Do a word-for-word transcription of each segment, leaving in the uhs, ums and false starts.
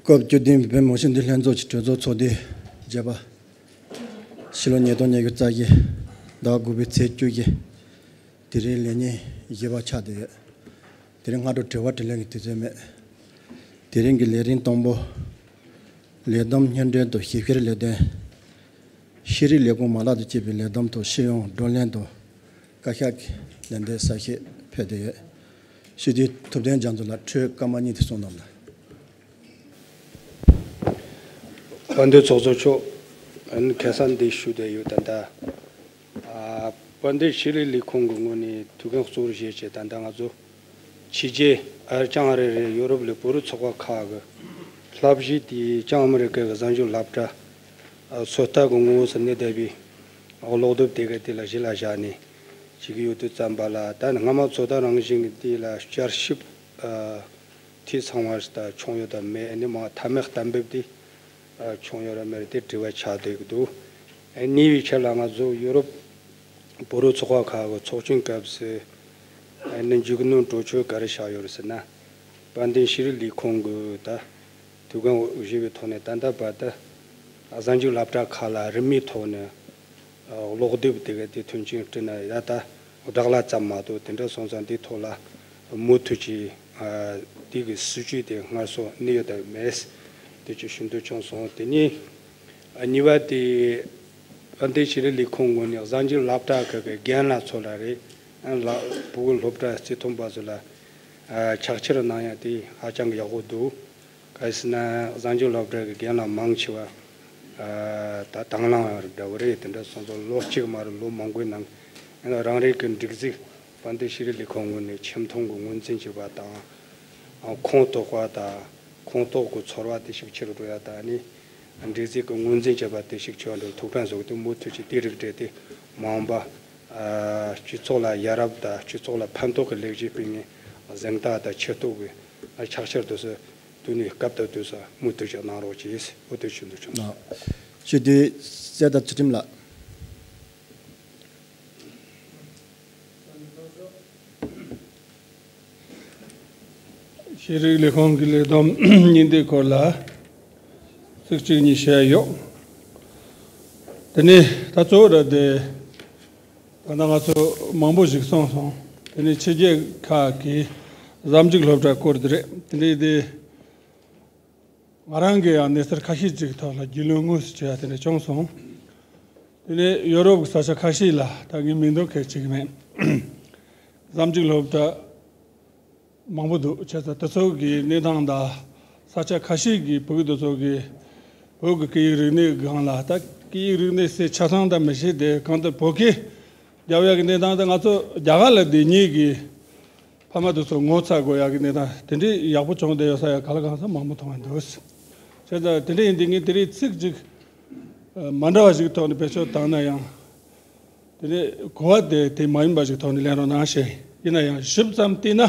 སྐབས་བཅུ་བདུན་པའི་བོད་མི་མང་སྤྱི་འཐུས་ལྷན་ཚོགས་ཀྱི་གྲོས་ཚོགས་ཚོགས་དུས་བརྒྱད་པ། ཕྱི་ལོ་ཉིས་སྟོང་ཉི་ཤུ་རྩ་བཞི་ཟླ་དགུ་པའི་ཚེས་བཅུ་བཞི། དེ་རིང་ལས་ཉིན་བཞི་པ་ཆགས་བསྡད་ཡོད། དེ་རིང་སྔ་དྲོ་དྲི་བ་དྲིས་ལན་གྱི་དུས་ཚོད་མེད། དེ་རིང་གི་ལས་རིམ་དང་པོ། ལས་བསྡོམས་སྙན་སྒྲོན་དང་ཞིབ་བཤེར་ལས་དོན། ཤེས་རིག་ལས་ཁུངས་མ་ལག་ཏུ་སྤྱད་པའི་ལས་བསྡོམས་ཐོག་སྤྱི་ཡོངས་བགྲོ་གླེང་དང་བཀའ་ཤག་གི་ལན་འདེབས་གསལ་བཤད་ཕེབས་བསྡད་ཡོད། སྤྱི་འཐུས་ཐུབ་བསྟན་རྒྱ་མཚོ་ལགས་འཕྲོས་སྐར་མ་གཉིས་དེ་གསུང་གནང་གནང་། དཔལ་ལྡན་ཚོགས་གཙོ་མཆོག་ཨ་ནི་ཁ་སང་འདི་ཞུ་བསྡད་ཡོད། ད་ལྟ་ཨ་དཔལ་ལྡན་ཤེས་རིག་ལས་ཁུངས་ཀྱི་ངོས་ནས་ཐུགས་འགན་གཙོ་བོར་བཞེས་བྱས། ད་ལྟ་ང་ཚོ་ཕྱི་རྒྱལ་ཨ་རི་ལྕང་རི་རེད། ཡོ་རོབ་ལ་བོད་རིགས་ཚོགས་པ་ཁག་གི་བསླབ་གཞི་དེ་ལྕང་ཨ་མི་རི་ཀ་གི་གཟའ་མཇུག་སློབ་གྲྭ་ཨ་ཚོད་ལྟ་གི་ངོ་བོ་ཟེར་ནས་བསྡད་པའི་ཀློག་དེབ་དེ་ག་དེ་ལ་གཞི་ལ་བཞག་ནས་བྱེད་ཀྱི་ཡོད་དུས་ཙམ་པ་ལ། ད་ནི་སྔ་མ་ཚོད་ལྟ་རང་བཞིན་གྱི་དེ་ལ་བསྐྱར་ཞིབ་ཨ་འཐུས་ཚང་བ་ཞིག་ད་བྱུང་ཡོད་དམ་མེད། ཨ་ནི་མ་མཐའ་མའི་གཏན་འབེབས་དེ་ཨ་བྱུང་ཡོད་ར་མེད་ར་དེ་དྲི་བ་ཆགས་བསྡད་ཀྱི་འདུག་ཨ་ནི་བའི་ཆ་ལ་ང་ཚོ་ཡོ་རོབ་བོད་རིགས་ཚོགས་པ་ཁག་གི་ཚོགས་ཆུང་སྐབས་སུ་ཨ་ནི་མཇུག་གནོན་གྲོས་ཆོད་ག་རེ་བཞག་ཡོད་རེད་ཟེར་ན། དཔལ་ལྡན་ཤེས་རིག་ལས་ཁུངས་ཀྱི་ད་ཐུགས་འགན་བཞེས་པའི་ཐོག་ནས་ད་ལྟ་བར་དུ་གཟའ་མཇུག་སློབ་གྲྭ་ཁག་ལ་རིན་མེད་ཐོག་ནས་ཀློག་དེབ་དེ་ག་དེ་མཐུན་རྐྱེན་བསྐྲུན་ན་ཡ་ད་བདག་གླ་ཙམ་མ་གཏོགས་དེ་འདྲ་སོང་ཙང་དེའི་ཐོག་ལ་མུ་མཐུད་ཀྱིས་དེ་གི་སྲིད་ཇུས་དེ་སྔར་སོང་གནས་ཡོད་དམ་མེད་དེ་ཅིག་ཞུ་འདོད་བྱུང་སོང་། དེ་ནས་གཉིས་པ་དེ་དཔལ་ལྡན་ཤེས་རིག་ལས་ཁུངས་ངོས་ནས་གཟའ་མཇུག་སློབ་གྲྭ་ཁག་གི་རྒན་ལགས་ཚོ་ལ་རེད། ལ་བོད་སློབ་གྲྭ་རྩིས་མཐོང་པ་ཚོ་ལ་ཕྱག་འཁྱེར་གནང་ཡ་དེ་ཧ་ཅང་གི་ཡག་པོ་འདུག་ག་རེ་ཟེར་ན་གཟའ་མཇུག་སློབ་གྲྭ་གི་རྒན་ལགས་མང་ཆེ་བ་ད་དང་བླངས་རིགས་འདྲ་བོ་རེད། དེ་འདྲ་སོང་ཙང་ལོ་གཅིག་མ་རེད། ལོ་མང་པོའི་ནང་རང་རང་རང་གི་སྒྲིག་འཛུགས་དཔལ་ལྡན་ཤེས་རིག་ལས་ཁུངས་ངོས་ནས་ཆེ་མཐོང་གི་ངོས་འཛིན་བྱེད་པ་དང་། ཁོངས་གཏོགས་པ་དང་ཁོངས་གཏོགས་ཀྱི་ཚོར་བ་དེ་ཞིག་ཆེ་རུ་འགྲོ་ཡ་དང་། ཨ་ནི་སྒྲིག་འཛུགས་ཀྱི་ངོས་འཛིན་བྱེད་པ་དེ་ཞིག་ཆེ་རུ་འགྲོ། ཐུགས་ཕན་གསོས་ཏེ་མུ་མཐུད་ཀྱིས་དེ་རིགས་འབྲེལ་ཏེ་མ་འོངས་པ་སྤྱི་ཚོགས་ལ་ཡ་རབས་དང་སྤྱི་ཚོགས་ལ་ཕན་ཐོགས་ཀྱི་ལས་གཞི་སྤེལ་མཁན་གཟེངས་རྟགས་དང་ཆེ་བསྟོད་ཀྱི་ཕྱག་འཁྱེར་དུ་སོ་དུས་ནས་སྐབས་དང་དུས་སུ་མུ་མཐུད་ཅིག་གནང་རོགས་གྱིས། འོ་དེ་ཞུ་འདོད་བྱུང་། ནོ། ཞུ་དུས་གསལ་དང་ཚུལ་ཁྲིམས་ལགས། ཤེས་རིག་ལས་ཁུངས་ཀྱི་ལས་བསྡོམས་སྙིང་བསྡུས་སྐོར་ལ་ཚིག་གཅིག་གཉིས་བཤད་ཡོད། དེ་ནས་ད་གཙོ་བོ་ར་དེ་ད་ལྟ་ང་ཚོ་མང་པོ་ཞིག་གསུངས་སོང་། དེ་ནས་ཕྱི་རྒྱལ་ཁག་གི་གཟའ་མཇུག་སློབ་གྲྭ་སྐོར་དེ་རེད། དེ་ནས་དེ་ང་རང་གི་ཡང་གནས་ཚུལ་ཁ་ཤས་ཅིག་ཐོག་ལ་རྒྱུས་ལོན་དངོས་སུ་བྱས་ཡ་དེ་འདྲ་བྱུང་སོང་། དེ་ནས་ཡོ་རོབ་ཀྱི་ས་ཆ་ཁ་ཤས་ལ་ད་ངས་མིང་འདོན་མཁན་ཅིག་མེད། གཟའ་མཇུག་སློབ་གྲྭ་མང་པོ་འདུག་བྱས་ཙང་དེ་ཚོ་གི་གནས་སྟངས་དང་། ས་ཆ་ཁ་ཤས་ཀྱི་བོད་ཀྱི་དེ་ཚོ་གི་བོད་ཀྱི་སྐད་ཡིག་རིག་གནས་སྒང་ལ། ད་སྐད་ཡིག་རིག་གནས་ཟེར་ཆ་ཚང་ད་མི་ཤེས་ཏེ། གང་ལྟར་བོད་སྐད་རྒྱབ་ཡག་གི་གནས་སྟངས་དེ་ང་ཚོ་རྒྱ་གར་ལ་བསྡད་མཁན་གྱི་ཕ་མ་དེ་ཚོ་ངོ་ཚ་དགོས་ཡག་གི་གནས་སྟངས་དེ་འདྲའི་ཡག་པོ་བྱུང་བསྡད་ཡོད་ས་ཡ་ག་ལ་གང་ས་མང་པོ་མཐོང་བ་འདུག་བྱས་ཙང་དེ་འདྲ་ཡིན་དུས་ངས་དེ་རིང་ཚིག་ཅིག་མ་འདྲ་བ་ཞིག་ཐོག་ནས་བེད་སྤྱོད་བཏང་ན་ཡང་། དེ་ནས་གོ་བ་དེ་དེ་མ་ཡིན་པ་ཞིག་ཐོག་ནས་ལེན་རོགས་གནང་ཞེས། ཡིན་ན་ཡང་ཞིབ་ཙམ་བལྟས་ན།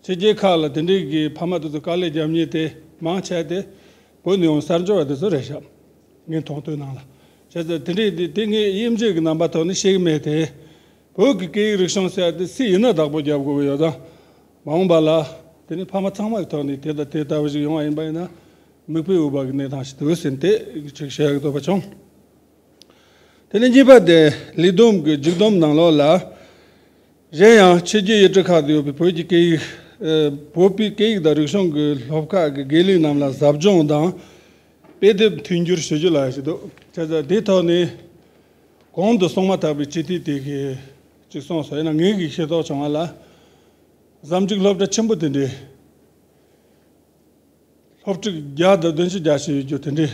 ཕྱི་རྒྱལ་ཁག་ལ་དེ་འདྲའི་གི་ཕ་མ་དེ་ཚོ་དཀའ་ལས་རྒྱབ་མཁན་དེ་མང་ཆེ་དེ་བོད་ནས་ཡོང་གསར་འབྱོར་བ་དེ་ཚོ་རེད་ཤག་ངས་མཐོང་ཐོས་ནང་ལ། བྱས་ཙང་དེ་འདྲའི་དེ་དེ་ངས་དབྱེ་འབྱེད་ཀྱི་རྣམ་པ་ཐོག་ནས་བཤད་ཀྱི་མེད་དེ། བོད་ཀྱི་སྐད་ཡིག་རིག་གཞུང་ཟེར་ཡ་དེ་སུ་ཡིན་ན་བདག་པོ་རྒྱབ་དགོས་ཀྱི་ཡོད་ཙང་། མ་འོངས་པ་ལ་དེ་ནི་ཕ་མ་ཚང་མ་གི་ཐོག་ནས་དེ་དང་དེ་ལྟ་བུ་ཞིག་ཡོང་བ་ཡིན་པ་ཡིན་ན། མིག་དཔེ་འོས་པ་གི་གནས་སྟངས་ཤིག་འདུག་ཟེར་ཏེ་ཅིག་བཤད་ཡག་འདོད་པ་བྱུང་། དེ་ནས་གཉིས་པ་དེ་ལས་བསྡོམས་ཀྱི་མཇུག་བསྡོམས་ནང་ལོགས་ལ། གཞན་ཡང་ཕྱི་རྒྱལ་ཡུལ་གྲུ་ཁག་ཏུ་ཡོད་པའི་བོད་ཀྱི་སྐད་ཡིག་ཨ་བོད་པའི་སྐད་ཡིག་དང་རིག་གཞུང་གི་སློབ་ཁག་གི་དགེ་ལས་རྣམས་ལ་ཟབ་སྦྱོང་དང་དཔེ་དེབ་མཐུན་འགྱུར་ཞུ་རྒྱུ་ལ་ཞུ་འདུག་བྱས་ཙང་དེའི་ཐོག་ནས་གོང་དུ་གསུངས་མ་ཐག་པའི་སྤྱི་འཐུས་དེ་གིས་ཅིག་གསུངས་སོང་། ཡིན་ན་ངེད་ཀྱིས་ཤེས་རྟོགས་བྱུང་བ་ལ། གཟའ་མཇུག་སློབ་གྲྭ་ཆེན་པོ་དེ་འདྲའི་སློབ་ཕྲུག་བརྒྱ་དང་བདུན་ཅུ་བརྒྱད་ཅུ་ཡོད་རྒྱུ་དེ་འདྲའི།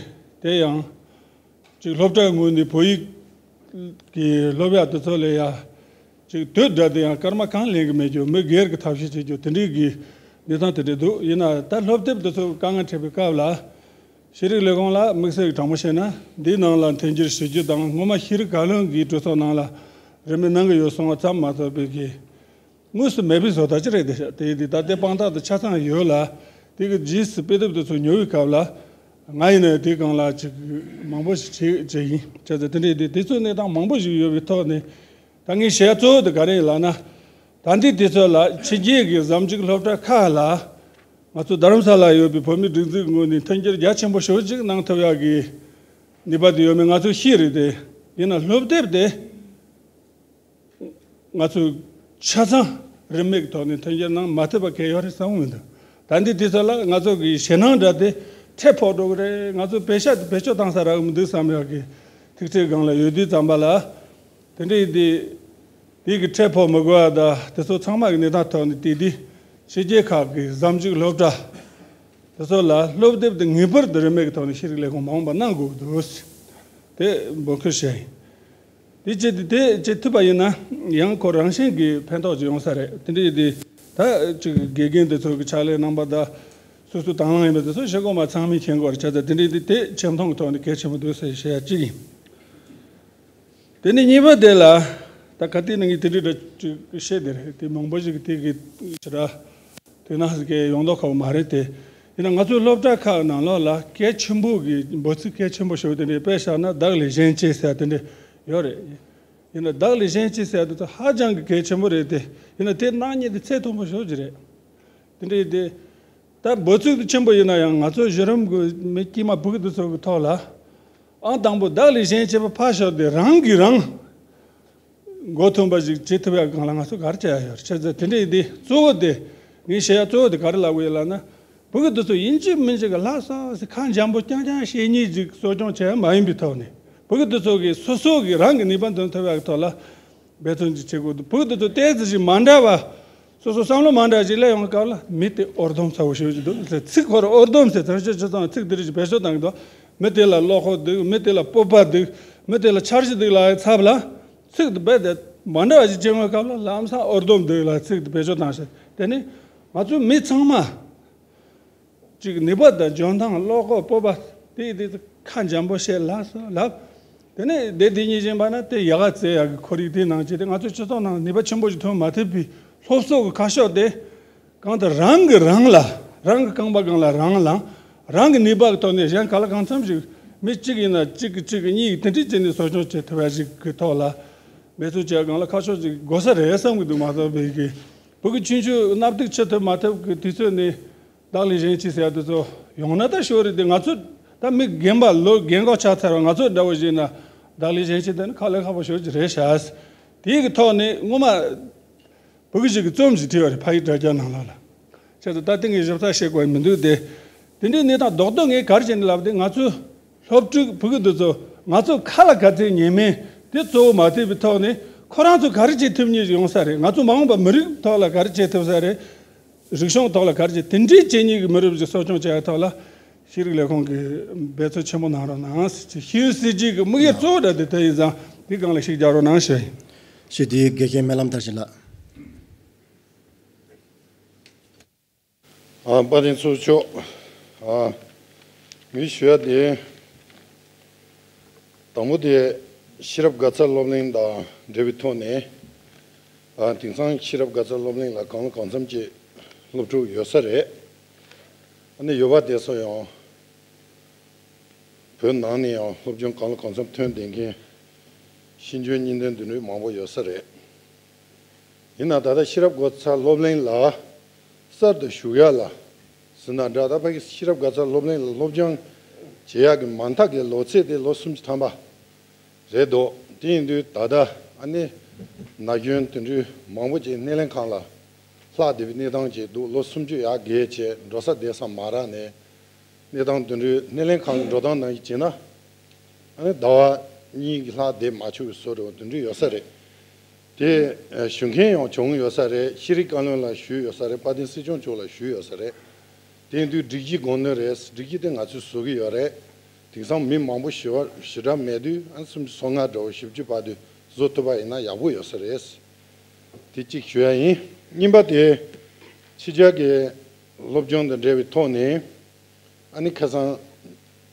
དེ་ཡང་ཅིག་སློབ་གྲྭའི་ངོས་ནས་བོད་ཡིག་གི་སློབ་ཡག་དེ་ཚོ་ལ་ཡ་ཅིག་དུས་འདྲ་དེ་ཡང་སྐར་མ་གང་ལེན་གི་མེད་རྒྱུ། མི་སྒེར་གི་ཐབས་ཤེས་བྱེད་རྒྱུ་དེ་འདྲའི་གི་གནས་སྟངས་དེ་འདྲ་འདུག་ཡིན་ན་ད་སློབ་དེབ་དེ་ཚོ་དཀའ་ངལ་འཕྲད་པའི་སྐབས་ལ། ཤེས་རིག་ལས་ཁུངས་ལ་དམིགས་བསལ་གྱི་དྲང་པོ་བཤད་ན། འདིའི་ནང་ལ་མཐུན་འགྱུར་ཞུ་རྒྱུ་དང་། སྔོན་མ་ཤེས་རིག་བཀའ་བློན་གྱིས་གྲོས་ཚོགས་ནང་ལ་རིན་མེད་གནང་གི་ཡོད་གསུང་བ་ཙམ་མ་གཏོགས་པའི་གི་དངོས་སུ་མེད་པའི་བཟོ་ལྟ་ཅི་རེད་དེ་ཤག་དེ་དེ་ད་ལྟའི་དཔང་རྟགས་དེ་ཆ་ཚང་ཡོད་ལ། དེ་གི་རྗེས་སུ་དཔེ་དེབ་དེ་ཚོ་ཉོ་བའི་སྐབས་ལ། ང་ཡིན་ན་དེའི་སྒང་ལ་ཅིག་མང་པོ་ཞིག་བྱེད་བྱེད་ཡིན། བྱས་ཙང་དེ་འདྲའི་དེ་དེ་ཚོའི་གནས་སྟངས་མང་པོ་ཞིག་ཡོད་པའི་ཐོག་ནས། ད་ངས་བཤད་གཙོ་བོ་དེ་ག་རེ་ཡིན་ལབ་ན། ད་འདི་དེ་ཚོ་ལ་ཕྱི་རྒྱལ་གྱི་གཟའ་མཇུག་སློབ་གྲྭ་ཁག་ལ། ང་ཚོ་རྡ་རམ་ས་ལ་ཡོད་པའི་བོད་མི་སྒྲིག་འཛུགས་ངོས་ནས་མཐུན་འགྱུར་རྒྱ་ཆེན་པོ་ཞེ་པོ་ཅིག་གནང་ཐུབ་ཡག་གི་ནུས་པ་དེ་ཡོད་མེད་ང་ཚོས་ཤེས་རེད་དེ། ཡིན་ན་སློབ་དེབ་དེ་ང་ཚོས་ཆ་ཚང་རིན་མེད་ཀྱི་ཐོག་ནས་མཐུན་འགྱུར་གནང་མ་ཐུབ་པ་གང་ཡང་ཡོད་རེད་བསམ་གྱི་མི་འདུག་ད་འདི་དུས་ཚོད་ལ་ང་ཚོ་གི་ཞེད་སྣང་འདྲ་དེ་ཁྲལ་ཕོག་འགྲོ་གི་རེད། ང་ཚོ་བེད་ཤ་བེད་སྤྱོད་བཏང་ས་རག་གི་མི་འདུག་བསམ་ཡག་གི་ཐུགས་འཚེར་སྒང་ལ་ཡོད་དུས་ཙམ་པ་ལ། དེ་འདྲའི་དེ། དེ་གི་ཁྲལ་ཕོག་མི་དགོས་པ་དང་དེ་ཚོ་ཚང་མ་གི་གནས་སྟངས་ཐོག་ནས་དེ་དུས་ཕྱི་རྒྱལ་ཁག་གི་གཟའ་མཇུག་སློབ་གྲྭ་དེ་ཚོ་ལ་སློབ་དེབ་དེ་ངེས་པར་དུ་རིན་མེད་ཀྱི་ཐོག་ནས་ཤེས་རིག་ལས་ཁུངས་མ་འོངས་པ་གནང་དགོས་ཀྱི་འདུག་དེ་འབོད་སྐུལ་བྱས་ཡིན། དེ་བྱེད་དེ་དེ་བྱེད་ཐུབ་པ་ཡིན་ན་ཡང་ཁོ་རང་བཞིན་གྱི་ཕན་ཐོགས་ཅིག་ཡོང་ས་རེད། དེ་འདྲའི་དེ་ད་ཅིག་དགེ་རྒན་དེ་ཚོ་གི་ཕྱག་ལས་གནང་པ་དང་སོ་སོ་དང་བླངས་ཡིན་པ་དེ་ཚོ་ཤེས་དགོས་མ་ཚང་མས་མཁྱེན་དགོས་རེད། བྱས་ཙང་དེ་འདྲའི་དེ་དེ་ཆེ་མཐོང་གི་ཐོག་ནས་གལ་ཆེན་པོ་འདུག་ཟེར་བཤད་ཡ་གཅིག་ཡིན། དེ་ནས་གཉིས་པ་དེ་ལ། ད་ག་དུས་ནས་ངས་དེ་འདྲའི་འདྲ་ཅིག་བཤད་དེ་རེད། དེ་མང་པོ་ཞིག་གིས་དེ་གི་ཕྱི་དྲ་དེ་ན་ཟིག་གི་ཡོང་མདོག་ཁ་པོ་མ་རེད་དེ། ཡིན་ན་ང་ཚོའི་སློབ་གྲྭ་ཁག་ནང་ལོགས་ལ་གལ་ཆེན་པོ་གི་འབོད་ཚིག་གལ་ཆེན་པོ་ཞིག་དེ་འདྲའི་དཔེ་བཞག་ན་བདག་ལས་གཞན་གཅེས་ཟེར་དེ་འདྲ་ཡོད་རེད། ཡིན་ན་བདག་ལས་གཞན་གཅེས་ཟེར་དེ་ཚོ་ཧ་ཅང་གི་གལ་ཆེན་པོ་རེད་དེ། ཡིན་ན་དེ་གནང་མཁན་དེ་ཚད་མཐོན་པོ་ཞིག་ཅིག་རེད། དེ་འདྲའི་དེ། ད་འབོད་ཚིག་དེ་ཆེན་པོ་ཡིན་ན་ཡང་ང་ཚོ་གཞི་རིམ་གྱི་མི་དཀྱུས་མ་བུ་གུ་དེ་ཚོ་གི་ཐོག་ལ་ཨང་དང་པོ་བདག་ལས་གཞན་གཅེས་པ་ཕར་ཞོག་དེ་རང་གིས་རང་མགོ་ཐོན་པ་ཞིག་བྱེད་ཐུབ་ཡག་སྒང་ལ་ང་ཚོ་ག་རེ་བྱ་ཡག་ཡོད་རེད། བྱས་ཙང་དེ་འདྲའི་དེ་གཙོ་བོ་དེ་ངས་བཤད་ཡག་གཙོ་བོ་དེ་ག་རེ་ལབ་དགོས་ཡོད་ལབ་ན། བུ་གུ་དེ་ཚོ་ཡིན་གཅིག་མིན་གཅིག་གི་ལྷག་བསམ་ཟེར་ཁ་འཇམ་པོ་རྐྱང་རྐྱང་བཤད་མཁན་ཅིག་གསོ་སྐྱོང་བྱས་མ་ཡིན་པའི་ཐོག་ནས་བུ་གུ་དེ་ཚོ་གིས་སོ་སོ་གིས་རང་གི་ནུས་པ་འདོན་ཐུབ་ཡག་གི་ཐོག་ལ་འབད་བརྩོན་ཅིག་བྱེད་དགོས་འདུག་བུ་གུ་དེ་ཚོ་ཏོག་ཙམ་ཞིག་མ་འདྲ་བ། སོ་སོ་བསམ་བློ་མ་འདྲ་ཞིག་སླེབས་ཡོང་བའི་སྐབས་ལ་མི་དེ་འུར་སྡུམ་ཚ་པོ་ཞེ་པོ་ཅིག་འདུག་ཟེར། ཚིག་ཁོ་རང་འུར་སྡུམ་ཟེར་ཚར་ཤོག་ཅི་ཙམ་ཚིག་དེ་རིགས་ཀྱི་བེད་སྤྱོད་བཏང་གི་འདུག་མི་དེ་ལ་བློ་ཁོག་འདུག་མི་དེ་ལ་སྤོབས་པ་འདུག་མི་དེ་ལ་འཆར་གཞི་འདུག་ལབ་ཡག་ཚབ་ལ། ཚིག་དེ་རྦད་དེ་མ་འདྲ་བ་ཞིག་བྱེད་ཡོང་བའི་སྐབས་ལ་ལམ་སང་འུར་སྡུམ་འདུག་ལ་ཚིག་དེ་བེད་སྤྱོད་བཏང་ཤག་དེ་ནི་ང་ཚོའི་མི་ཚང་མ་ཅིག་ནུས་པ་དང་འཇོན་ཐང་བློ་ཁོག་སྤོབས་པ་དེ་དེ་ཁ་འཇམ་པོ་བཤད་ལབ་སོང་ལབ། དེ་ནས་བདེ་དེ་ཉིད་བཞིན་པ་ན་དེ་ཡག་ག་བཙལ་ཡག་གི་ཁོར་ཡུག་དེའི་ནང་བྱས་ཏེ་ང་ཚོའི་སྤྱི་ཚོགས་ནང་ནུས་པ་ཆེན་པོ་ཞིག་ཐོན་མ་ཐུབ་པའི་སློབ་གསོ་གི་ཁ་ཕྱོགས་དེ། གང་ལྟར་རང་གིས་རང་ལ་རང་གི་རྐང་པ་སྒང་ལ་རང་ལངས། རང་གི་ནུས་པ་གི་ཐོག་ནས་གཞན་ག་ལ་གང་འཚམ་ཞིག་མི་གཅིག་ཡིན་ན་གཅིག་གིས་གཅིག་གིས་གཉིས་ཀྱིས་དེ་འདྲས་བྱས་ནས་གསོ་སྐྱོང་བྱེད་ཐུབ་ཡག་ཞིག་གི་ཐོག་ལ་འབད་བརྩོན་བྱེད་ཡག་སྒང་ལ་ཁ་ཕྱོགས་ཅིག་དགོས་ས་རེད་བསམ་གྱི་འདུག་མ་གཏོགས་པའི་གི་བུ་གུ་ཆུང་ཆུང་གནམ་ཐུག་ཆུ་ཐུབ་མ་ཐུབ་ཀྱི་དུས་ཚོད་ནས་བདག་ལས་གཞན་གཅེས་ཟེར་ཡག་དེ་ཚོ་ཡོང་ན་ད་ཞོར་རེད་དེ། ང་ཚོ་ད་མི་རྒན་པ་ལོ་རྒན་གོག་ཆགས་ཚར་བ་ང་ཚོ་འདྲ་བོ་ཞིག་ཡིན་ན་བདག་ལས་གཞན་གཅེས་དེ་ནི་ཁག་ལས་ཁག་པོ་ཞེ་པོ་ཅིག་རེད་ཤག་དེའི་གི་ཐོག་ནས་སྔོན་མ། བུ་གུ་ཞིག་གིས་རྩོམ་ཞིག་བྲིས་པ་རེད། ཕ་ཡུལ་དྲ་རྒྱ་ནང་ལོགས་ལ། བྱས་ཙང་ད་ལྟ་ངས་ཞིབ་ཚགས་བཤད་དགོས་མི་འདུག་སྟེ། དེ་འདྲའི་གནས་སྟངས་རྡོག་རྡོག་ངས་ག་རེ་བྱས་ནས་ལབ་སྟེ་ང་ཚོའི་སློབ་ཕྲུག་བུ་གུ་འདི་ཚོ་ང་ཚོ་ཁ་ལ་ག་ཚད་ཉན་མིན་དེ་གཙོ་བོ་མ་བལྟས་པའི་ཐོག་ནས་ཁོ་རང་ཚོ་ག་རེ་བྱེད་ཐུབ་མཁན་ཞིག་ཡོང་ས་རེད། ང་ཚོ་མ་འོངས་པ་མི་རིགས་ཐོག་ལ་ག་རེ་བྱེད་ཐུབ་ས་རེད། རིག་གཞུང་ཐོག་ལ་ག་རེ་བྱེད་དེ་འདྲའི་བྱེད་མཁན་གྱི་མི་རབས་ཅིག་གསོ་སྐྱོང་བྱེད་ཡག་ཐོག་ལ་ཤེས་རིག་ལས་ཁུངས་ཀྱིས་འབད་བརྩོན་ཆེན་པོ་གནང་རོགས་གནང་ཞེས། ཤེས་ཡོན་སྲིད་ཇུས་ཀྱི་དམིགས་ཡུལ་གཙོ་བོ་འདྲ་དེ་དེ་ཡིན་ཙང་དེའི་སྒང་ལ་ཤུགས་རྒྱག་རོགས་གནང་ཞུ་ཡིན། ཞུ་དེའི་དགེ་རྒན་སྨོན་ལམ་མཐར་ཕྱིན་ལགས། ཨ། དཔལ་ལྡན་ཚོགས་གཙོ་མཆོག་ཨ། ངས་ཞུ་ཡ་དེ། དང་པོ་དེ་ཤེས་རབ་དགའ་ཚལ་སློབ་གླིང་དང་འབྲེལ་བའི་ཐོག་ནས། ཨ། དེང་སང་ཤེས་རབ་དགའ་ཚལ་སློབ་གླིང་ལ་གང་ལ་གང་འཚམ་གྱི་སློབ་ཕྲུག་ཡོད་ས་རེད། ཨ་ནི་ཡོད་པ་དེ་ཚོ་ཡང་བོད་ནང་ནས་ཡང་སློབ་སྦྱོང་གང་ལ་གང་འཚམ་ཐོན་བསྡད་མཁན་ཤེས་འཇོན་གཉིས་ལྡན་དེ་འདྲ་མང་པོ་ཡོད་ས་རེད། ཡིན་ན་ད་ལྟ་ཤེས་རབ་དགའ་ཚལ་སློབ་གླིང་ལ་གསར་དུ་ཞུགས་ཡ་ལ་ཟེར་ན་འདྲ། ད་ཕ་གི་ཤེས་རབ་དགའ་ཚལ་སློབ་གླིང་ལ་སློབ་སྦྱོང་བྱེད་ཡག་གི་མ་མཐའ་གི་ལོ་ཚད་དེ་ལོ་སུམ་ཅུ་ཐམ་པ་རེད་འདུག་དེ་ཡིན་དུས་ད་ལྟ་ཨ་ནི་ན་གཞོན་དེ་འདྲའི་མང་པོ་ཅིག་སྣེ་ལེན་ཁང་ལ་ལྷག་བསྡད་པའི་གནས་སྟངས་ཅིག་འདུག་ལོ་སུམ་ཅུ་ཡར་བརྒལ་བྱས་འགྲོ་ས་བསྡད་ས་མ་རག་ནས། གནས་སྟངས་དེ་འདྲའི་སྣེ་ལེན་ཁང་གི་འགྲོ་སྟངས་ནང་བཞིན་བྱས་ན། ཨ་ནི་ཟླ་བ་གཉིས་ཀྱི་ལྷག་བསྡད་མ་ཆོག་པའི་བཟོ་འདྲ་བོ་དེ་འདྲ་ཡོད་ས་རེད། དེ་ཞུ་མཁན་ཡང་བྱུང་ཡོད་ས་རེད། ཤེས་རིག་བཀའ་བློན་ལ་ཞུས་ཡོད་ས་རེད། དཔལ་ལྡན་སྲིད་སྐྱོང་མཆོག་ལ་ཞུས་ཡོད་ས་རེད། དེ་ཡིན་དུས་སྒྲིག་གཞི་དགོས་ནི་རེད། སྒྲིག་གཞི་དེ་ང་ཚོས་བཟོ་གི་ཡོད་རེད། དེང་སང་མི་མང་པོ་ཞེ་པོ་ཞེ་དྲག་མེད་དུས་ཨ་ནི་སུམ་ཅུ་སོ་ལྔ་འདྲ་བོ་བཞི་བཅུ་བར་དུ་བཟོ་ཐུབ་པ་ཡིན་ན་ཡག་པོ་ཡོད་ས་རེད། དེ་གཅིག་ཞུ་ཡ་ཡིན། གཉིས་པ་དེ་ཕྱི་རྒྱལ་གྱི་སློབ་སྦྱོང་དང་འབྲེལ་བའི་ཐོག་ནས། ཨ་ནི་ཁ་སང་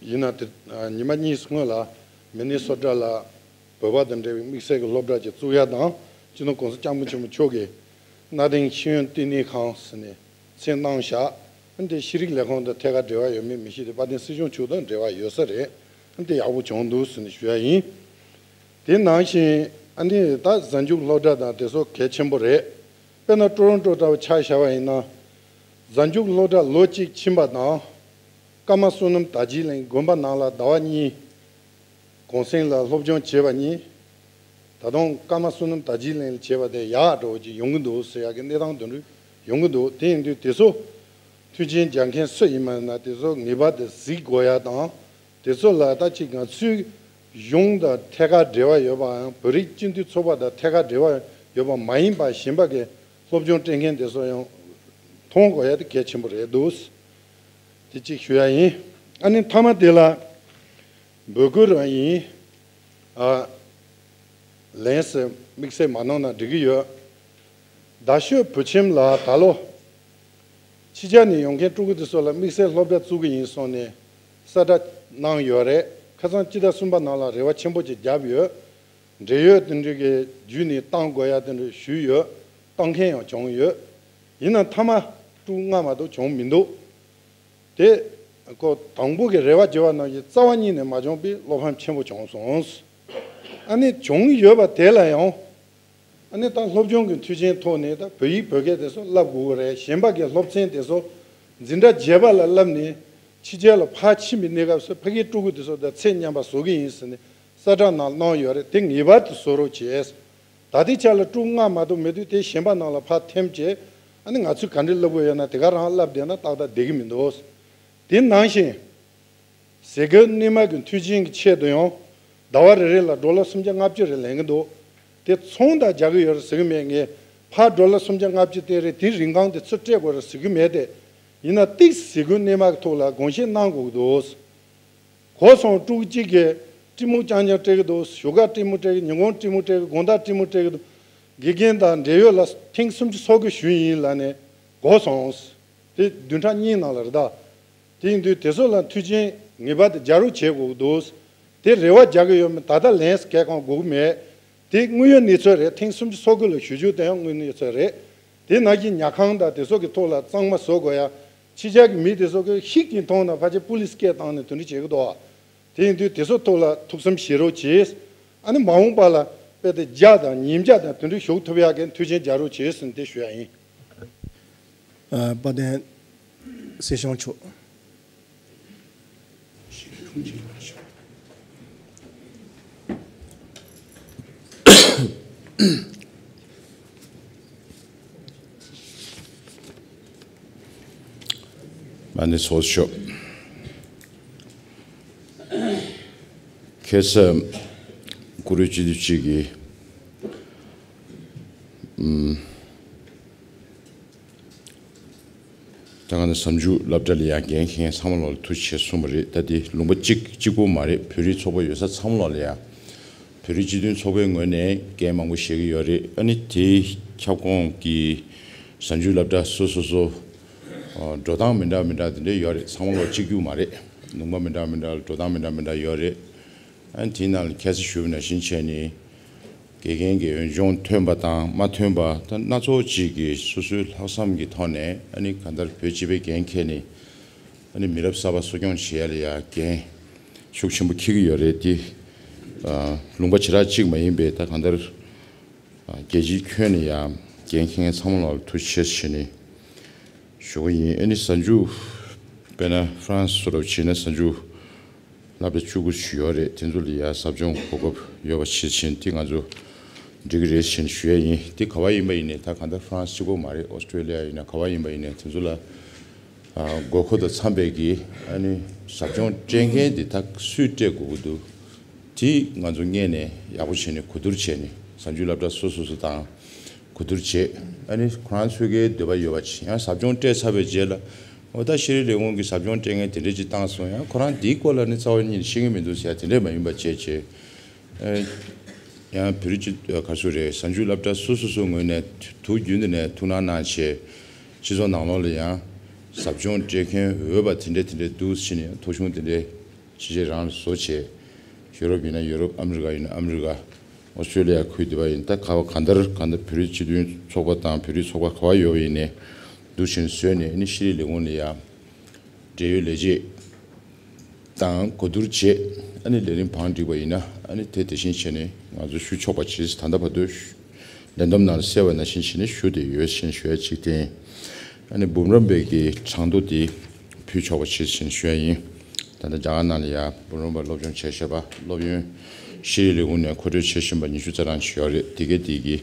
ཡིན་ན་དེ་ཉི་མ་གཉིས་སྔོན་ལ་མི་ནི་སོ་ཊ་ལ་བོད་པ་དང་འབྲེལ་བའི་དམིགས་བསལ་གྱི་སློབ་གྲྭ་ཅིག་བཙུགས་ཡ་དང་། སྤྱི་ནོར་གོང་ས་སྐྱབས་མགོན་ཆེན་པོ་མཆོག་གིས་གནའ་དེང་ཤེས་ཡོན་བསྟི་གནས་ཁང་ཟེར་ནས་མཚན་གནང་བཞག་ཨ་ནི་དེ་ཤེས་རིག་ལས་ཁུངས་དང་ཐད་ཀར་འབྲེལ་བ་ཡོད་མེད་མི་ཤེས་ཏེ་དཔལ་ལྡན་སྲིད་སྐྱོང་མཆོག་དང་འབྲེལ་བ་ཡོད་ས་རེད། ཨ་ནི་དེ་ཡག་པོ་བྱུང་འདུག་ཟེར་ནས་ཞུ་ཡ་ཡིན། དེ་ནང་བཞིན་ཨ་ནི་ད་གཟའ་མཇུག་སློབ་གྲྭ་དང་དེ་ཚོ་གལ་ཆེན་པོ་རེད། དཔེར་ན་ཀྲོ་རོན་ཀྲོ་ལྟ་བུ་ཆ་བཞག་པ་ཡིན་ན། གཟའ་མཇུག་སློབ་གྲྭ་ལོ་གཅིག་ཕྱིན་པ་དང་། ཀརྨ་བསོད་ནམས་དར་རྒྱས་གླིང་དགོན་པ་ནང་ལ་ཟླ་བ་གཉིས་གུང་སེང་ལ་སློབ་སྦྱོང་བྱས་པ་གཉིས། ད་དུང་ཀརྨ་བསོད་ནམས་དར་རྒྱས་གླིང་ལ་བྱས་པ་དེ་ཡག་འགྲོ་གི་ཡོང་གི་འདུག་ཟེར་ཡག་གི་གནས་སྟངས་དེ་འདྲ་ཡོང་གི་འདུག་དེ་ཡིན་དུས་དེ་ཚོ་མཐུན་རྐྱེན་སྦྱར་མཁན་སུ་ཡིན་མིན་ན་དེ་ཚོ་ངེས་པར་དུ་གཟིགས་དགོས་ཡ་དང་། དེ་ཚོ་ལ་ད་ཅིག་ང་ཚོའི་གཞུང་དང་ཐད་ཀར་འབྲེལ་བ་ཡོད་པའམ་བོད་རིགས་སྤྱི་མཐུན་ཚོགས་པ་དང་ཐད་ཀར་འབྲེལ་བ་ཡོད་པ་མ་ཡིན་པ་གཞན་པ་གི་སློབ་སྦྱོང་སྤྲད་མཁན་དེ་ཚོ་ཡང་མཐོང་དགོས་ཡ་དེ་གལ་ཆེན་པོ་རེད་འདུག་དེ་གཅིག་ཞུ་ཡ་ཡིན། ཨ་ནི་མཐའ་མ་དེ་ལ་འབོད་སྐུལ་རང་ཡིན། ཨ། ལན་སེ་དམིགས་བསལ་མ་གནང་ན་འགྲིག་གི་ཡོད། རྡ་ཤོད་བོད་ཁྱིམ་ལ་ད་ལོ་ཕྱི་རྒྱལ་ནས་ཡོང་མཁན་ཕྲུ་གུ་དེ་ཚོ་ལ་དམིགས་བསལ་སློབ་གྲྭ་བཙུགས་ཀྱི་ཡིན་གསུངས་ནས་གསལ་བསྒྲགས་གནང་ཡོད་རེད། ཁ་སང་སྤྱི་ཟླ་གསུམ་པ་ནང་ལ་རེ་བ་ཆེན་པོ་ཅིག་བརྒྱབ་ཡོད། འབྲེལ་ཡོད་དེ་འདྲ་གི་བརྒྱུད་ནས་བཏང་དགོས་ཡ་དེ་འདྲ་ཞུས་ཡོད། བཏང་མཁན་ཡང་བྱུང་ཡོད། ཡིན་ན་མཐའ་མ་ཕྲུ་གུ་ལྔ་མ་གཏོགས་བྱུང་མི་འདུག་དེ་ཁོ་དང་པོ་གི་རེ་བ་བརྗེ་བ་ནང་བཞིན་རྩ་བ་ཉིད་ནས་མ་བྱུང་བས་བློ་ཕམ་ཆེན་པོ་བྱུང་སོང་། ཨ་ནི་བྱུང་ཡོད་པ་དེ་ལ་ཡང་ཨ་ནི་ད་སློབ་སྦྱོང་གི་མཐུན་རྐྱེན་ཐོག་ནས་ད་བོད་ཡིག་བོད་སྐད་དེ་ཚོ་བསླབ་དགོས་ཀྱི་རེད། གཞན་པ་གི་སློབ་ཚན་དེ་ཚོ་འཛིན་གྲྭ་བརྒྱད་པ་ལ་བསླབ་ནས་ཕྱི་རྒྱལ་ལ་ཕར་ཕྱིན་པའི་གནས་སྐབས་སུ་ཕ་གིའི་ཕྲུ་གུ་དེ་ཚོ་དང་ཚད་མཉམ་པ་བཟོ་གི་ཡིན་ཟེར་ནས་གསལ་བསྒྲགས་ནང་གནང་ཡོད་རེད། དེ་ངེས་པར་དུ་བཟོ་རོགས་བྱས། ད་ལྟའི་ཆ་ལ་ཕྲུ་གུ་ལྔ་མ་གཏོགས་མེད་དུས་དེ་གཞན་པ་ནང་ལ་ཕར་འཐེན་བྱས། ཨ་ནི་ང་ཚོས་ག་འདྲ་བསླབ་དགོས་ཡོད་ན་དེ་ག་རང་བསླབ་བསྡད་ན་ཏག་ཏག་བསྡད་ཀྱི་མི་འདུག་དེ་ནང་བཞིན་ཟས་གོས་གནས་མལ་གྱི་མཐུན་རྐྱེན་གྱི་ཆེད་དུ་ཡང་ཟླ་བ་རེ་རེ་ལ་ཌོ་ལར་སུམ་བརྒྱ་ལྔ་བཅུ་རེ་ལེན་གྱི་འདུག་དེ་ཚོང་དང་རྒྱག་གི་ཡོད་རེད་ཟེར་གྱི་མེད། ངས་ཕར་ཌོ་ལར་སུམ་བརྒྱ་ལྔ་བཅུ་སྟེར་རེད། དེ་རིན་གོང་དེ་ཚུར་སྤྲད་དགོས་རེད་ཟེར་གྱི་མེད་དེ། ཡིན་ན་ཏིག་ཟས་གོས་གནས་མལ་གྱི་ཐོག་ལ་དགོངས་བཞེས་གནང་དགོས་ཀྱི་འདུག་གོ་སོང་། ཕྲུ་གུ་གཅིག་གིས་སྤྲི་མོ་རྐྱང་རྐྱང་སྤྲད་ཀྱི་འདུག་བཞུགས་སྒར་སྤྲི་མོ་སྤྲད་ཀྱི། ཉིན་གུང་སྤྲི་མོ་སྤྲད་ཀྱི། དགོང་དག་སྤྲི་མོ་སྤྲད་ཀྱི་འདུག་དགེ་རྒན་དང་འབྲེལ་ཡོད་ལ་ཐེངས་སུམ་ཅུ་སོ་དགུ་ཞུས་ཡིན་ལབ་ནས་གོ་སོང་། དེ་བདུན་ཕྲག་གཉིས་ནང་ལ་རེད་ད། དེ་ཡིན་དུས་དེ་ཚོ་ལ་མཐུན་རྐྱེན་ངེས་པར་དུ་རྒྱག་རོགས་བྱེད་དགོས་ཀྱི་འདུག་དེ་རེ་བ་རྒྱག་གི་ཡོད་མེད་ད་ལྟ་ལན་གང་དགོས་ཀྱི་མེད། དེ་དངོས་ཡོད་གནས་ཚུལ་རེད། ཐེངས་སུམ་ཅུ་སོ་དགུ་ལ་ཞུ་རྒྱུ་དེ་ཡང་དངོས་གནས་ཚུལ་རེད། དེ་ནང་བཞིན་ཉལ་ཁང་དང་དེ་ཚོ་གི་ཐོག་ལ་གཙང་མ་བཟོ་དགོས་ཡ། ཕྱི་རྒྱལ་གྱི་མི་དེ་ཚོ་གི་ཤིག་ཅིག་མཐོང་ན་ཕལ་ཆེར་པུ་ལིས་སྐད་བཏང་ནས་དེ་འདྲ་བྱེད་ཀྱི་འདུག་དེ་ཡིན་དུས་དེ་ཚོ་ཐོག་ལ་ཐུགས་བསམ་བཞེས་རོགས་གྱིས། ཨ་ནི་མ་འོངས་པ་ལ་དཔེ་དེ་བརྒྱ་དང་ཉིས་བརྒྱ་དང་དེ་འདྲ་ཞུགས་ཐུབ་ཡག་གི་མཐུན་རྐྱེན་སྦྱར་རོགས་གྱིས་ཟེར་ནས་དེ་ཞུ་ཡ་ཡིན། ཨ། དཔལ་ལྡན་སྲིད་སྐྱོང་མཆོག་མ་ཎི་ཚོགས་ཞུ། ཁ་སང་ཀུ་རེ་སྤྱི་འཐུས་གཅིག་གིས། ཨམ། ད་ག་ནང་བཞིན་གཟའ་མཇུག་སློབ་གྲྭ་ལ་ཡང་འགན་འཁྱེར་མཁན་ཚང་མ་ལོག་ལ་ཐུགས་རྗེ་ཆེ་གསུངས་པ་རེད། ད་དེ་ལུང་པ་གཅིག་གཅིག་པོ་མ་རེད། བོད་རིགས་ཚོགས་པ་ཡོད་ས་ཚང་མ་ལོག་ལ་ཡང་བོད་རིགས་སྤྱི་མཐུན་ཚོགས་པའི་ངོས་ནས་འགན་མང་པོ་བཞེས་ཀྱི་ཡོད་རེད། ཨ་ནི་དེའི་ཁྱབ་ཁོངས་ཀྱི་གཟའ་མཇུག་སློབ་གྲྭ་སོ་སོ་སོ་འགྲོ་སྟངས་མི་འདྲ་མི་འདྲ་དེ་འདྲ་ཡོད་རེད། ཚང་མ་ལོག་གཅིག་གྱུར་མ་རེད། ལུང་པ་མི་འདྲ་མི་འདྲ་ལ་འགྲོ་སྟངས་མི་འདྲ་མི་འདྲ་ཡོད་རེད། ཨ་ནི་དེའི་ནང་ལ་ཁ་སང་ཞུས་པ་ནང་བཞིན་བྱས་ནས། དགེ་རྒན་གྱི་འོས་སྦྱོང་ཐོན་པ་དང་མ་ཐོན་པ་དང་སྣ་ཚོགས་ཅིག་གིས་སོ་སོའི་ལྷག་བསམ་གྱི་ཐོག་ནས་ཨ་ནི་གང་ལྟར་བོད་སྤྱི་པའི་འགན་འཁྱེར་ནས་ཨ་ནི་མི་རབས་གསར་པ་གསོ་སྐྱོང་བྱེད་ཡ་ལ་ཡ་འགན་ཤུགས་ཆེན་པོ་འཁྱེར་གྱི་ཡོད་རེད། དེ་ཨ་ལུང་པ་བྱེ་བྲག་གཅིག་མ་ཡིན་པའི་ད་གང་ལྟར་ཨ་རྒྱལ་སྤྱིའི་ཁྱོན་ནས་ཡ་འགན་འཁྱེར་མཁན་ཚང་མ་ལ་ཐུགས་རྗེ་ཆེ་ཞུ་ནས་ཞུ་གི་ཡིན། ཨ་ནི་གཟའ་མཇུག་དཔེར་ན་ཧྥ་རན་སི་སོགས་ལ་བྱས་ན་གཟའ་མཇུག་སློབ་གྲྭ་བཅུ་དགུ་ཞིག་ཡོད་རེད། དེ་ཚོ་ལ་ཡ་ཟབ་སྦྱོང་གོ་སྐབས་ཡོད་པ་ཇི་བཞིན་དེ་ང་ཚོ་འགྲིག་གི་རེད་ཞེས་ཞུ་ཡ་ཡིན། དེ་ག་བ་ཡིན་པ་ཡིན་ནའི་ད་གང་ལྟར་ཧྥ་རན་སི་གཅིག་པོ་མ་རེད། ཨོ་སི་ཀྲོ་ལི་ཡ་ཡིན་ན་ག་བ་ཡིན་པ་ཡིན་ནའི་དེ་ཚོ་ལ་དགོས་མཁོ་དང་འཚམ་པའི་གི་ཨ་ནི་ཟབ་སྦྱོང་སྤྲད་མཁན་དེ་ད་སུས་སྤྲད་དགོས་ཀྱི་འདུག་དེ་ང་ཚོ་སྔོན་ནས་ཡག་པོ་བྱས་ནས་གོ་བསྡུར་བྱས་ནས་གཟའ་མཇུག་སློབ་གྲྭ་སོ་སོ་སོ་དང་། གོ་བསྡུར་བྱེད། ཨ་ནི་ཁོ་རང་ཚོའི་གི་འདོད་པ་ཡོད་པ་ཅིག་ཡང་ཟབ་སྦྱོང་སྤྲད་ཚར་བའི་རྗེས་ལ་འོ་ད་ཤེས་རིག་ལས་ཁུངས་ཀྱི་ཟབ་སྦྱོང་སྤྲད་མཁན་དེ་འདྲས་ཅིག་བཏང་སོང་། ཡང་ཁོ་རང་འདིའི་སྐོར་ལ་ནི་རྩ་བ་ཉིད་ནས་ཤེས་ཀྱི་མི་འདུག་ཟེར་ཡ་དེ་འདྲས་མ་ཡིན་པ་བྱས་བྱས། ཨ་ཡང་བོད་རིགས་ཀྱི་ག་ཚོད་རེད། གཟའ་མཇུག་སློབ་གྲྭ་སོ་སོ་སོའི་ངོས་ནས་ཐུགས་རྒྱུན་དུ་ནས་ཐུགས་སྣང་གནང་བྱས། སྤྱི་ཚོགས་ནང་ལོགས་ལ་ཡང་ཟབ་སྦྱོང་སྤྲད་མཁན་འོས་པ་དེ་འདྲས་དེ་འདྲས་འདུག་ཟེར་ནས་ཐོ་གཞུང་དེ་འདྲས། ཕྱི་རྒྱལ་རང་ལ་བཟོ་བྱས། ཡུ་རོབ་ཡིན་ན་ཡུ་རོབ། ཨ་མི་རི་ཀ་ཡིན་ན་ཨ་མི་རི་ཀ། ཨོ་སི་ཀྲོ་ལི་ཡ་ཁུལ་འདི་པ་ཡིན་ད་ག་བ་གང་ལྟར་གང་ལྟར་བོད་རིགས་སྤྱི་མཐུན་ཚོགས་པ་དང་བོད་རིགས་ཚོགས་པ་ག་བ་ཡོད་པ་ཡིན་ནའི་འདུག་བྱས་ནས་བཟོས་ནས་ཨ་ནི་ཤེས་རིག་ལས་ཁུངས་ལ་ཡ་འབྲེལ་ཡོད་ལས་བྱེད་དང་གོ་བསྡུར་བྱས། ཨ་ནི་ལས་རིམ་བང་བསྒྲིགས་པ་ཡིན་ན་ཨ་ནི་དེ་དེ་བཞིན་བྱས་ནས་ང་ཚོ་ཞུ་ཆོག་པ་བྱས། ད་ལྟ་བར་དུ་ཞུ་ལས་བསྡོམས་ནང་ལ་གསལ་བ་ནང་བཞིན་བྱས་ནས་ཞུ་བསྡད་ཡོད་ཅེས་ཞུ་ཡ་གཅིག་བསྟན། ཨ་ནི་འབུམ་རམས་པའི་གི་གྲངས་ཐོ་དེ་ཕུལ་ཆོག་པ་བྱེད་བཞིན་ཞུ་ཡ་ཡིན། ད་ལྟ་རྒྱ་གར་ནང་ལ་ཡ་འབུམ་རམས་པ་སློབ་སྦྱོང་བྱས་བཞག་པ་སློབ་ཡོན་ཤེས་རིག་ལས་ཁུངས་ནས་མཁོ་སྤྲོད་བྱེད་བཞིན་པ་ཉི་ཤུ་རྩ་གྲངས་ཅིག་ཡོད་རེད། དེ་གའི་དེ་གི་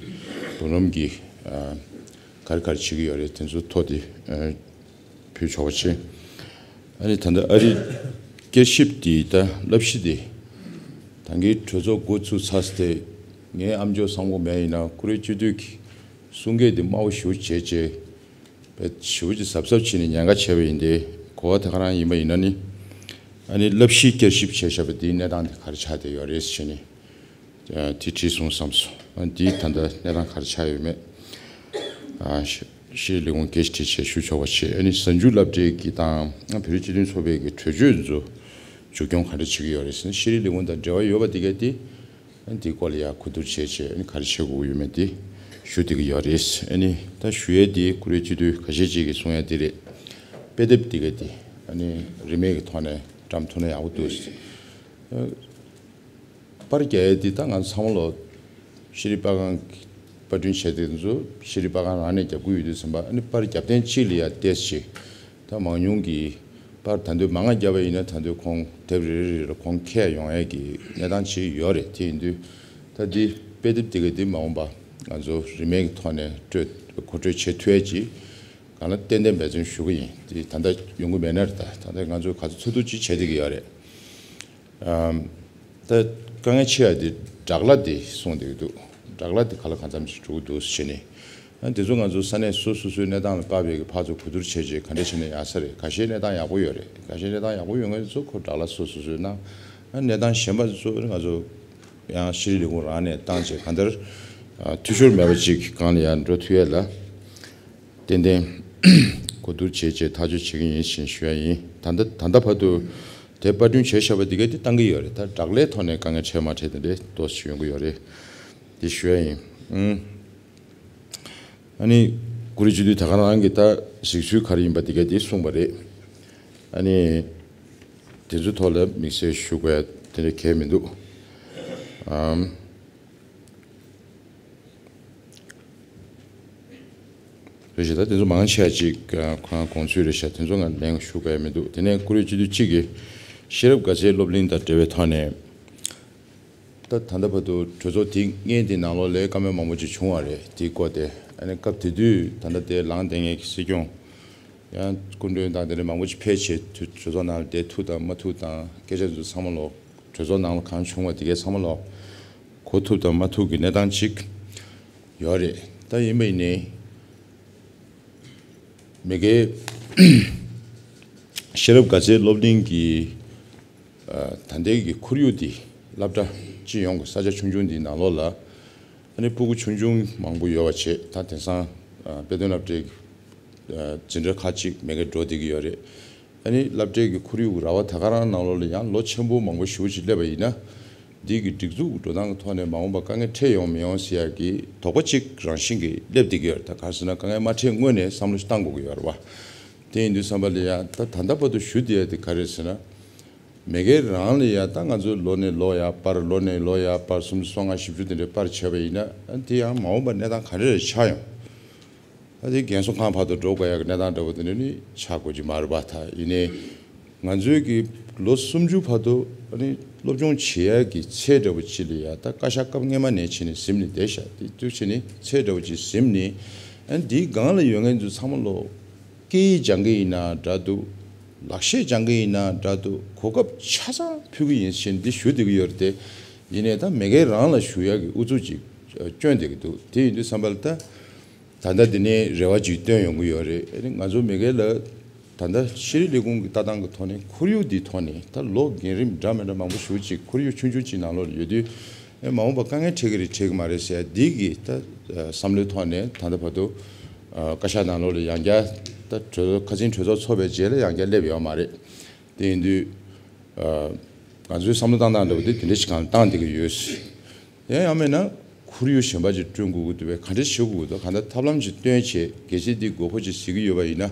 འབུམ་རམས་ཀྱི་ཨ་ག་རེ་ག་རེ་བྱེད་ཀྱི་ཡོད་རེད། དེ་ཚོ་ཐོ་དེ་ཨ་ཕུལ་ཆོག་པ་བྱེད། ཨ་ནི་ད་ལྟ་ཨ་རིའི་སྐྱེར་ཞིབ་དེ་ད་བསླབ་གཞི་དེ་ད་གིན་གྲོས་ཚོགས་འགོ་བཙུགས་ཚར་སྟེ་ངའི་ཨམ་ཅོག་གསང་བོ་མེད་ཡིན་ན་ཀུ་རེ་སྤྱི་འཐུས་ཀྱི་གསུང་སྐད་དེ་དམའ་བོ་ཞེ་པོ་བྱས་བྱས། དཔེ་ཞེ་པོ་ཅིག་གཟབ་གཟབ་བྱས་ནས་ཉེན་ཁ་བྱས་པ་ཡིན་ཏེ། གོ་བ་དེ་ག་རང་ཡིན་པ་ཡིན་ན་ནི། ཨ་ནི་བསླབ་གཞི་བསྐྱར་ཞིབ་བྱས་བཞག་པ་འདིའི་གནས་སྟངས་དེ་ག་རེ་ཆགས་བསྡད་ཡོད་རེད་ཟེར་ནས། ཨ་དེ་དྲིས་སོང་བསམ་སོང་། ཨ་འདིའི་ད་ལྟ་གནས་སྟངས་ག་རེ་ཆགས་ཡོད་མེད། ཨ་ཤེས་ཤེས་རིག་ལས་ཁུངས་སྐད་ཆ་དྲིས་བྱས་ཞུ་ཆོག་པ་བྱས། ཨ་ནི་གཟའ་མཇུག་སློབ་གྲྭའི་གི་དང་ཨ་བོད་རིགས་སྤྱི་མཐུན་ཚོགས་པའི་གི་གྲོས་ཆོད་ཚོ་མཇུག་སྐྱོང་ག་འདྲ་བྱེད་ཀྱི་ཡོད་རེད་ཟེར་ན། ཤེས་རིག་ལས་ཁུངས་དང་འབྲེལ་བ་ཡོད་པ་དེ་གས་དེ། ཨ་ནི་དེའི་སྐོར་ལ་ཡང་གོ་བསྡུར་བྱས་བྱས་ཨ་ནི་ག་རེ་བྱེད་དགོས་ཡོད་མེད་དེ་ཞུ་བསྡད་ཀྱི་ཡོད་རེད། ཨ་ནི་ད་ཞུ་ཡས་དེ་ཀུ་རེ་སྤྱི་འཐུས་ཁ་ཤས་ཅིག་གིས་གསུང་ཡས་དེ་རེད། དཔེ་དེབ་དེ་ག་དེ་ཨ་ནི་རིན་མེད་ཀྱི་ཐོག་ནས་བཀྲམ་ཐུབ་ན་ཡག་པོ་འདུག། ཨ་པར་རྒྱག་ཡས་དེ་ད་ང་ཚང་མ་ལོ་ཤེས་རིག་པར་ཁང་གི་པར་སྐྲུན་བྱས་དེ་ཚོ་ཤེས་རིག་པར་ཁང་རང་ནས་རྒྱབ་ཀྱི་ཡོད་དུས་ཙམ་པ། ཨ་ནི་པར་རྒྱབ་ཐེངས་གཅིག་ལ་ཡ་ཏོག་ཙམ་ཅིག་ད་མང་ཉུང་གི་པར་ད་དུང་མང་ང་བརྒྱབ་པ་ཡིན་ན་ད་དུང་ཁོང་དེབ་རེ་རེ་རེ་ལ་ཁོང་འཁྱེར་ཡོང་ཡས་ཀྱི་གནས་སྟངས་ཅིག་ཡོད་རེད། དེ་ཡིན་དུས་ད་འདི་དཔེ་དེབ་དེ་ག་དེ་མ་འོངས་པ་ང་ཚོ་རིན་མེད་ཀྱི་ཐོག་ནས་སྤྲོད་མཁོ་སྤྲོད་བྱེད་ཐུབ་ཡས་ཀྱི་སྒང་ལ་ཏན་ཏན་འབད་བརྩོན་ཞུ་གི་ཡིན། དེ་ད་ལྟ་ཡོང་གི་མེད་ན་རེད། ད་ད་ལྟ་ང་ཚོས་ག་ཚོད་ཐུབ་ཐུབ་ཅིག་བྱེད་བསྡད་ཀྱི་ཡོད་རེད། ཨམ། ད་དཀའ་ངལ་ཆེ་བ་དེ་སྦྲག་གླ་དེ་གསུངས་བསྡད་ཀྱི་འདུག། སྦྲག་གླ་དེ་ག་ལ་གང་འཚམ་ཞིག་འགྲོ་གི་འདུག་ཟེར་ནས། ཨ་དེ་ཚོ་ང་ཚོ་ས་གནས་སོ་སོ་སོའི་གནས་སྟངས་ལ་དཔག་པའི་གི་ཕར་ཚུར་གོ་བསྡུར་བྱས་རྗེས་ག་འདྲ་བྱས་ན་ཡག་ས་རེད། ཁ་ཤས་གནས་སྟངས་ཡག་པོ་ཡོད་རེད། ཁ་ཤས་གནས་སྟངས་ཡག་པོ་ཡོད་མཁན་ཚོ་ཁོ་སྦྲག་གླ་སོ་སོ་སོས་གནང་། ཨ་གནས་སྟངས་གཞན་པ་ཚོ་ང་ཚོ་ཡང་ཤེས་རིག་ལས་ཁུངས་རང་ནས་བཏང་བྱས་གང་ལྟར་ཨ་འཐུས་ཤོར་མེད་པ་ཅིག་གི་སྒང་ལ་ཡར་འགྲོ་ཐུབ་ཡས་ལ། ཏན་ཏན་གོ་བསྡུར་བྱས་རྗེས་ཐག་གཅོད་བྱེད་ཀྱི་ཡིན་ཞེས་ཞུ་ཡ་ཡིན། ད་ལྟ་ད་ལྟ་བར་དུ་དེ་པར་སྐྲུན་བྱས་བཞག་པ་འདི་གས་དེ་བཏང་གི་ཡོད་རེད། ད་སྦྲག་གླའི་ཐོག་ནས་དཀའ་ངལ་འཕྲད་མ་འཕྲད་དེ་འདྲའི་ཏོག་ཙམ་ཡོང་གི་ཡོད་རེད། དེ་ཞུ་ཡ་ཡིན། ཨུམ། ཨ་ནི་ཀུ་རེ་སྤྱི་འཐུས་ད་ག་རང་གིས་ད་གཟིགས་ཚུལ་ག་རེ་ཡིན་པ་འདི་གས་དེ་གསུངས་པ་རེད། ཨ་ནི་དེ་ཚོའི་ཐོག་ལ་དམིགས་བསལ་ཞུ་དགོས་ཡ་དེ་འདྲ་གང་ཡང་མི་འདུག། ཨམ། རེད་ཤག། ད་དེ་ཚོ་མང་ཆེ་བ་ཅིག་ཁོ་རང་དགོངས་ཚུལ་རེད་ཤག། དེ་ཚོ་ང་ལན་ཞུ་དགོས་ཡ་མི་འདུག། དེ་ནས་ཀུ་རེ་སྤྱི་འཐུས་གཅིག་གིས་ཤེས་རབ་དགའ་ཚལ་སློབ་གླིང་དང་འབྲེལ་བའི་ཐོག་ནས། ད་ད་ལྟ་བར་དུ་གྲོས་ཚོགས་དེ་སྔོན་དེ་ནང་ལོགས་ལ་བཀའ་མོལ་མང་པོ་ཅིག་བྱུང་བ་རེད། དེའི་སྐོར་དེ་ཨ་ནི་སྐབས་དེ་དུས་ད་ལྟ་དེ་ལངས་བསྡད་མཁན་གྱི་སྲིད་སྐྱོང་ཡང་སྐུ་མགྲོན་དང་དེ་འདྲ་མང་པོ་ཅིག་ཕེབས་བྱས་དུས་གྲོས་ཚོགས་ནང་ལ་བསྡད་ཐུབ་དང་མ་ཐུབ་དང་སྐད་ཆ་དེ་ཚོ་ཚང་མ་ལོག་གྲོས་ཚོགས་ནང་ལ་གང་བྱུང་བ་དེ་གས་ཚང་མ་ལོག་གོ་ཐུབ་དང་མ་ཐུབ་ཀྱི་གནས་སྟངས་ཅིག་ཡོད་རེད། ད་ཡིན་པ་ཡིན་ནའི་མ་གིའི་ཤེས་རབ་དགའ་ཚལ་སློབ་གླིང་གི་ཨ་ད་ལྟའི་གི་ཁོར་ཡུག་འདི་སློབ་གྲྭ་སྤྱི་ཡོངས་ཀྱི་ས་ཆ་ཆུང་ཆུང་འདིའི་ནང་ལོགས་ལ་ཨ་ནི་སྤུ་གུ་ཆུང་ཆུང་མང་པོ་ཡོད་པ་བྱས། ད་དེང་སང་ཨ་དཔེ་སྟོན་སློབ་གྲྭའི་ཨ་འཛིན་གྲྭ་ཁག་ཅིག་མ་གི་འགྲོ་བསྡད་ཀྱི་ཡོད་རེད། ཨ་ནི་སློབ་གྲྭའི་གི་ཁོར་ཡུག་ར་བ་ད་ག་རང་ནང་ལོགས་ལ་ཡང་ལོ་ཆེན་པོ་མང་པོ་ཞེ་པོ་ཅིག་སླེབས་པ་ཡིན་ན། འདི་གི་སྒྲིག་འཛུགས་འགྲོ་སྟངས་ཀྱི་ཐོག་ནས་མ་འོངས་པ་དཀའ་ངལ་འཕྲད་ཡོང་མི་ཡོང་ཟེར་ཡག་གི་དོགས་པ་གཅིག་རང་བཞིན་གྱིས་སླེབས་བསྡད་ཀྱི་ཡོད་རེད། ད་ག་རེ་ཟེར་ན་དཀའ་ངལ་མ་འཕྲད་སྔོན་ནས་བསམ་བློ་ཞིག་བཏང་དགོས་ཀྱི་ཡོད་རེད་བ། དེ་ཡིན་དུས་ཙམ་པ་ལ་ཡ་ད་ད་ལྟ་བར་དུ་ཞུ་བསྡད་ཡ་དེ་ག་རེ་རེད་ཟེར་ན། མ་གི་རང་ལ་ཡ་ད་ང་ཚོའི་ལོ་ནས་ལོ་ཡ་པར་ལོ་ནས་ལོ་ཡ་པར་སུམ་ཅུ་སོ་ལྔ་བཞི་བཅུ་དེ་འདྲའི་པར་བྱས་པ་ཡིན་ན་དེ་ཡང་མ་འོངས་པ་གནས་སྟངས་ག་འདྲ་རེ་ཆགས་ཡོང་། ད་དེ་རྒན་གསོ་ཁང་བར་དུ་འགྲོ་དགོས་ཡག་གི་གནས་སྟངས་འདྲ་བོ་དེ་འདྲ་ནི་ཆགས་དགོས་ཀྱི་མ་རེད་པ། ད་ཡིན་ནའི་ང་ཚོའི་གི་ལོ་སུམ་ཅུ་བར་དུ་ཨ་ནི་སློབ་སྦྱོང་བྱེད་ཡག་གི་ཚད་འདྲ་བོ་ཅིག་ལ་ཡ་ད་བཀའ་ཤག་སྐབས་སྔོན་མ་ནས་བྱས་ནས་ཟིན་ནས་བསྡད་ཤག། དེ་དུས་བྱས་ནས་ཚད་འདྲ་བོ་ཅིག་ཟིན་ནས་ཨ་ནི་དེའི་སྒང་ལ་ཡོད་མཁན་ཚོ་ཚང་མ་ལོ་སྐད་ཡིག་སྦྱང་གི་ཡིན་ན་འདྲ་འདུག། ལག་ཤེས་སྦྱང་གི་ཡིན་ན་འདྲ་འདུག། གོ་སྐབས་ཆ་ཚང་ཕུལ་གི་ཡིན་ཞེས་འདི་ཞུ་བསྡད་ཀྱི་ཡོད་རེད་དེ། ཡིན་ནའི་ད་མ་གི་རང་ལ་ཞུ་ཡག་གི་ཨུ་ཚུགས་ཅིག་སྐྱོན་བསྡད་ཀྱི་འདུག། དེ་ཡིན་དུས་ཙམ་པ་ལ་ད། ད་ལྟ་འདི་ནས་རེ་བ་ཅིག་བཏོན་ཡོང་གི་ཡོད་རེད། ཨ་ནི་ང་ཚོ་མ་གི་ལ་ད་ལྟ་ཤེས་རིག་ལས་ཁུངས་ཀྱི་ལྟ་སྟངས་ཀྱི་ཐོག་ནས་ཁོར་ཡུག་འདིའི་ཐོག་ནས་ད་ལོ་རྒན་རིམ་འདྲ་མི་འདྲ་མང་པོ་ཞེ་པོ་ཅིག་ཁོར་ཡུག་ཆུང་ཆུང་ཅིག་ནང་ལོགས་ལ་ཡོད་དུས་ཨེ་མ་འོངས་པ་དཀའ་ངལ་འཕྲད་ཀྱི་རེད་འཕྲད་ཀྱི་མ་རེད་ཟེར་ཡ་འདི་གི་ད་བསམ་བློའི་ཐོག་ནས་ད་ལྟ་བར་དུ་བཀའ་ཤག་ནང་ལོགས་ལ་ཡང་བསྐྱར་ད་གྲོས་ཁ་སང་གྲོས་ཚོགས་ཚོགས་པའི་རྗེས་ལ་ཡང་བསྐྱར་སླེབས་ཡོད་མ་རེད། དེ་ཡིན་དུས་ང་ཚོའི་བསམ་བློ་བཏང་སྟངས་འདྲ་བོ་དེ་དེ་འདྲ་ཞིག་གང་བཏང་བསྡད་ཀྱི་ཡོད། ཡང་ཡང་མིན་ན་ཁོར་ཡུག་གཞན་པ་ཅིག་བསྐྲུན་དགོས་ཀྱི་འདུག་པས། ག་འདྲ་བྱེད་དགོས་ཀྱི་འདུག། གང་ལྟར་ཐབས་ལམ་ཅིག་བཏོན་བྱས་གལ་སྲིད་འདི་དགོས་མཁོ་ཅིག་གཟིགས་ཀྱི་ཡོད་པ་ཡིན་ན།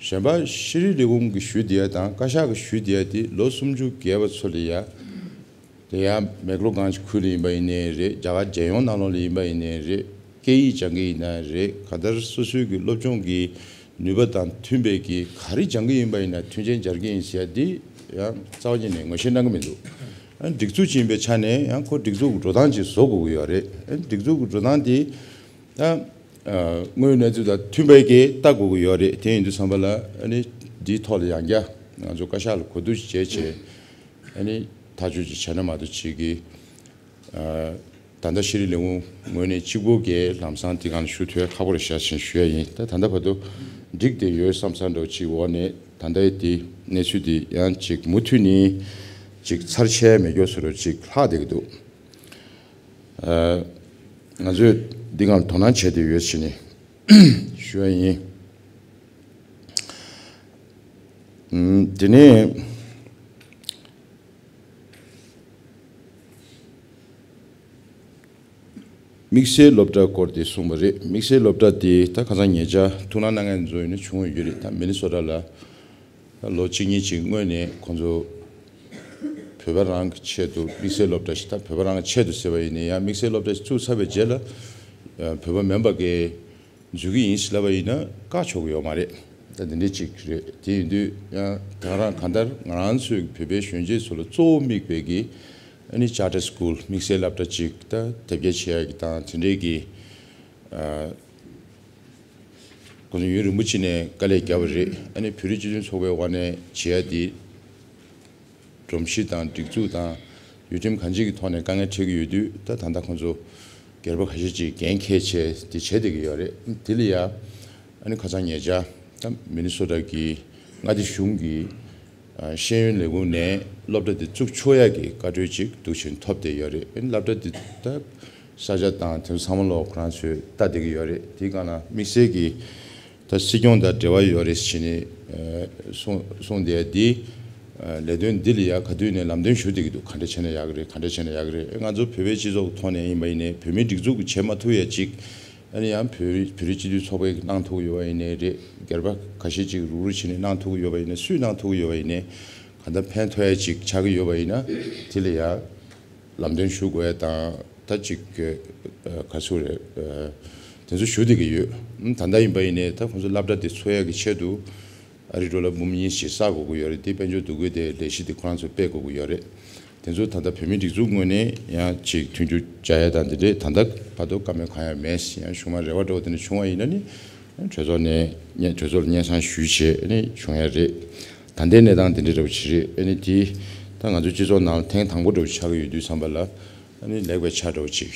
གཞན་པ་ཤེས་རིག་ལས་ཁུངས་ཀྱིས་ཞུས་བསྡད་ཡ་དང་བཀའ་ཤག་གིས་ཞུས་བསྡད་ཡ་དེ་ལོ་སུམ་ཅུ་བརྒལ་བ་ཚོ་ལ་ཡ། དེ་ཡང་མེག་ལོ་གང་ཅིག་ཁུལ་ལ་ཡིན་པ་ཡིན་ནའི་རེད། རྒྱ་གར་རྒྱལ་ཡོངས་ནང་ལོགས་ལ་ཡིན་པ་ཡིན་ནའི་རེད། སྐད་ཡིག་སྦྱང་གི་ཡིན་ན་རེད། གང་ལྟར་སོ་སོའི་གི་སློབ་སྦྱོང་གི་ ནུས་པ་དང་མཐུན་པའི་གི་ག་རེ་སྦྱང་གི་ཡིན་པ་ཡིན་ན་མཐུན་རྐྱེན་སྦྱར་གི་ཡིན་ཟེར་ཡ་འདི་ཡང་རྩ་བ་ཉིད་ནས་ངོ་ཤེས་གནང་གི་མི་འདུག་ཨ་སྒྲིག་འཛུགས་ཅིག་ཡིན་པའི་ཆ་ནས་ཡང་ཁོ་སྒྲིག་འཛུགས་འགྲོ་སྟངས་ཅིག་བཟོ་དགོས་ཀྱི་ཡོད་རེད། ཨ་སྒྲིག་འཛུགས་འགྲོ་སྟངས་འདི་ད་དངོས་ཡོད་གནས་ཚུལ་དང་མཐུན་པའི་གི་ལྟ་དགོས་ཀྱི་ཡོད་རེད། དེ་ཡིན་དུས་ཙམ་པ་ལ་ཨ་ནི་འདིའི་ཐོག་ལ་ཡང་བསྐྱར་ང་ཚོ་བཀའ་ཤག་ལ་གོ་བསྡུར་བྱས་བྱས་ཨ་ནི་ཐག་གཅོད་ཅིག་བྱས་ན་མ་གཏོགས་ཅིག་གི་ད་ལྟ་ཤེས་རིག་ལས་ཁུངས་ངོས་ནས་གཅིག་པོ་གིས་ལམ་སང་དེ་སྒང་ལ་ཞུ་ཐུབ་ཡ་ཁག་པོ་རེད་ཤག་ཅེས་ཞུ་ཡ་ཡིན། ད་ད་ལྟ་བར་དུ་འགྲིག་བསྡད་ཡོད་བསམ་བསམ་འདྲ་བོ་ཅིག་འོག་ནས་ད་ལྟའི་དེ་གནས་ཚུལ་དེ་ཡང་ཅིག་མུ་མཐུད་ནས་ཅིག་ཚར་ཆད་མེད་མཁན་བཟོ་འདྲ་ཅིག་ལྷག་བསྡད་ཀྱི་འདུག་ང་ཚོས་འདི་སྒང་ལ་དོ་སྣང་བྱས་བསྡད་ཡོད་ཅེས་ནས་ཞུ་ཡ་ཡིན། དེ་ནས། དམིགས་བསལ་སློབ་གྲྭ་སྐོར་དེ་གསུངས་པ་རེད། དམིགས་བསལ་སློབ་གྲྭ་དེ་ད་ཁ་སང་ཉེ་ཆར་ཐུགས་སྣང་གནང་མཁན་ཚོ་ཡིན་ན་བྱུང་ཡོད་རེད། ད་མི་ནི་སོ་ཊ་ལ་ད་ལོ་གཅིག་གཉིས་ཅིག་སྔོན་ནས་ཁོང་ཚོ་བོད་པ་རང་གི་ཆེད་དུ་དམིགས་བསལ་སློབ་གྲྭ་ཞིག་ད་བོད་པ་རང་གི་ཆེད་དུ་ཟེར་བ་ཡིན་ན་ཡང་དམིགས་བསལ་སློབ་གྲྭ་ཞིག་བཙུགས་ཚར་བའི་རྗེས་ལ་བོད་པ་མིན་པ་གི་འཛུལ་གྱི་ཡིན་ཟེར་ལབ་པ་ཡིན་ན་བཀག་ཆོག་གི་ཡོད་མ་རེད། ད་དེ་འདྲ་ཅིག་རེད། དེ་ཡིན་དུས་ཡང་ད་རང་གང་ལྟར་ང་རང་ཚོའི་བོད་པའི་གཞོན་སྐྱེས་ཚོ་ལ་གཙོ་བོ་དམིགས་པའི་གི་ཨ་ནི་ཅར་ཊར་སི་ཀུལ་དམིགས་བསལ་སློབ་གྲྭ་ཅིག་ད་དེབ་སྐྱེལ་བྱེད་ཡ་གི་དང་དེ་འདྲའི་གི་ཁོང་ཚོ་ཡུན་རིང་པོ་ཅིག་ནས་དཀའ་ལས་བརྒྱབ་པ་རེད། ཨ་ནི་བོད་རིགས་སྤྱི་མཐུན་ཚོགས་པའི་དབང་ནས་བྱེད་ཡ་དེ། སྒྲོམ་གཞི་དང་སྒྲིག་འཛུགས་དང་ཡུལ་ཁྲིམས་གང་ཅིའི་ཐོག་ནས་དཀའ་ངལ་འཕྲད་ཀྱི་ཡོད་དུས་ད་ད་ལྟ་ཁོང་ཚོ་སྒེར་པ་ཁ་ཤས་ཅིག་འགན་འཁྱེར་བྱས་དེ་བྱེད་བསྡད་ཀྱི་ཡོད་རེད། དེ་ལ་ཡ་ཨ་ནི་ཁ་སང་ཉེ་ཆར་ད་མི་ནི་སོ་ཊ་གི་མངའ་སྡེ་གཞུང་གི་ཤེས་ཡོན་ལས་ཁུངས་ནས་སློབ་གྲྭ་དེ་བཙུགས་ཆོག་ཡ་གི་བཀའ་འཁྲོལ་ཅིག་འདུག་བྱས་ཐོབ་བསྡད་ཡོད་རེད། ཨ་ནི་སློབ་གྲྭ་དེ་ད་ས་ཆ་དང་དེ་ཚོ་ཚང་མ་ལོག་ཁོ་རང་ཚོས་ལྟ་བསྡད་ཀྱི་ཡོད་རེད། དེའི་སྒང་ལ་དམིགས་བསལ་གྱི་ད་སྲིད་སྐྱོང་དང་འབྲེལ་བ་ཡོད་རེད་ཟེར་ནས་གསུངས་གསུངས་བསྡད་དེ། ལས་དོན་འདི་ལ་ཡ་ག་དུས་ནས་ལམ་སྟོན་ཞུ་བསྡད་ཀྱི་འདུག་ག་འདྲ་བྱས་ན་ཡག་གི་རེད། ག་འདྲ་བྱས་ན་ཡག་གི་རེད། ང་ཚོ་བོད་པའི་སྤྱི་ཚོགས་ཐོག་ནས་ཡིན་པ་ཡིན་ནའི་བོད་མིའི་སྒྲིག་འཛུགས་ཀྱིས་བྱེད་མ་ཐུབ་ཡ་ཅིག་ཨ་ནི་ཡང་བོད་རིགས་བོད་རིགས་སྤྱི་མཐུན་ཚོགས་པས་གནང་ཐུབ་ཀྱི་ཡོད་པ་ཡིན་ནའི་རེད། སྒེར་པ་ཁ་ཤས་ཅིག་རུག་རུག་བྱས་ནས་གནང་ཐུབ་ཀྱི་ཡོད་པ་ཡིན་ནའི་སུས་གནང་ཐུབ་ཀྱི་ཡོད་པ་ཡིན་ནའི་གང་ལྟར་ཕན་ཐོགས་ཡ་ཅིག་ཆགས་ཀྱི་ཡོད་པ་ཡིན་ན་དེ་ལ་ཡ། ལམ་སྟོན་ཞུ་དགོས་ཡ་དང་ད་ཅིག་ག་ཚོད་རེད། དེ་ཚོ་ཞུ་བསྡད་ཀྱི་ཡོད། ད་ལྟ་ཡིན་པ་ཡིན་ནའི་ད་ཁོང་ཚོ་སློབ་གྲྭ་དེ་འཚོགས་ཡ་གི་ཆེད་དུ་ཨ་རི་ཌོ་ལར་འབུམ་གཉིས་ཞིག་བསགས་དགོས་ཀྱི་ཡོད་རེད། དེ་དཔལ་འབྱོར་འདུ་འགོད་དེ་ལས་གཞི་དེ་ཁོ་རང་ཚོ་སྤེལ་དགོས་ཀྱི་ཡོད་རེད། དེ་ཚོ་ད་ལྟ་བོད་མིའི་སྒྲིག་འཛུགས་ངོས་ནས་ཡང་ཅིག་མཐུན་འགྱུར་བྱ་ཡ་དང་དེ་འདྲས་ད་ལྟ་བར་དུ་བཀའ་མོལ་གང་ཡང་མེད། ཡང་གཞུག་མ་རེ་བ་འདྲ་བོ་དེ་འདྲ་བྱུང་བ་ཡིན་ན་ནི་གྲོས་ཚོགས་ནས་གྲོས་ཚོགས་ལ་སྙན་སེང་ཞུས་བྱས་ནི་བྱུང་ཡ་རེད། ད་ལྟའི་གནས་སྟངས་དེ་འདྲ་འདྲ་བོ་ཅིག་རེད། ཨ་ནི་དེ་ད་ང་ཚོའི་སྤྱི་ཚོགས་ནང་ལ་ཐེངས་དང་པོ་འདྲ་བོ་ཆགས་ཀྱི་ཡོད་དུས་ཙམ་པ་ལ་ཨ་ནི་ལེགས་པའི་ཆ་འདྲ་བོ་ཅིག་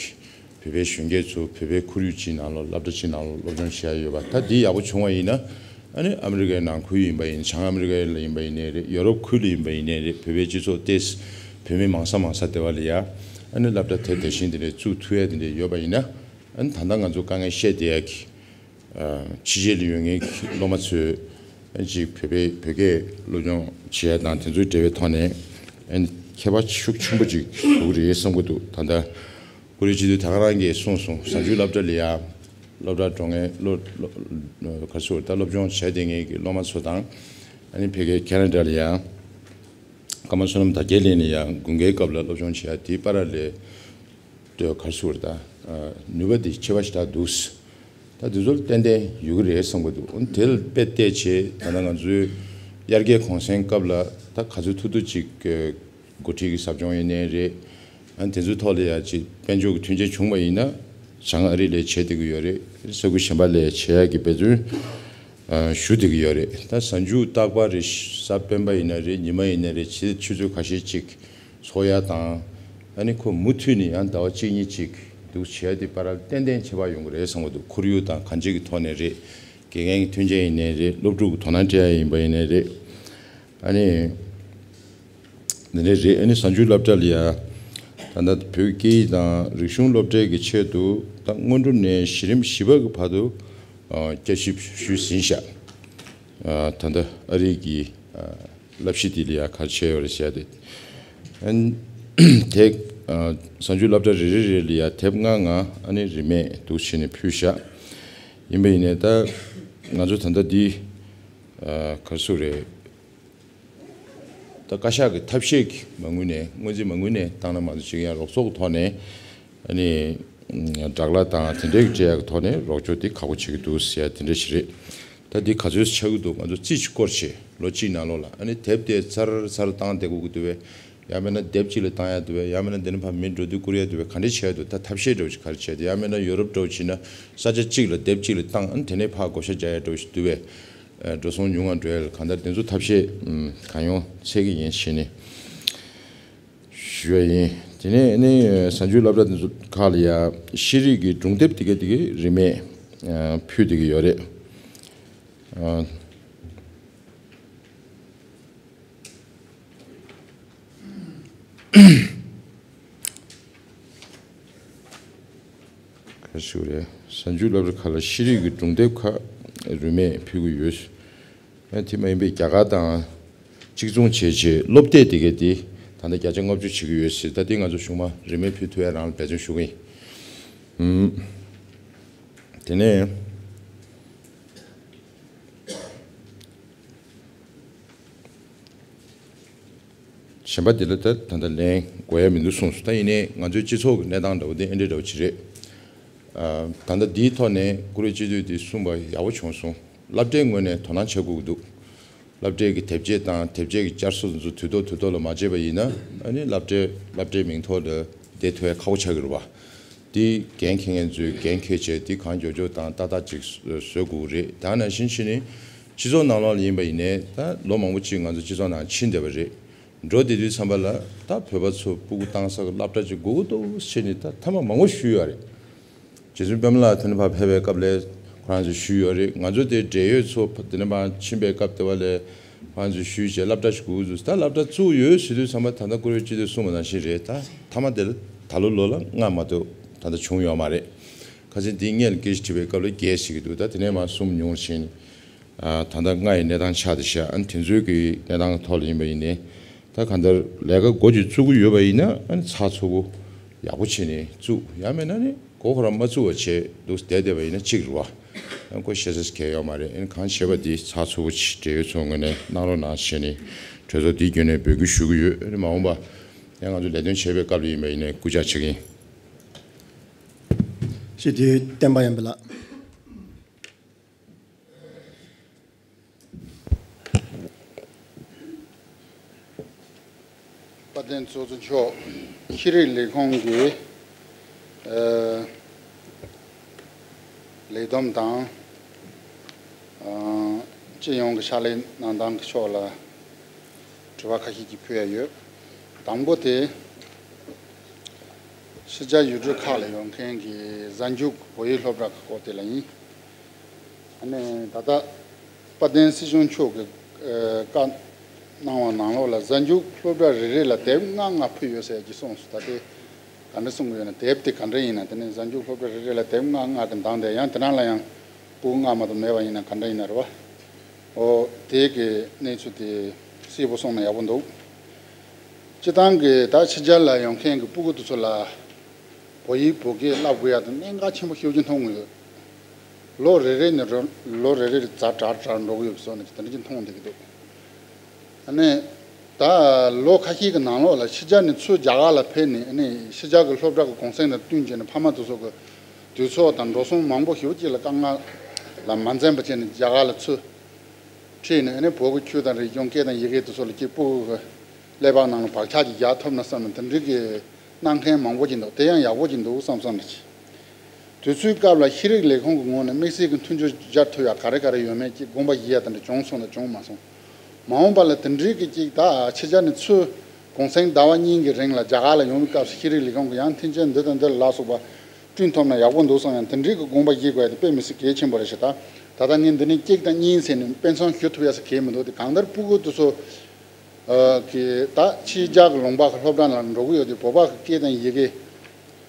བོད་པའི་གཞོན་སྐྱེས་ཚོ་བོད་པའི་ཁོར་ཡུག་ཅིག་ནང་ལོགས་སློབ་གྲྭ་ཅིག་ནང་ལོགས་སློབ་སྦྱོང་བྱེད་ཡ་ཡོད་པ་ད་འདི་ཡག་པོ་བྱུང་བ་ཡིན་ན་ཨ་ནི་ཨ་མི་རི་ཀའི་ནང་ཁུལ་ཡིན་པ་ཡིན། བྱང་ཨ་མི་རི་ཀ་ལ་ཡིན་པ་ཡིན་ནའི་རེད། ཡོ་རོབ་ཁུལ་ལ་ཡིན་པ་ཡིན་ནའི་རེད། བོད་པའི་སྤྱི་ཚོགས་ཏེས་བོད་མི་མང་ས་མང་ས་དེ་བ་ལ་ཡ་ཨ་ནི་སློབ་གྲྭ་དེ་དེ་བཞིན་དེ་འདྲའི་བཙུགས་ཐུབ་ཡ་དེ་འདྲ་ཡོད་པ་ཡིན་ན་ཨ་ནི་ད་ལྟ་ང་ཚོ་དཀའ་ངལ་བཤད་བསྡད་ཡ་གི་ཕྱི་རྒྱལ་ལ་ཡོད་མཁན་གྱི་སློབ་མ་ཚོས་ཅིག་བོད་པའི་བོད་སྐད་སློབ་སྦྱོང་བྱེད་ཡ་དང་དེ་ཚོའི་འབྲེལ་བའི་ཐོག་ནས་ཁྱད་པར་ཤུགས་ཆེན་པོ་ཅིག་བཟོ་གི་རེད་བསམ་གྱི་འདུག་ད་ལྟ་ཀུ་རེ་སྤྱི་འཐུས་ད་ག་རང་གིས་གསུངས་སོང་། གཟའ་མཇུག་སློབ་གྲྭ་ལ་ཡ་སློབ་གྲྭ་འགྲོ་མཁན་སློབ་སློབ་ག་རེ་ཟེར་ད་སློབ་སྦྱོང་བྱས་བསྡད་མཁན་གྱི་སློབ་མ་ཚོ་དང་ཨ་ནི་ཕ་གིའི་ཁེ་ན་ཌ་ལ་ཡ་ཀརྨ་བསོད་ནམས་དར་རྒྱས་གླིང་ལ་ཡ་དགུན་ཁའི་སྐབས་ལ་སློབ་སྦྱོང་བྱེད་ཡ་དེའི་བར་ལ། ག་རེ་ཟེར་ད། ནུས་པ་དེ་ཁྱད་པར་ཞེ་དྲག་འདུག་ད་དེ་ཚོ་ཏན་ཏན་ཡོད་ཀྱི་རེད་བསམ་གྱི་འདུག་དེ་ལ་དཔེ་བལྟས་བྱས་ད་ལྟ་ང་ཚོའི་དབྱར་ཁའི་གུང་སེང་སྐབས་ལ་ད་ག་ཚོད་ཐུབ་ཐུབ་ཅིག་འགོ་ཁྲིད་ཀྱི་ཟབ་སྦྱོང་ཡིན་ནའི་རེད། ཨ་དེ་ཚོའི་ཐོག་ལ་ཡ་ཅིག་དཔལ་འབྱོར་གྱི་མཐུན་རྐྱེན་བྱུང་བ་ཡིན་ན་བྱང་ཨ་རི་ལ་བྱེད་བསྡད་ཀྱི་ཡོད་རེད། ས་ཁུལ་གཞན་པ་ལ་བྱེད་ཡ་གི་འབད་བརྩོན་ཞུ་བསྡད་ཀྱི་ཡོད་རེད། ད་གཟའ་མཇུག་རྟག་པར་རེད། གཟའ་སྤེན་པ་ཡིན་ན་རེད། ཉི་མ་ཡིན་ན་རེད། ཆུ་ཚོད་ཁ་ཤས་ཅིག་ཚོགས་ཡ་དང་། ཨ་ནི་ཁོ་མུ་མཐུད་ནས་ཡང་ཟླ་བ་གཅིག་གཉིས་ཅིག་འདུག་བྱས་ཏེ་བར་ཏན་ཏན་ཁྱད་པར་ཡོང་གི་རེད་བསམ་གྱི་འདུག་ཁོར་ཡུག་དང་གང་ཅིའི་ཐོག་ནས་རེད། དགེ་རྒན་གྱི་མཐུན་རྐྱེན་ཡིན་ནའི་རེད། སློབ་ཕྲུག་གི་དོ་སྣང་སྤྲད་ཡ་ཡིན་པ་ཡིན་ནའི་རེད། ཨ་ནི་འདི་འདྲ་རེད། ཨ་ནི་གཟའ་མཇུག་སློབ་གྲྭ་ལ་ཡ་ད་ལྟ་བོད་སྐད་ཡིག་དང་རིག་གཞུང་སློབ་གྲྭའི་གི་ཆེད་དུ་ད་སྔོན་འགྲོ་ནས་གཞི་རིམ་བཞི་པ་གི་བར་དུ་བསྐྱར་ཞིབ་ཞུས་ཟིན་ཤག་ད་ལྟ་ཨ་རིའི་གི་བསླབ་གཞི་དེ་ལ་ཡ་ག་རེ་བྱས་ཡོད་རེད་ཟེར་ཏེ། ཨན། དེ་གཟའ་མཇུག་སློབ་གྲྭ་རེ་རེ་རེ་ལ་ཡ་དེབ་ལྔ་ལྔ་ཨ་ནི་རིན་མེད་འདུག་བྱས་ནས་ཕུལ་བཞག་ཡིན་པ་ཡིན་ནའི་ད་ང་ཚོ་ད་ལྟ་འདི་ག་རེ་ཟེར་རེད། ད་བཀའ་ཤག་གི་ཐབས་ཤེས་ཀྱི་མ་དངུལ་ནས་སྔོན་རྩིས་མ་དངུལ་ནས་བཏང་ན་མ་གཏོགས་ཅིག་ཡང་རོགས་ཚོགས་ཀྱི་ཐོག་ནས་ཨ་ནི་སྦྲག་གླ་དང་དེ་འདྲའི་གི་སྤྲད་ཡག་གི་ཐོག་ནས་རོགས་སྐྱོར་དེ་ཁག་པོ་བྱེད་ཀྱི་འདུག་ཟེར་ཡ་དེ་འདྲ་ཞིག་རེད། ད་འདི་ག་ཚོད་ཆགས་ཀྱི་འདུག་ང་ཚོ་རྩིས་ཅིག་སྐོར་བྱས་ལོ་གཅིག་ནང་ལོགས་ལ་ཨ་ནི་དེབ་དེ་ཚར་ཚར་བཏང་བསྡད་དགོས་ཀྱི་འདུག་བས། ཡང་མིན་ན་དེབ་གཅིག་ལ་བཏང་ཡ་འདུག་བས། ཡང་མིན་ན་འདི་ནས་ཕར་མི་འགྲོ་དུས་བསྐུར་ཡ་འདུག་བས། ག་འདྲ་བྱས་འདུག་ད་ཐབས་ཤེས་འདྲ་བོ་ཞིག་ག་རེ་བྱས་ཏེ། ཡང་མིན་ན་ཡོ་རོབ་འདྲ་བོ་བྱས་ན་ས་ཆ་གཅིག་ལ་དེབ་གཅིག་ལ་བཏང་ཨ་ནི་དེ་ནས་ཕར་བགོ་བཤའ་རྒྱག་ཡ་འདྲ་བོ་ཞིག་འདུག་བས། ཨ་འགྲོ་སོང་ཉུང་ང་འགྲོ་ཡ་ལ་གང་ལྟར་འདི་ཚོ་ཐབས་ཤེས་ཨམ་གང་ཡོང་འཚོལ་གྱི་ཡིན་ཞེས་ནས་ཞུ་ཡ་ཡིན། དེ་ནས་ནི་གཟའ་མཇུག་སློབ་གྲྭ་འདི་ཚོ་ཁག་ལ་ཡ་ཤེས་རིག་གི་སྒྲུང་དེབ་དེ་ག་དེ་ག་རིན་མེད་ཨ་ཕུལ་བསྡད་ཀྱི་ཡོད་རེད། ཨ། ག་རེ་ཞུ་དགོས་རེད། གཟའ་མཇུག་སློབ་གྲྭ་ཁག་ལ་ཤེས་རིག་གི་སྒྲུང་དེབ་ཁག་རིན་མེད་ཕུལ་གྱི་ཡོད། ཨ་དེ་མ་ཡིན་པའི་རྒྱ་གར་དང་གཅིག་མཚུངས་བྱས་བྱས་སློབ་དེབ་དེ་ག་དེ་ད་ལྟ་བརྒྱ་ཆ་ལྔ་བཅུ་བྱེད་ཀྱི་ཡོད་ཟེར། ད་དེ་ང་ཚོ་གཞུག་མ་རིན་མེད་ཕུལ་ཐུབ་ཡ་རང་ལ་འབད་བརྩོན་ཞུ་གི་ཡིན། ཨུམ། དེ་ནས། གཞན་པ་འདི་ལ་ད་ད་ལྟ་ལན་དགོས་ཡ་མི་འདུག་གསུངས་སོང་། ད་ཡིན་ནའི་ང་ཚོའི་སྤྱི་ཚོགས་ཀྱི་གནས་སྟངས་འདྲ་བོ་འདི་ཨེ་འདྲ་འདྲ་བོ་ཅིག་རེད། ཨ་ད་ལྟ་འདིའི་ཐོག་ནས་བཀུར་འོས་སྤྱི་འཐུས་འདི་གསུངས་པ་ཡག་པོ་བྱུང་སོང་། སློབ་གྲྭའི་ངོས་ནས་དོ་སྣང་བྱེད་དགོས་ཀྱི་འདུག་སློབ་གྲྭའི་གི་དེབ་སྐྱེལ་དང་དེབ་སྐྱེལ་གྱི་བསྐྱར་གསོ་ཚོ་དུས་ཐོག་དུས་ཐོག་ལ་མ་བྱས་པ་ཡིན་ན་ཨ་ནི་སློབ་གྲྭའི་སློབ་གྲྭའི་མིང་ཐོག་ལ་བསྡད་ཐུབ་ཡ་ཁག་པོ་ཆགས་ཀྱི་རེད་བ། དེ་འགན་འཁྱེར་མཁན་ཚོས་འགན་འཁྱེར་བྱས་དེ་གང་མགྱོགས་མགྱོགས་དང་ཏག་ཏག་ཅིག་བཟོ་དགོས་རེད། ད་ནང་བཞིན་ཕྱིན་ནས་སྤྱི་ཚོགས་ནང་ལོགས་ལ་ཡིན་པ་ཡིན་ནའི་ད་ལོ་མང་པོ་ཅིག་ང་ཚོ་སྤྱི་ཚོགས་ནང་ཕྱིན་བསྡད་པ་རེད། འགྲོ་བསྡད་དུས་ཙམ་པ་ལ་ད་བོད་པ་ཚོ་སྤུ་གུ་བཏང་ས་གི་སློབ་གྲྭ་ཅིག་དགོས་ཀྱི་འདུག་ཟེར་ནས་ད་ཐེངས་མ་མང་པོ་ཞུས་ཡོད་རེད། རྗེ་བཙུན་པད་མ་ལགས་དེ་ནས་ཕར་ཕེབས་པའི་སྐབས་ལ་ཁོ་རང་ཚོས་ཞུས་ཡོད་རེད། ང་ཚོ་དེ་འབྲེལ་ཡོད་ཚོ་དེ་ནས་མར་ཕྱིན་པའི་སྐབས་དེ་བ་ལ་ཁོ་རང་ཚོས་ཞུས་བྱས་སློབ་གྲྭ་ཞིག་དགོས་འདུག་ད་སློབ་གྲྭ་བཙུགས་ཡོད་ཟེར་དུས་ཙམ་པ་ད་ལྟ་བཀུར་འོས་སྤྱི་འཐུས་གསུངས་པ་ནང་བཞིན་རེད། ད་མཐའ་མ་དེ་ལ་ད་ལོ་ལོ་ལ་ལྔ་མ་གཏོགས་ད་ལྟ་བྱུང་ཡོད་མ་རེད། ཁ་སང་འདི་སྔོན་ལ་སྐད་ཆ་དྲིས་པའི་སྐབས་ལ་བརྒྱད་ཟེར་གྱི་འདུག་ད་དེ་ནས་མར་གསུམ་ཉུང་རུ་ཕྱིན་ནས་ད་ལྟ་ལྔ་ཡི་གནས་སྟངས་ཆགས་བསྡད་ཤག་ཨ་ནི་དེ་ཚོའི་གི་གནས་སྟངས་ཐོག་ལ་ཡིན་པ་ཡིན་ནའི་ད་གང་ལྟར་ལས་ཀ་འགོ་ཅིག་བཙུགས་ཀྱི་ཡོད་པ་ཡིན་ན་ཨ་ནི་ཚགས་ཚུད་པོ་ཡག་པོ་བྱས་ནས་བཙུགས། ཡང་མིན་ན་ནི་མགོ་ཁོ་རང་མ་བཙུགས་པ་བྱས་འདུག་བསྡད་བསྡད་པ་ཡིན་ན་གཅིག་རེད་བ། ཨ་ཁོ་བཤད་ས་གལ་ཡོད་མ་རེད། ཨ་ནི་གང་བྱས་པ་འདི་ཚགས་ཚུད་པོ་ཅིག་འབྲེལ་ཡོད་ཚོ་ངོས་ནས་གནང་རོགས་གནང་བྱས་ནས་གྲོས་ཚོགས་འདིའི་བརྒྱུད་ནས་འབོད་སྐུལ་ཞུ་གི་ཡོད། ཨ་ནི་མ་འོངས་པ་ཡང་ང་ཚོ་ལས་དོན་བྱེད་པའི་སྐབས་ལ་ཡིན་པ་ཡིན་ནའི་སྐུལ་ལྕག་བྱེད་ཀྱི་ཡིན། སྤྱི་འཐུས་བསྟན་པ་ཡར་འཕེལ་ལགས། དཔལ་ལྡན་ཚོགས་གཙོ་མཆོག་ཤེས་རིག་ལས་ཁུངས་ཀྱི་ཨ་ལས་བསྡོམས་དང་ཨ་སྤྱི་ཡོངས་ཀྱི་ཕྱག་ལས་གནང་སྟངས་ཀྱི་ཕྱོགས་ལ་དྲི་བ་ཁ་ཤས་ཅིག་ཕུལ་ཡ་ཡོད། དང་པོ་དེ་ཕྱི་རྒྱལ་ཡུལ་གྲུ་ཁག་ལ་ཡོད་མཁན་གྱི་གཟའ་མཇུག་བོད་ཡིག་སློབ་གྲྭ་གི་སྐོར་དེ་ལ་ཡིན། ཨ་ནི་ད་ལྟ་དཔལ་ལྡན་སྲིད་སྐྱོང་མཆོག་གིས་ཨ་བཀའ་གནང་བ་ནང་ལོགས་ལ་གཟའ་མཇུག་སློབ་གྲྭ་རེ་རེ་ལ་དེབ་ལྔ་ལྔ་ཕུལ་ཡོད་ཟེར་གྱི་གསུངས་སོང་། ད་དེ་ག་འདྲ་གསུང་གི་ཡོད་ན། དེབ་དེ་ག་འདྲ་ཡིན་ན། དེ་ནས་གཟའ་མཇུག་སློབ་གྲྭ་རེ་རེ་ལ་དེབ་ལྔ་ལྔ་གི་འདང་དེ་ཡང་དེ་རང་ལ་ཡང་སྤུ་གུ་ལྔ་མ་གཏོགས་མེད་པ་ཡིན་ན་ག་འདྲ་ཡིན་ན་རེད་བ། ཨོ་དེ་གི་གནས་ཚུལ་དེ་གསལ་པོ་གསུངས་ན་ཡག་པོ་འདུག་སྤྱི་བཏང་གི་ད་ཕྱི་རྒྱལ་ལ་ཡོང་མཁན་གྱི་སྤུ་གུ་དེ་ཚོ་ལ་བོད་ཡིག་བོད་སྐད་བསླབ་དགོས་ཡ་དེ་གནད་འགག་ཆེན་པོ་ཤོས་ཅིག་མཐོང་གི་ཡོད། ལོ་རེ་རེ་ནས་རོ་ལོ་རེ་རེ་རེ་ཛ་དྲག་དྲག་འགྲོ་གི་ཡོད་པའི་བཟོ་ནས་དེ་འདྲ་ཅིག་མཐོང་བསྡད་ཀྱི་འདུག་ཨ་ནི་ད་ལོ་ཁ་ཤས་ཀྱི་ནང་ལོགས་ལ་ཕྱི་རྒྱལ་ནས་ཚུར་རྒྱ་གར་ལ་ཕེབས་ནས་ཨ་ནི་ཕྱི་རྒྱལ་གྱི་སློབ་གྲྭ་གི་གུང་སེང་དང་བསྟུན་བྱས་ནས་ཕ་མ་དེ་ཚོ་གི་དུས་ཚོད་དང་འགྲོ་སོང་མང་པོ་ཞེ་པོ་ཅིག་ལ་དཀའ་ངལ་ལ་མ་འཛེམ་པ་བྱས་ནས་རྒྱ་གར་ལ་ཚུར་ཁྲིད་ནས་ཨ་ནི་བོད་ཀྱི་ཆོས་དང་རིག་གཞུང་སྐད་དང་ཡི་གེ་དེ་ཚོ་ལ་ཅིག་སྤུ་གུ་གི་ཀླད་པ་ནང་ལ་བག་ཆགས་ཅིག་རྒྱག་ཐུབ་ན་བསམ་ནས་དེ་འདྲའི་གི་གནང་མཁན་མང་པོ་ཅིག་འདུག་དེ་ཡང་ཡག་པོ་ཅིག་འདུག་བསམ་བསམ་རེད། དུས་ཚོད་སྐབས་ལ་ཤེས་རིག་ལས་ཁུངས་ཀྱི་ངོས་ནས་དམིགས་བསལ་གྱི་མཐུན་འགྱུར་སྦྱར་ཐུབ་ཡ་ག་རེ་ག་རེ་ཡོད་མེད་ཅིག་དགོངས་པ་བཞེས་ཡ་དེ་འདྲ་བྱུང་སོང་ན་བྱུང་མ་སོང་། མ་འོངས་པ་ལ་དེ་འདྲའི་གི་ཅིག་ད་ཕྱི་རྒྱལ་ནས་ཚུར་གུང་སེང་ཟླ་བ་གཉིས་ཀྱི་རིང་ལ་རྒྱ་གར་ལ་ཡོང་བའི་སྐབས་སུ་ཤེས་རིག་ལས་ཁུངས་ཀྱི་ཡང་མཐུན་རྐྱེན་འདི་དང་འདི་ལ་སོགས་པ་བསྐྲུན་ཐུབ་ན་ཡག་པོ་འདུག་བསམ། ཡང་དེ་འདྲའི་གི་དགོངས་པ་བཞེས་དགོས་ཡ་དེ་དཔེ་མི་སྲིད་གལ་ཆེན་པོ་རེད་ཤག་ད་ད་ལྟ་ངས་འདི་ནས་གཅིག་དང་གཉིས་ཟེར་ནས་དཔེ་མཚོན་ཞུ་ཐུབ་ཡ་ཟེར་གལ་མི་འདུག་དེ་གང་ལྟར་སྤུ་གུ་དེ་ཚོ་ཨ་གི་ད་ཕྱི་རྒྱལ་གི་ལུང་པ་གི་སློབ་གྲྭ་ནང་འགྲོ་གི་ཡོད་དུས་བོད་པ་གི་སྐད་དང་ཡི་གེ་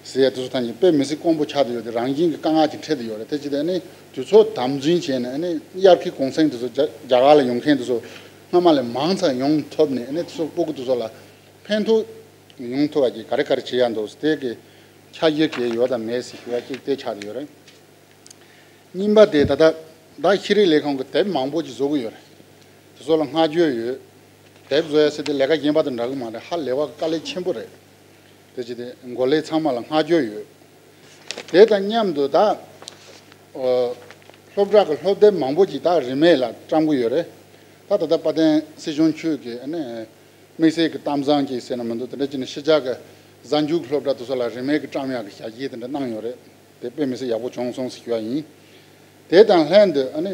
ཟེར་ཡ་དེ་ཚོ་ཐམས་ཅད་དཔེ་མི་སྲིད་དཀོན་པོ་ཆགས་བསྡད་ཡོད་དེ། རང་བཞིན་གྱི་དཀའ་ངལ་ཅིག་འཕྲད་བསྡད་ཡོད་རེད། དེ་ཅི་སྟེ་ཨ་ནི་དུས་ཚོད་དམ་འཛིན་བྱས་ནས་ཨ་ནི་དབྱར་ཁའི་གུང་སེང་དེ་ཚོ་རྒྱ་རྒྱ་གར་ལ་ཡོང་མཁན་དེ་ཚོ་སྔ་མ་ལས་མང་ཙམ་ཡོང་ཐུབ་ནས་ཨ་ནི་དེ་ཚོ་སྤུ་གུ་དེ་ཚོ་ལ་ཕན་ཐོགས་ཡོང་ཐུབ་པ་ཅིག་ག་རེ་ག་རེ་བྱེད་ཡ་འདུག་དེ་གི་འཆར་གཞི་གལ་ཡོད་དམ་མེད་ཟེར་ཞུ་ཡ་གཅིག་དེ་ཆགས་བསྡད་ཡོད་རེད། གཉིས་པ་དེ་ད་ལྟ་ད་ཤེས་རིག་ལས་ཁུངས་ཀྱི་དེབ་མང་པོ་ཅིག་བཟོ་གི་ཡོད་རེད། དེ་ཚོ་ལ་བསྔགས་བརྗོད་ཡོད། དེབ་བཟོ་ཡ་ཟེར་དེ་ལས་ཀ་གཞན་པ་དང་འདྲ་གི་མ་རེད། ཧ་ལས་པ་དཀའ་ལས་ཆེན་པོ་རེད། དེ་ཅི་སྟེ་འགོ་ལས་ཚང་མ་ལ་བསྔགས་བརྗོད་ཡོད། དེ་དང་མཉམ་དུ་ད་ཨོ་ སློབ་གྲྭ་གི་སློབ་དེབ་མང་པོ་ཅིག་ད་རིན་མེད་ལ་བཀྲམ་གི་ཡོད་རེད། ད་ད་ལྟ་དཔལ་ལྡན་སྲིད་གཞུང་ཁྱོད་ཀྱིས་ཨ་ནི་དམིགས་བསལ་གྱི་གཏམ་བཟང་ཅིག་ཟེར་ན་མི་འདུག་དེ་འདྲ་བྱས་ནས་ཕྱི་རྒྱལ་གྱི་གཟའ་མཇུག་སློབ་གྲྭ་དེ་ཚོ་ལ་རིན་མེད་ཀྱི་བཀྲམ་ཡག་གི་ཞལ་བཞེས་དེ་འདྲ་གནང་ཡོད་རེད། དེ་དཔེ་མི་སྲིད་ཡག་པོ་བྱུང་སོང་ཟེར་ཞུ་བ་ཡིན། དེ་དང་ལྷན་དུ་ཨ་ནི་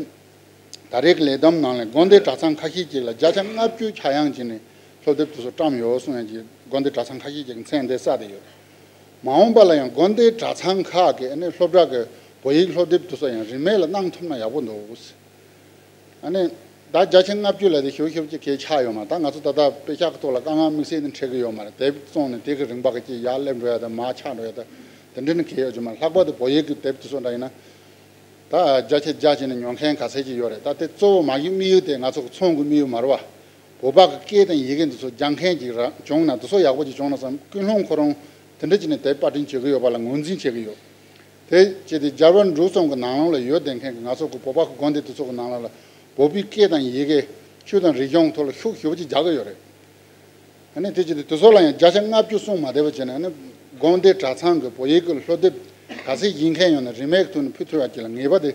ད་རེས་ཀྱི་ལས་བསྡོམས་ནང་ལ་དགོན་སྡེ་གྲྭ་ཚང་ཁ་ཤས་ཅིག་ལ་བརྒྱ་ཆ་ལྔ་བཅུ་ཆག་ཡང་བྱས་ནས་སློབ་དེབ་དེ་ཚོ་བཀྲམ་ཡོད་གསུང་ཡག་གི་དགོན་སྡེ་གྲྭ་ཚང་ཁ་ཤས་ཅིག་གི་མཚན་དེ་གསལ་བསྡད་ཡོད་རེད། མ་འོངས་པ་ལ་ཡང་དགོན་སྡེ་གྲྭ་ཚང་ཁག་གི་ཨ་ནི་སློབ་གྲྭ་གི་བོད་ཡིག་སློབ་དེབ་དེ་ཚོ་ཡང་རིན་མེད་ལ་གནང་ཐུབ་ན་ཡག་པོ་འདུག་ཨ་ནི་ད་བརྒྱ་ཆ་ལྔ་བཅུ་ལ་དེ་ཞུ་ཞུ་ཅིག་གལ་ཆགས་ཡོད་མ་རེད། ད་ང་ཚོ་ད་ལྟ་དཔེ་ཤག་གི་ཐོག་ལ་དཀའ་ངལ་དམིགས་བསལ་དེ་འཕྲད་གི་ཡོད་མ་རེད། དེབ་བཙོང་ནས་དེ་གི་རིན་པ་གི་ཅིག་ཡར་སླེབས་འགྲོ་ཡ་ད་མར་ཆག་འགྲོ་ཡ་ད་དེ་འདྲ་ནི་གལ་ཡོད་རྒྱུ་མ་རེད། ལྷག་པར་དུ་བོད་ཡིག་གི་དེབ་དེ་ཚོ་འདྲ་ཡིན་ན་ད་བརྒྱ་ཆ་བརྒྱ་བྱས་ནས་ཉོ་མཁན་ག་ཚད་ཅིག་ཡོད་རེད། ད་དེ་གཙོ་བོ་མ་གཞི་དམིགས་ཡུལ་དེ་ང་ཚོ་གི་ཚོང་གི་དམིགས་ཡུལ་མ་རེད་བ། བོད་པ་གི་སྐད་དང་ཡི་གེ་འདི་ཚོ་རྒྱག་མཁན་ཅིག་ར་བྱུང་ན་དེ་ཚོ་ཡག་པོ་ཅིག་བྱུང་ན་བསམ། ཀུན་སློང་ཁོ་རང་དེ་འདྲ་བྱས་ནས་དེབ་པར་སྐྲུན་བྱེད་གི་ཡོད་པ་ལ་ངོས་འཛིན་བྱེད་གི་ཡོད། དེ་བྱས་ཏེ་རྒྱལ་བ་འབྲུག་གསུམ་གྱི་ནང་ལོགས་ལ་ཡོད་བསྡད་མཁན་གྱི་ང་ཚོ་གི་བོད་པ་གི་དགོན་སྡེ་དེ་ཚོ་གི་ནང་ལོགས་ལ་བོད་པའི་སྐད་དང་ཡི་གེ། ཆོས་དང་རིག་གཞུང་ཐོག་ལ་ཤུགས་ཞེ་པོ་ཅིག་རྒྱག་གི་ཡོད་རེད། ཨ་ནི་དེ་བྱས་ཏེ་དེ་ཚོ་ལ་ཡང་བརྒྱ་ཆ་ལྔ་བཅུ་སོང་མ་བསྡད་པ་བྱས་ནས་ཨ་ནི་དགོན་སྡེ་གྲྭ་ཚང་གི་བོད་ཡིག་གི་སློབ་དེབ་ག་ཚད་ཡིན་མཁན་ཡོད་ན་རིན་མེད་ཀྱི་ཐོག་ནས་ཕུལ་ཐུབ་ཡག་ཅིག་ལ་ངེས་པར་དུ་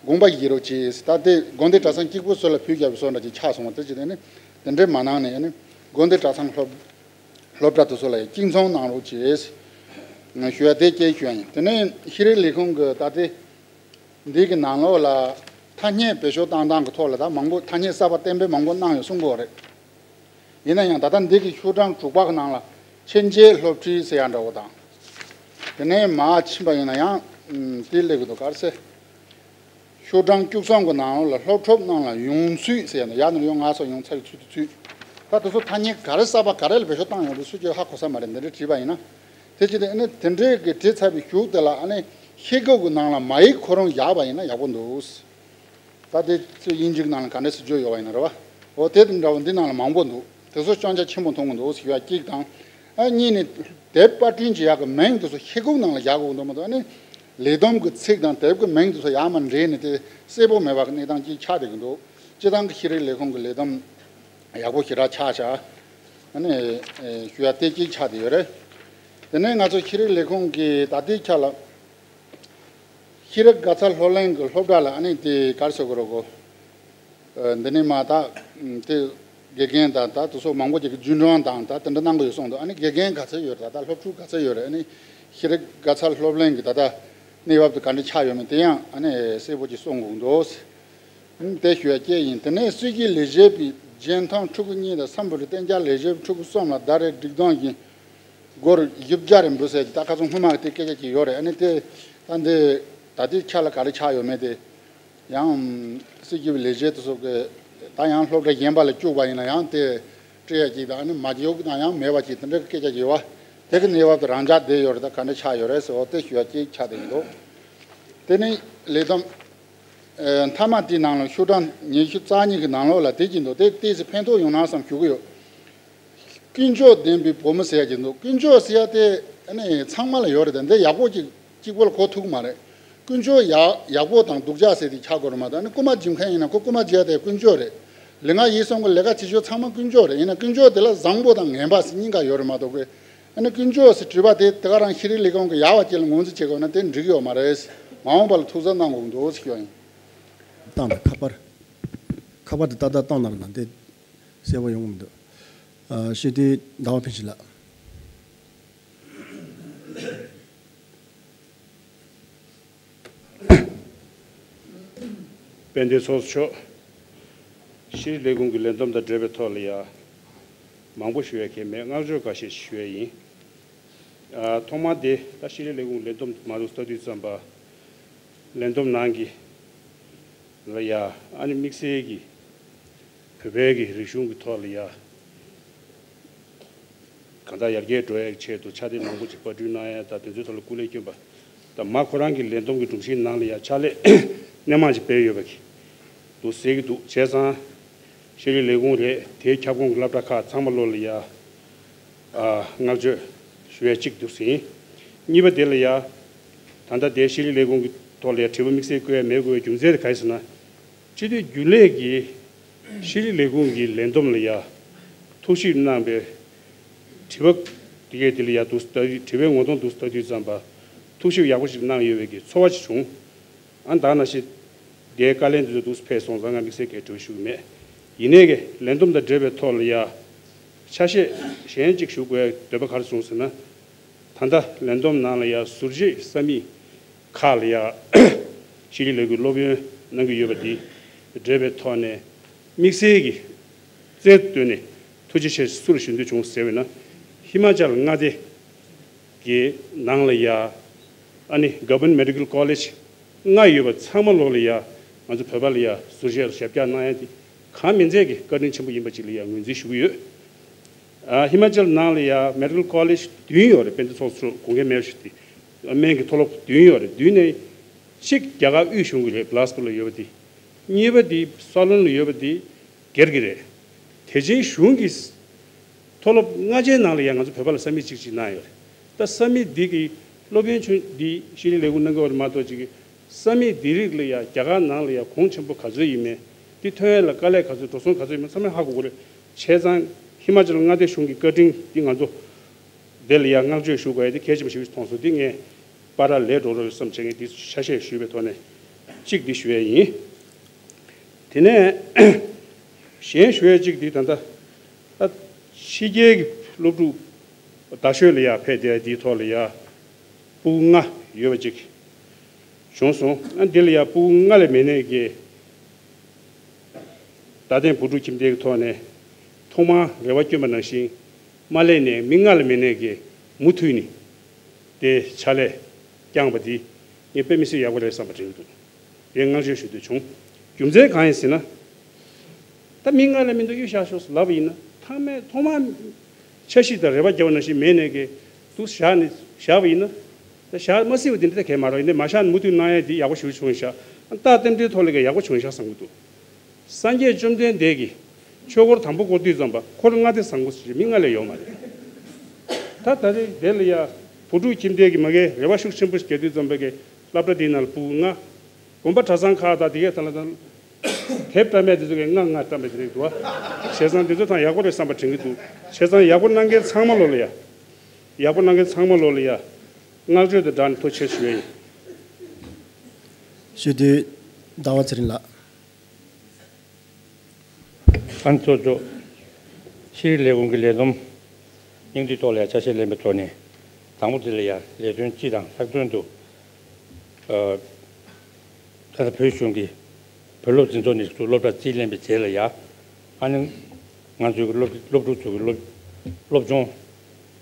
དགོངས་པ་བཞེས་རོགས་གྱིས། ད་དེ་དགོན་སྡེ་གྲྭ་ཚང་གཅིག་པུ་ཚོ་ལ་ཕུལ་རྒྱབ་པའི་བཟོ་འདྲ་ཅིག་ཆགས་སོང་བ་དེ་བྱས་ཏེ་ཨ་ནི་དེ་འདྲའི་མ་གནང་ནས་ཨ་ནི་དགོན་སྡེ་གྲྭ་ཚང་སློབ་སློབ་གྲྭ་དེ་ཚོ་ལ་ཡང་གཅིག་མཚུངས་གནང་རོགས་གྱིས་ཞུ་ཡ་དེ་སྐྱེལ་ཞུ་ཡ་ཡིན། དེ་ནས་ཤེས་རིག་ལས་ཁུངས་ཀྱི་ད་ལྟའི་འདི་གི་ནང་ལོགས་ལ་ཐ་སྙད་བེད་སྤྱོད་བཏང་སྟངས་ཀྱི་ཐོག་ལ་ད་མང་པོ་ཐ་སྙད་གསར་པ་གཏན་འབེབས་མང་པོ་གནང་ཡོད་གསུང་གི་ཡོད་རེད། ཡིན་ན་ཡང་ད་ལྟ་འདི་གི་ཤོག་གྲངས་དྲུག་པ་གི་ནང་ལ་ཕྱི་རྒྱལ་སློབ་ཁྲིད་ཟེར་ཡ་འདྲ་བོ་དང་། དེ་ནས་མར་ཕྱིན་པ་ཡིན་ན་ཡང་དེ་སླེབས་ཀྱི་འདུག་ག་རེ་ཟེར། ཤོག་གྲངས་བཅུ་གསུམ་གྱི་ནང་ལ་སློབ་ཕྲུག་རྣམས་ལ་ཡོང་ཚུལ་ཟེར་ཡ་ནི་ཡར་ནས་ཡོང་ང་སོགས་ཡོང་ཚར་བའི་ཚུལ་དུ་ཚུལ། ད་དེ་ཚོ་ཐ་སྙད་ག་རེ་གསར་པ་ག་རེ་ལ་བེད་སྤྱོད་བཏང་ཡོང་དུས་སུ་ཅིག་ཧ་གོ་ས་མ་རེད། འདི་འདྲ་བྲིས་པ་ཡིན་ན། དེ་ཅི་སྟེ་ཨ་ནི་དེ་འདྲའི་གི་བྲིས་ཚར་བའི་གཞུག་དེ་ལ་ཨ་ནི་ཤེལ་སྒོ་གི་ནང་ལ་མ་ཡིག་ཁོ་རང་བཞག་པ་ཡིན་ན་ཡག་པོ་འདུག་ད་དེ་ཚོ་དབྱིན་ཇི་གི་ནང་ལ་ག་འདྲ་ཟེར་བརྗོད་ཡོད་པ་ཡིན་ན་རེད་བ། འོ་དེ་དང་འདྲ་བ་འདི་ནང་ལ་མང་པོ་འདུག་དེ་ཚོ་སྐྱོན་ཆ་ཆེན་པོ་མཐོང་གི་འདུག་ཟེར་བ་གཅིག་དང་། ཨ་གཉིས་ནི་དེབ་པར་སྐྲུན་བྱེད་ཡག་གི་མིང་དེ་ཚོ་ཤེལ་སྒོ་ནང་ལ་བཞག་དགོས་འདུག་མ་གཏོགས་ཨ་ནི་ལས་བསྡོམས་ཀྱི་ཚིག་དང་དེབ་ཀྱི་མིང་དེ་ཚོ་ཡར་མར་འདྲེས་ནས་དེ་གསལ་པོ་མེད་པ་གི་གནས་སྟངས་ཅིག་ཆགས་བསྡད་ཀྱི་འདུག་སྤྱི་བཏང་གི་ཤེས་རིག་ལས་ཁུངས་ཀྱི་ལས་བསྡོམས་ཡག་པོ་ཞེ་དྲག་ཆགས་ཤག་ཨ་ནི་ཞུ་ཡ་དེ་གཅིག་ཆགས་བསྡད་ཡོད་རེད། དེ་ནས་ང་ཚོ་ཤེས་རིག་ལས་ཁུངས་ཀྱི་ད་ལྟའི་ཆ་ལ་ཤེས་རིག་དགའ་ཚལ་སློབ་གླིང་གི་སློབ་གྲྭ་ལ་ཨ་ནི་དེ་ག་རེ་ཟེར་དགོས་རེད་གོ། འདི་ནས་མ་ད་དེ་དགེ་རྒན་དང་ད་དེ་ཚོ་མང་པོ་ཅིག་གི་རྒྱུན་གྲོན་དང་ད་དེ་འདྲ་གནང་གི་ཡོད་གསུངས་འདུག་ཨ་ནི་དགེ་རྒན་ག་ཚོད་ཡོད་རེད། ད་ད་སློབ་ཕྲུག་ག་ཚོད་ཡོད་རེད། ཨ་ནི་ཤེས་རིག་དགའ་ཚལ་སློབ་གླིང་གི་ད་ད་གནས་བབ་དེ་ག་འདྲ་ཆགས་ཡོད་མེད་དེ་ཡང་ཨ་ནི་གསལ་པོ་ཅིག་གསུང་དགོས་འདུག་དེ་ཞུ་ཡ་སྐད་ཡིན། དེ་ནས་སྲིད་ཀྱི་ལས་བྱེད་པའི་རྒྱན་ཐང་ཕྲུ་གུ་གཉིས་དང་སམ་བྷོ་ཊ་གཏན་འཇགས་ལས་བྱེད་པའི་ཕྲུ་གུ་གསུམ་ལ་ཟླ་རེར་སྒྲིག་དོན་བཞིན་སྒོར་བཞི་བརྒྱ་རེ་འབུལ་ཟེར་གྱི་ད་ཁ་སང་སྔོན་མ་གི་དེ་སྐད་ཆ་ཅིག་ཡོད་རེད། ཨ་ནི་དེ་ད་འདི་ད་ལྟའི་ཆ་ལ་ག་རེ་ཆགས་ཡོད་མེད་དེ་ཡང་སྲིད་ཀྱི་ལས་བྱེད་དེ་ཚོ་གི་ད་ཡང་སློབ་གྲྭ་གཞན་པ་ལ་བཅུག་པ་ཡིན་ན་ཡང་དེ་སྤྲད་ཡ་ཅིག་དང་ཨ་ནི་མ་བཅུག་ན་ཡང་མེད་པ་ཅིག་དེ་འདྲ་གི་སྐད་ཆ་ཅིག་ཡོད་བ། དེ་གི་གནས་བབ་དེ་རང་འཇགས་བསྡད་ཡོད་རེད། ད་ག་འདྲ་ཆགས་ཡོད་རེད་ཟེར་བ་དེ་ཞུ་ཡ་ཅིག་ཆགས་བསྡད་ཀྱི་འདུག་དེ་ནི་ལས་བསྡོམས། ཨ། མཐའ་མ་དེའི་ནང་ལ་ཤོག་གྲངས་ཉི་ཤུ་རྩ་གཉིས་ཀྱི་ནང་ལོགས་ལ་དེ་ཅི་འདུག་དེ་ཏོག་ཙམ་ཕན་ཐོགས་ཡོང་ན་བསམ་ཞུ་གི་ཡོད། ཀུན་སྤྱོད་ལྡན་པའི་བུ་མོ་ཟེར་ཡ་ཅིག་འདུག་ཀུན་སྤྱོད་ཟེར་ཡ་དེ་ཨ་ནི་ཚང་མ་ལ་ཡོད་རེད་དེ་འདི་ཡག་པོ་ཅིག་གཅིག་པོ་ལ་གོ་ཐུབ་ཀྱི་མ་རེད། ཀུན་སྤྱོད་ཡག་ཡག་པོ་དང་སྡུག་ཅག་ཟེར་དེ་ཆགས་དགོས་རེད་མ་གཏོགས། ཨ་ནི་རྐུན་མ་འཇིབ་མཁན་ཡིན་ན་ཁོ་རྐུན་མ་འཇིབ་ཡ་དེ་ཀུན་སྤྱོད་རེད། ལས་ང་ཡིད་སོང་གི་ལས་ཀ་བྱེད་ཕྱོགས་ཚང་མ་ཀུན་སྤྱོད་རེད། ཡིན་ན་ཀུན་སྤྱོད་དེ་ལ་བཟང་པོ་དང་ངན་པ་ཟེར་གཉིས་ཀ་ཡོད་རེད་མ་གཏོགས་ཀི། ཨ་ནི་ཀུན་སྤྱོད་ཟེར་དྲི་བ་དེ་དེ་ག་རང་ཤེས་རིག་ལས་ཁུངས་ཀྱི་ཡག་པ་ཅིག་ལ་ངོས་འཛིན་བྱེད་དགོས་ན་དེ་འགྲིག་གི་ཡོད་མ་རེད། མ་འོངས་པ་ལ་ཐུགས་གཟབ་གནང་དགོས་ཀྱི་འདུག་ཟེར་ཞུ་ཡ་ཡིན། བཏང་དང་ཁ་པར། ཁ་པར་དེ་ཏག་ཏག་བཏང་ན་ར་ན་དེ་གསལ་པོ་ཡོང་གི་མི་འདུག་ཨ། ཤེས་ལྡན་ཟླ་བ་ཕུན་ཚོགས་ལགས། དཔལ་ལྡན་ཚོགས་གཙོ་མཆོག་ཤེས་རིག་ལས་ཁུངས་ཀྱི་ལས་བསྡོམས་དང་འབྲེལ་བའི་ཐོག་ལ་ཡ། མང་པོ་ཞུ་ཡ་གལ་མེད། བསྔགས་བརྗོད་འགའ་ཤས་ཞུ་ཡ་ཡིན། ཨ། ཐོག་མ་དེ་ད་ཤེས་རིག་ལས་ཁུངས་ལས་བསྡོམས་མ་འདུག་ལྟ་དུས་ཙམ་པ། ལས་བསྡོམས་ནང་གི་ལ་ཡ། ཨ་ནི་དམིགས་བསལ་གྱི་བོད་པའི་གི་རིག་གཞུང་གི་ཐོག་ལ་ཡ། གང་ལྟར་ཡར་རྒྱས་འགྲོ་ཡའི་ཆེད་དུ་ཕྱག་དེབ་མང་པོ་ཅིག་པར་སྐྲུན་གནང་ཡ་དང་དེ་ཚོའི་ཐོག་ལ་སྐུ་ལས་བསྐྱོན་པ་དང་། མ་ཁོ་རང་གི་ལས་བསྡོམས་ཀྱི་སྒྲོམ་གཞིའི་ནང་ལ་ཡ་ཕྱག་ལས་སྣེ་མང་ཅིག་སྤེལ་ཡོད་པ་གི་འདུག་ཟེར་གི་འདུག་བྱས་ཙང་ཤེས་རིག་ལས་ཁུངས་རེད། དེའི་ཁྱབ་ཁོངས་ཀྱི་སློབ་གྲྭ་ཁག་ཚང་མ་ལོ་ལ་ཡ། ཨ། བསྔགས་བརྗོད་ཞུ་ཡ་གཅིག་འདུག་ཟིན། གཉིས་པ་དེ་ལ་ཡ། ད་ལྟ་དེ་ཤེས་རིག་ལས་ཁུངས་ཀྱི་ཐོག་ལ་ཡ་དྲི་བ་དམིགས་བསལ་བཀོད་ཡ་མེད་དགོས་པའི་རྒྱུ་མཚན་དེ་ག་རེ་ཟེར་ན། སྤྱི་འཐུས་རྒྱུན་ལས་ཀྱིས་ཤེས་རིག་ལས་ཁུངས་ཀྱི་ལས་བསྡོམས་ལ་ཡ་ཐུགས་ཞིབ་གནང་པའི་དྲི་བ་དེ་གས་དེ་ལ་ཡ་འདུག་ལྟ་དུས། དྲི་བའི་ངོ་གདོང་འདུག་ལྟ་དུས་ཙམ་པ་ཐུགས་ཞིབ་ཡག་པོ་ཞིག་གནང་ཡོད་པའི་གི་ཚོར་བ་ཞིག་བྱུང་། ཨ། ད་ནང་བཞིན་ འགའི་བཀའ་ལན་དེ་ཚོ་འདུག་སེ་ཕེབས་སོང་ཙང་ང་དམིགས་བསལ་གྱི་དྲི་བ་ཞུ་གི་མེད། ཡིན་ནའི་གི་ལས་བསྡོམས་དང་འབྲེལ་བའི་ཐོག་ལ་ཡ་ཆ་ཤས་གཞན་གཅིག་ཞུ་དགོས་འདོད་པ་ག་རེ་བྱུང་ཟེར་ན། ད་ལྟ་ལས་བསྡོམས་ནང་ལ་ཡ་ཟུར་བརྗེ་ས་མིག་ཁག་ལ་ཡ་ཤེས་རིག་ལས་ཁུངས་སློབ་ཡོན་གནང་གི་ཡོད་པ་འདི་འབྲེལ་བའི་ཐོག་ནས་དམིགས་བསལ་གྱི་རྩལ་བཏོན་ནས་ཐུགས་རྗེ་ཆེ་སུ་ལ་ཞུ་འདོད་བྱུང་ཟེར་བས་ན། ཧི་མ་ཅལ་མངའ་སྡེ་གི་ནང་ལ་ཡ་ཨ་ནི་Government Medical College ལྔ་ཡོད་པ་ཚང་མ་ལོག་ལ་ཡ་ང་ཚོ་བོད་པ་ལ་ཡ་ཟུར་བཞག་ལ་ཞབས་བཀྱག་གནང་ཡ་དེ་གང་མིན་ཚད་ཀྱི་བཀའ་དྲིན་ཆེན་པོ་ཡིན་པ་ཅིག་ལ་ཡ་ངོས་འཛིན་ཞུ་གི་ཡོད། ཨ་ཧི་མ་ཅལ་ནང་ལ་ཡ་Medical College བདུན་ཡོད་རེད། དཔེ་མཛོད་ཚོགས་གཙོ་དགོངས་འགལ་མེད་པ་ཞིག་དེ་སྨན་གྱི་མཐོ་སློབ་བདུན་ཡོད་རེད། བདུན་ནས་གཅིག་རྒྱ་གར་དབུས་གཞུང་གི་རེད། གྷི་ལཱ་སི་གྷོ་ལ་ཡོད་པ་དེ། གཉིས་པ་དེ་སོ་ལོན་ལ་ཡོད་པ་དེ་སྒེར་གྱི་རེད། དེ་བཞིན་གཞུང་གི་མཐོ་སློབ་ལྔ་ཆའི་ནང་ལ་ཡང་ང་ཚོ་བོད་པ་ལ་ས་མིག་གཅིག་གཅིག་གནང་ཡོད་རེད། ད་ས་མིག་འདི་གི་སློབ་ཡོན་ཆུང་འདི་ཤེས་རིག་ལས་ཁུངས་གནང་གི་ཡོད་རེད་མ་གཏོགས་ཅིག་གི་ས་མིག་འདི་རིགས་ལ་ཡང་རྒྱ་གར་ནང་ལ་ཡང་གོང་ཆེན་པོ་ག་ཚོད་ཡིན་མིན། འདི་ཐོན་ཡས་ལ་དཀའ་ལས་ག་ཚོད་འགྲོ་སོང་ག་ཚོད་ཡིན་མིན་ཚང་མས་ཧ་གོ་གི་རེད། བྱས་ཙང་ཧི་མ་ཅལ་མངའ་སྡེ་གཞུང་གི་བཀའ་དྲིན་འདི་ང་ཚོ་འདི་ལ་ཡང་བསྔགས་བརྗོད་ཞུ་དགོས་ཡ་དེ་གལ་ཆེན་པོ་ཞིག་མཐོང་སོང་། འདི་ངས་པར་ལས་འགྲོ་རོགས་བསམ་བྱས་ངས་འདི་ཆ་ཤས་ཞུས་པའི་ཐོག་ནས་གཅིག་འདི་ཞུ་ཡས་ཡིན། དེ་ནས་གཞན་ཞུ་ཡས་གཅིག་འདི་ད་ལྟ་ད་ཕྱི་རྒྱལ་གྱི་སློབ་ཕྲུག་རྡ་ཤོད་ལ་ཡ་ཕེབས་བསྡད་འདིའི་ཐོག་ལ་ཡ་ཕྲུ་གུ་ལྔ་ཡོད་པ་ཅིག་བྱུང་སོང་། ཨ་འདི་ལ་ཡ་ཕྲུ་གུ་ལྔ་ལས་མེད་ནས་ཀྱི་རྡ་སྟེང་བུ་ཕྲུག་ཁྱིམ་སྡེའི་ཐོག་ནས་ཐོག་མར་རེ་བ་བསྐྱོན་པ་ནང་བཞིན་མ་སླེབས་ནས་མི་ལྔ་ལས་མེད་ནས་ཀྱི་མུ་མཐུད་ནས་དེ་ཕྱག་ལས་བསྐྱངས་པ་འདི་ངས་དཔེ་མི་སྲིད་ཡག་པོ་རེད་བསམ་པ་དྲན་གྱི་འདུག་དེ་བསྔགས་བརྗོད་ཞུ་འདོད་བྱུང་། རྒྱུ་མཚན་གང་ཡིན་ཟེར་ན། ད་མི་ལྔ་ལས་མི་འདུག་གཡུག་བཞག་ཤོག་ཟེར་ལབ་པ་ཡིན་ན་ཐ་མའི་ཐོག་མར་འཆར་གཞི་དང་རེ་བ་བརྒྱབ་པ་ནང་བཞིན་མེད་ནས་ཀྱི་འདུག་བཞག་ནས་བཞག་པ་ཡིན་ན། ད་བཞག་མ་སྲིད་པ་དེ་འདྲ་ད་གས་མ་རེད། ཡིན་ནའི་མ་བཞག་ནས་མུ་མཐུད་གནང་ཡས་འདི་ཡག་པོ་ཞེ་པོ་བྱུང་ཤག་ད་རྟེན་འབྲེལ་ཐོག་ལ་ཀྱི་ཡག་པོ་བྱུང་ཤག་བསམ་གྱི་འདུག་སངས་རྒྱས་བཅོམ་ལྡན་འདས་ཀྱིས་ཆོས་འཁོར་དང་པོ་བསྐོར་དུས་ཙམ་པ་འཁོར་ལྔ་སྡེ་བཟང་པོ་ཟེར་མི་ལྔ་ལས་ཡོད་མ་རེད། ད་ད་རེས་དེ་ལ་ཡ་བུ་ཕྲུག་ཁྱིམ་སྡེ་གི་མ་གི་རེ་བ་ཤུགས་ཆེན་པོ་ཞིག་བརྒྱབ་དུས་ཙམ་པ་གི་སློབ་གྲྭ་དེའི་ནང་ལ་ཕྲུ་གུ་ལྔ། དགོན་པ་གྲྭ་ཚང་ཁག་དང་དེ་གའི་ཐད་ལ་དང་། དེབ་བཀྲམ་མེད་དེ་ཚོ་གི་ལྔ་ལྔ་བཀྲམ་པའི་དེ་རིགས་འདུག་བ། བྱས་ཙང་དེ་ཚོ་དང་ཡག་པོ་རེད་བསམ་པ་དྲན་གྱི་འདུག་བྱས་ཙང་ཡག་པོ་གནང་མཁན་ཚང་མ་ལོ་ལ་ཡ། ཡག་པོ་གནང་མཁན་ཚང་མ་ལོ་ལ་ཡ། བསྔགས་བརྗོད་དང་སྦྲགས་ནས་ཐུགས་རྗེ་ཆེ་ཞུ་ཡ་ཡིན། ཞུ་དུས་ཟླ་བ་ཚེ་རིང་ལགས། ཨ་ནི་གཙོ་གཙོ། ཤེས་རིག་ལས་ཁུངས་ཀྱི་ལས་བསྡོམས་སྙིང་བསྡུས་ཐོག་ལ་ཡང་ཆ་ཤས་ལེན་པའི་ཐོག་ནས། དང་པོ་དེ་ལ་ཡང་ལས་དོན་སྤྱི་དང་ལྷག་དོན་དུ། ཨ། ད་ལྟ་བོད་གཞུང་གིས་བོད་སློབ་འཛིན་ཚོགས་ནས་ཚུར་སློབ་གྲྭ་རྩིས་ལེན་པའི་རྗེས་ལ་ཡང་། ཨ་ནི་ང་ཚོའི་གི་སློབ་སློབ་ཕྲུག་ཚོ་གི་སློབ་སློབ་སྦྱོང་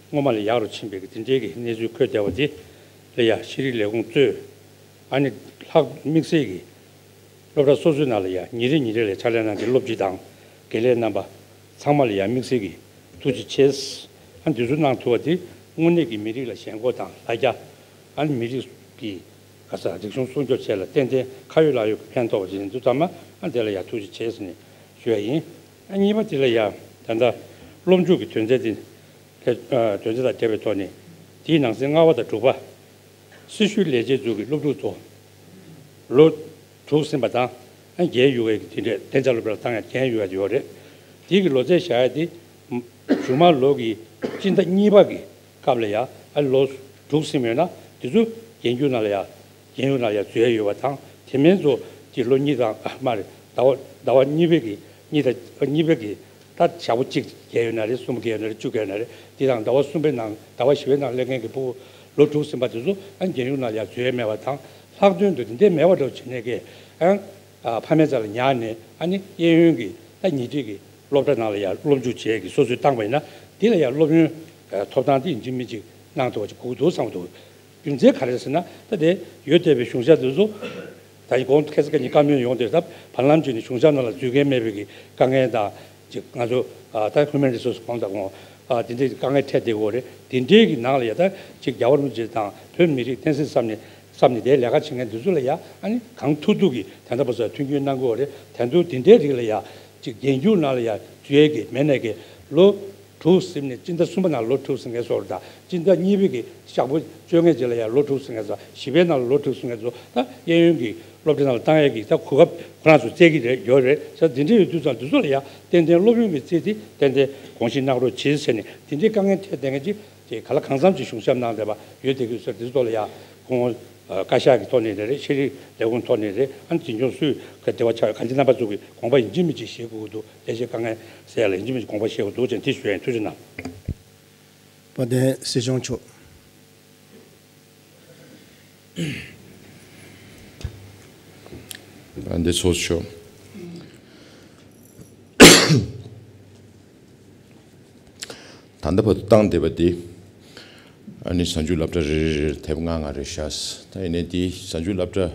སྔོན་མ་ལས་ཡག་རུ་ཕྱིན་པའི་གི་དེ་འདྲའི་གི་གནས་ཚུལ་འཁོད་བསྡད་པ་དེ་ལ་ཡང་ཤེས་རིག་ལས་ཁུངས་གཙོས། ཨ་ནི་ལྷག་དམིགས་བསལ་གྱི་སློབ་གྲྭ་སོ་སོའི་ནང་ལ་ཡང་ཉིན་རེ་ཉིན་རེ་ལ་ཕྱག་ལས་གནང་མཁན་སློབ་སྤྱི་དང་དགེ་ལས་རྣམ་པ་ཚང་མ་ལ་ཡང་དམིགས་བསལ་གྱི་ཐུགས་རྗེ་ཆེ། ཨ་འདི་ཚོ་གནང་ཐུབ་པ་དེ་དངོས་གནས་ཀྱི་མི་རིགས་ལ་ཞེན་ཁོག་དང་ལ་རྒྱ། ཨ་ནི་མི་རིགས་ཀྱི་ག་ས་རིག་གཞུང་སྲུང་སྐྱོབ་བྱེད་ལ་ཏན་ཏན་ཁ་ཡོད་ལག་ཡོད་ཀྱི་ཕན་ཐོགས་པ་ཞིག་ཡིན་དུས་ཙམ་མ། ཨ་དེ་ལ་ཡང་ཐུགས་རྗེ་ཆེ་ཟེར་ནས་ཞུ་ཡ་ཡིན། ཨ་གཉིས་པ་དེ་ལ་ཡང་ད་ལྟ་སློབ་འཇུག་གི་དོན་ཚན་དེ་དོན་ཚན་དང་འབྲེལ་བའི་ཐོག་ནས་དེའི་ནང་གསེས་ལྔ་པ་དང་དྲུག་པ། སྲི་ཞུའི་ལས་བྱེད་ཚོ་གི་སློབ་ཕྲུག་ཚོ་ལོ་དྲུག་ཟིན་པ་དང་། ཨ་རྒན་ཡོལ་བའི་དེ་འདྲས་གདན་ས་སློབ་གྲྭར་བཏང་ཡ་རྒན་ཡོལ་བ་ཡོད་རེད། དེ་གི་ལོ་ཚད་བཞག་ཡ་དེ་མཇུག་མ་ལོ་གི་སྤྱི་ཟླ་གཉིས་པ་གི་སྐབས་ལ་ཡ་ཨ་ལོ་དྲུག་ཟིན་པ་ཡོད་ན་དེ་ཚོ་རྒན་རྒྱུགས་ནང་ལ་ཡ་རྒན་ཡོལ་ནང་ལ་ཡ་འཛུལ་ཡ་ཡོད་པ་དང་། དེ་མིན་ཚོ་དེ་ལོ་གཉིས་དང་ཨ་མ་རེད། ཟླ་བ་ཟླ་བ་གཉིས་པའི་གི་གཉིས་དང་གཉིས་པའི་གི་ད་ཞག་པོ་གཅིག་བརྒལ་ཡོད་ན་རེད། གསུམ་བརྒལ་ཡོད་ན་རེད། བཅུ་བརྒལ་ཡོད་ན་རེད། དེ་དང་ཟླ་བ་གསུམ་པའི་ནང་ཟླ་བ་བཞི་པའི་ནང་སླེབས་མཁན་གྱི་ཕྲུ་གུ་ལོ་དྲུག་ཟིན་པ་དེ་ཚོ་ཨ་རྒན་ཡོལ་ནང་ལ་ཡ་འཛུལ་ཡ་མེད་པ་དང་། ལྷག་དོན་དུ་དེ་འདྲས་མེད་པ་འདྲ་བོ་བྱེད་ནས་ཀྱི་ཨ་ཕ་མའི་རྩ་ལ་ཉར་ནས། ཨ་ནི་གཡས་གཡོན་གྱི་ད་ཉེ་འཁྲིས་ཀྱི་སློབ་གྲྭ་ནང་ལ་ཡ་སློབ་འཇུག་བྱེད་ཀྱི་སོ་སོས་བཏང་པ་ཡིན་ན། དེ་ལ་ཡ་སློབ་ཡོན་ཐོབ་ཐང་དེ་ཡིན་གཅིག་མིན་གཅིག་གནང་ཐུབ་པ་ཅིག་དགོས་ཀྱི་འདུག་བསམ་གྱི་འདུག་རྒྱུ་མཚན་ག་རེ་ཟེར་ན། ད་དེ་ཡོད་བསྡད་པའི་གཞུང་ཞབས་དེ་ཚོ་ད་ཡིན་གོང་ཁ་སང་ཁ་ཉིན་བཀའ་མོལ་ཡོང་དུས། ད་བར་ལམ་བརྒྱུད་ནས་གཞུང་ཞབས་ནང་ལ་འཛུལ་མཁན་མེད་པའི་གི་དཀའ་ངལ་དང་། ཅིག་ང་ཚོ་ཨ་ད་ཧིའུ་མན་རི་སོར་སི་གོང་དང་གོང་ཨ་དེ་འདྲའི་དཀའ་ངལ་འཕྲད་བསྡད་ཀྱི་ཡོད་རེད། དེ་འདྲའི་གི་ནང་ལ་ཡ་ད་ཅིག་རྒྱལ་བ་རིན་པོ་ཆེ་དང་བོད་མི་རིགས་བསྟན་སྲིད་བསམ་ནས་བསམ་ནས་དེའི་ལས་ཀ་བྱེད་མཁན་དེ་ཚོ་ལ་ཡ་ཨ་ནི་གང་ཐུབ་ཐུབ་ཀྱིས་ད་ལྟ་བར་དུ་མཐུན་འགྱུར་གནང་གི་ཡོད་རེད། དེ་ཚོ་དེ་འདྲའི་རིགས་ལ་ཡ་ཅིག་རྒན་རྒྱུགས་ནང་ལ་ཡ་འཛུལ་ཡས་ཀྱི་མེད་ནས་ཀྱི་ལོ་དྲུག་ཟིན་ནས། སྤྱི་ཟླ་གསུམ་པ་ནང་ལོ་དྲུག་ཟིན་མཁན་ཚོ་དང་། སྤྱི་ཟླ་གཉིས་པའི་གི་ཞག་པོ་བཅོ་ལྔའི་རྗེས་ལ་ཡང་ལོ་དྲུག་ཟིན་མཁན་ཚོ། བཞི་པའི་ནང་ལ་ལོ་དྲུག་ཟིན་མཁན་ཚོ་ད་གཡས་གཡོན་གྱི་སློབ་གྲྭ་ནང་ལ་བཏང་ཡས་ཀྱི་ད་གོ་སྐབས་ཁོ་རང་ཚོ་བཙལ་གྱི་རེད། ཡོད་རེད་ཟེར། འདི་འདྲ་ཡོད་དུས་ཙང་འདི་ཚོ་ལ་ཡང་ཏན་ཏན་སློབ་ཡོན་གྱི་རྩིས་དེ་ཏན་ཏན་དགོངས་བཞེས་གནང་རོགས་བྱེད་ཟེར་ནས། འདི་འདྲའི་དཀའ་ངལ་འཕྲད་བསྡད་མཁན་ཅིག་ཅིག་ག་ལ་གང་འཚམ་ཅིག་གཞུང་ཞབས་གནང་བསྡད་པ་ཡོད་བསྡད་ཀྱི་ཡོད་ཟེར། འདི་ཚོ་ལ་ཡང་ཁོང་ བཀའ་ཤག་གི་ཐོག་ནས་རེད། ཤེས་རིག་ལས་ཁུངས་ཐོག་ནས་རེད། ཨ་ནི་འཛིན་སྐྱོང་སུས་ག་འབྲེལ་བ་ཆགས་ཡོད། གང་ཅི་རྣམ་པ་ཚོ་གི་དགོངས་པ་ཡིན་གཅིག་མིན་གཅིག་བཞེས་དགོས་ཀྱི་འདུག་ལས་བྱེད་དཀའ་ངལ་སེལ་ཡ་ལ་ཡིན་གཅིག་མིན་གཅིག་དགོངས་པ་བཞེས་དགོས་འདུག་ཅེས་དེ་ཞུ་ཡ་ཡིན། ཐུགས་རྗེ་གནང་། དཔལ་ལྡན་སྲིད་སྐྱོང་མཆོག་འདི་ཚོགས་ཆོག་ད་ལྟ་བར་དུ་བཏང་བསྡད་པ་འདི། ཨ་ནི་གཟའ་མཇུག་སློབ་གྲྭ་རེ་རེ་རེར་དེབ་ལྔ་ལྔ་རེ་བཞག་ད་ཡིན་ནའི་འདི་གཟའ་མཇུག་སློབ་གྲྭ་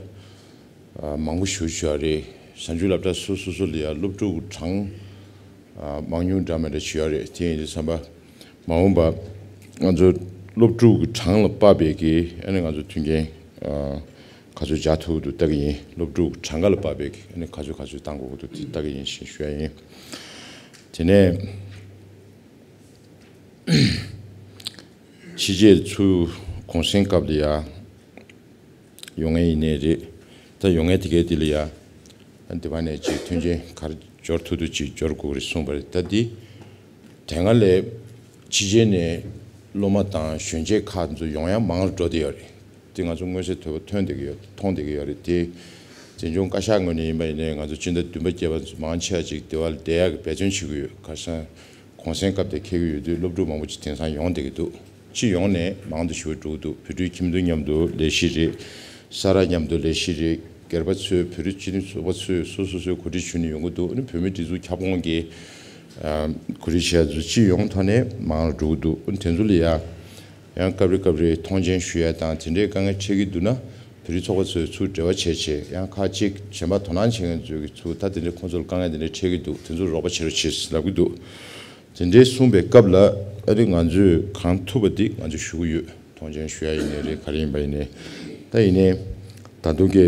ཨ་མང་པོ་ཞིག་བྱུང་བ་རེད། གཟའ་མཇུག་སློབ་གྲྭ་སོ་སོ་སོ་ལ་ཡང་སློབ་ཕྲུག་གྲངས་ཨ་མང་ཉུང་འདྲ་མི་འདྲ་བྱུང་བ་རེད། དེ་ཡིན་དུས་ཙམ་པ་མ་འོངས་པ་ང་ཚོ་སློབ་ཕྲུག་གི་གྲངས་ལ་དཔག་པའི་གི་ཨ་ནི་ང་ཚོ་མཐུན་རྐྱེན་ཨ་ག་ཚོད་སྦྱར་ཐུབ་འདུག་ལྟ་གི་ཡིན། སློབ་ཕྲུག་གྲངས་ཀ་ལ་དཔག་པའི་གི་ཨ་ནི་ག་ཚོད་ག་ཚོད་བཏང་དགོས་ཀྱི་འདུག་དེ་ལྟ་གི་ཡིན་ཞེས་ཞུ་ཡ་ཡིན། དེ་ནས་ཕྱི་རྒྱལ་ཚུར་གུང་སེང་སྐབས་ལ་ཡ་ཡོང་མཁན་ཡིན་ནའི་རེད། ད་ཡོང་མཁན་དེ་གའི་དེ་ལ་ཡ་འདི་བ་ནས་ཅིག་མཐུན་རྐྱེན་ག་རེ་སྦྱོར་ཐུབ་ཐུབ་ཅིག་སྦྱོར་དགོས་རེད་གསུངས་པ་རེད། ད་འདི་དེ་སྔ་ལས་ཕྱི་རྒྱལ་ནས་སློབ་མ་དང་གཞོན་སྐྱེས་ཁག་ཚོ་ཡོང་ཡ་མང་རུ་འགྲོ་བསྡད་ཡོད་རེད། དེ་ང་ཚོ་མངོན་གསལ་དོད་པོ་ཐོན་བསྡད་ཀྱི་ཡོད། མཐོང་བསྡད་ཀྱི་ཡོད་རེད། དེ་འཛིན་སྐྱོང་བཀའ་ཤག་ངོས་ནས་ཡིན་པ་ཡིན་ནའི་ང་ཚོ་སྤྱི་ཟླ་བདུན་པ་བརྒྱད་པ་ཚོ་མང་ཆེ་བ་ཅིག་དེ་བ་ལ་བསྡད་ཡག་གི་འབད་བརྩོན་བྱེད་ཀྱི་ཡོད། ཁ་སང་གུང་སེང་སྐབས་དེ་འཁེལ་གྱི་ཡོད་དུས་སློབ་ཕྲུག་མང་པོ་ཅིག་དེང་སང་ཡོང་བསྡད་ཀྱི་འདུག་སྤྱི་ཡོངས་ནས་མང་དུ་ཞེ་པོ་འགྲོ་གི་འདུག་བོད་ཕྲུག་ཁྱིམ་སྡེ་མཉམ་དུ་ལས་གཞི་རེད། ས་ར་མཉམ་དུ་ལས་གཞི་རེད། སྒེར་པ་ཚོས་བོད་རིགས་སྤྱི་མཐུན་ཚོགས་པ་ཚོས་སོ་སོ་སོའི་གོ་སྒྲིག་ཞུས་ནས་ཡོང་གི་འདུག་ཨ་ནི་བོད་མིའི་སྒྲིག་འཛུགས་ཁྱབ་ཁོངས་ཀྱི་ཨ་གོ་སྒྲིག་བྱས་ཚུལ་སྤྱི་ཡོངས་ཐོག་ནས་མང་རུ་འགྲོ་གི་འདུག་ཨ་ནི་དེ་ཚོ་ལ་ཡ་ཡང་སྐབས་རེ་སྐབས་རེ་མཐོང་མཆན་ཞུ་ཡ་དང་དེ་འདྲའི་དཀའ་ངལ་འཕྲད་ཀྱི་འདུག་ན་བོད་རིགས་ཚོགས་པ་ཚོས་ཚུར་འབྲེལ་བ་བྱས་བྱས་ཡང་ཁག་ཅིག་གཞན་པ་དོ་སྣང་བྱེད་མཁན་ཚོས་ཀྱི་ཚུར་ད་དེ་འདྲའི་ཁོང་ཚོ་ལ་དཀའ་ངལ་དེ་འདྲའི་འཕྲད་ཀྱི་འདུག་དེ་ཚོར་རོགས་པ་བྱེད་རོགས་བྱེད་ལབ་ཀྱི་འདུག་དེ་འདྲའི་གསུངས་པའི་སྐབས་ལ་ཨ་རི་ང་ཚོས་གང་ཐུབ་པ་འདི་ང་ཚོས་ཞུ་གི་ཡོད། མཐོང་མཆན་ཞུ་ཡ་ཡིན་ནའི་རེད། ག་རེ་ཡིན་པ་ཡིན་ནའི་ད་ཡིན་ནའི་ད་དུང་གི་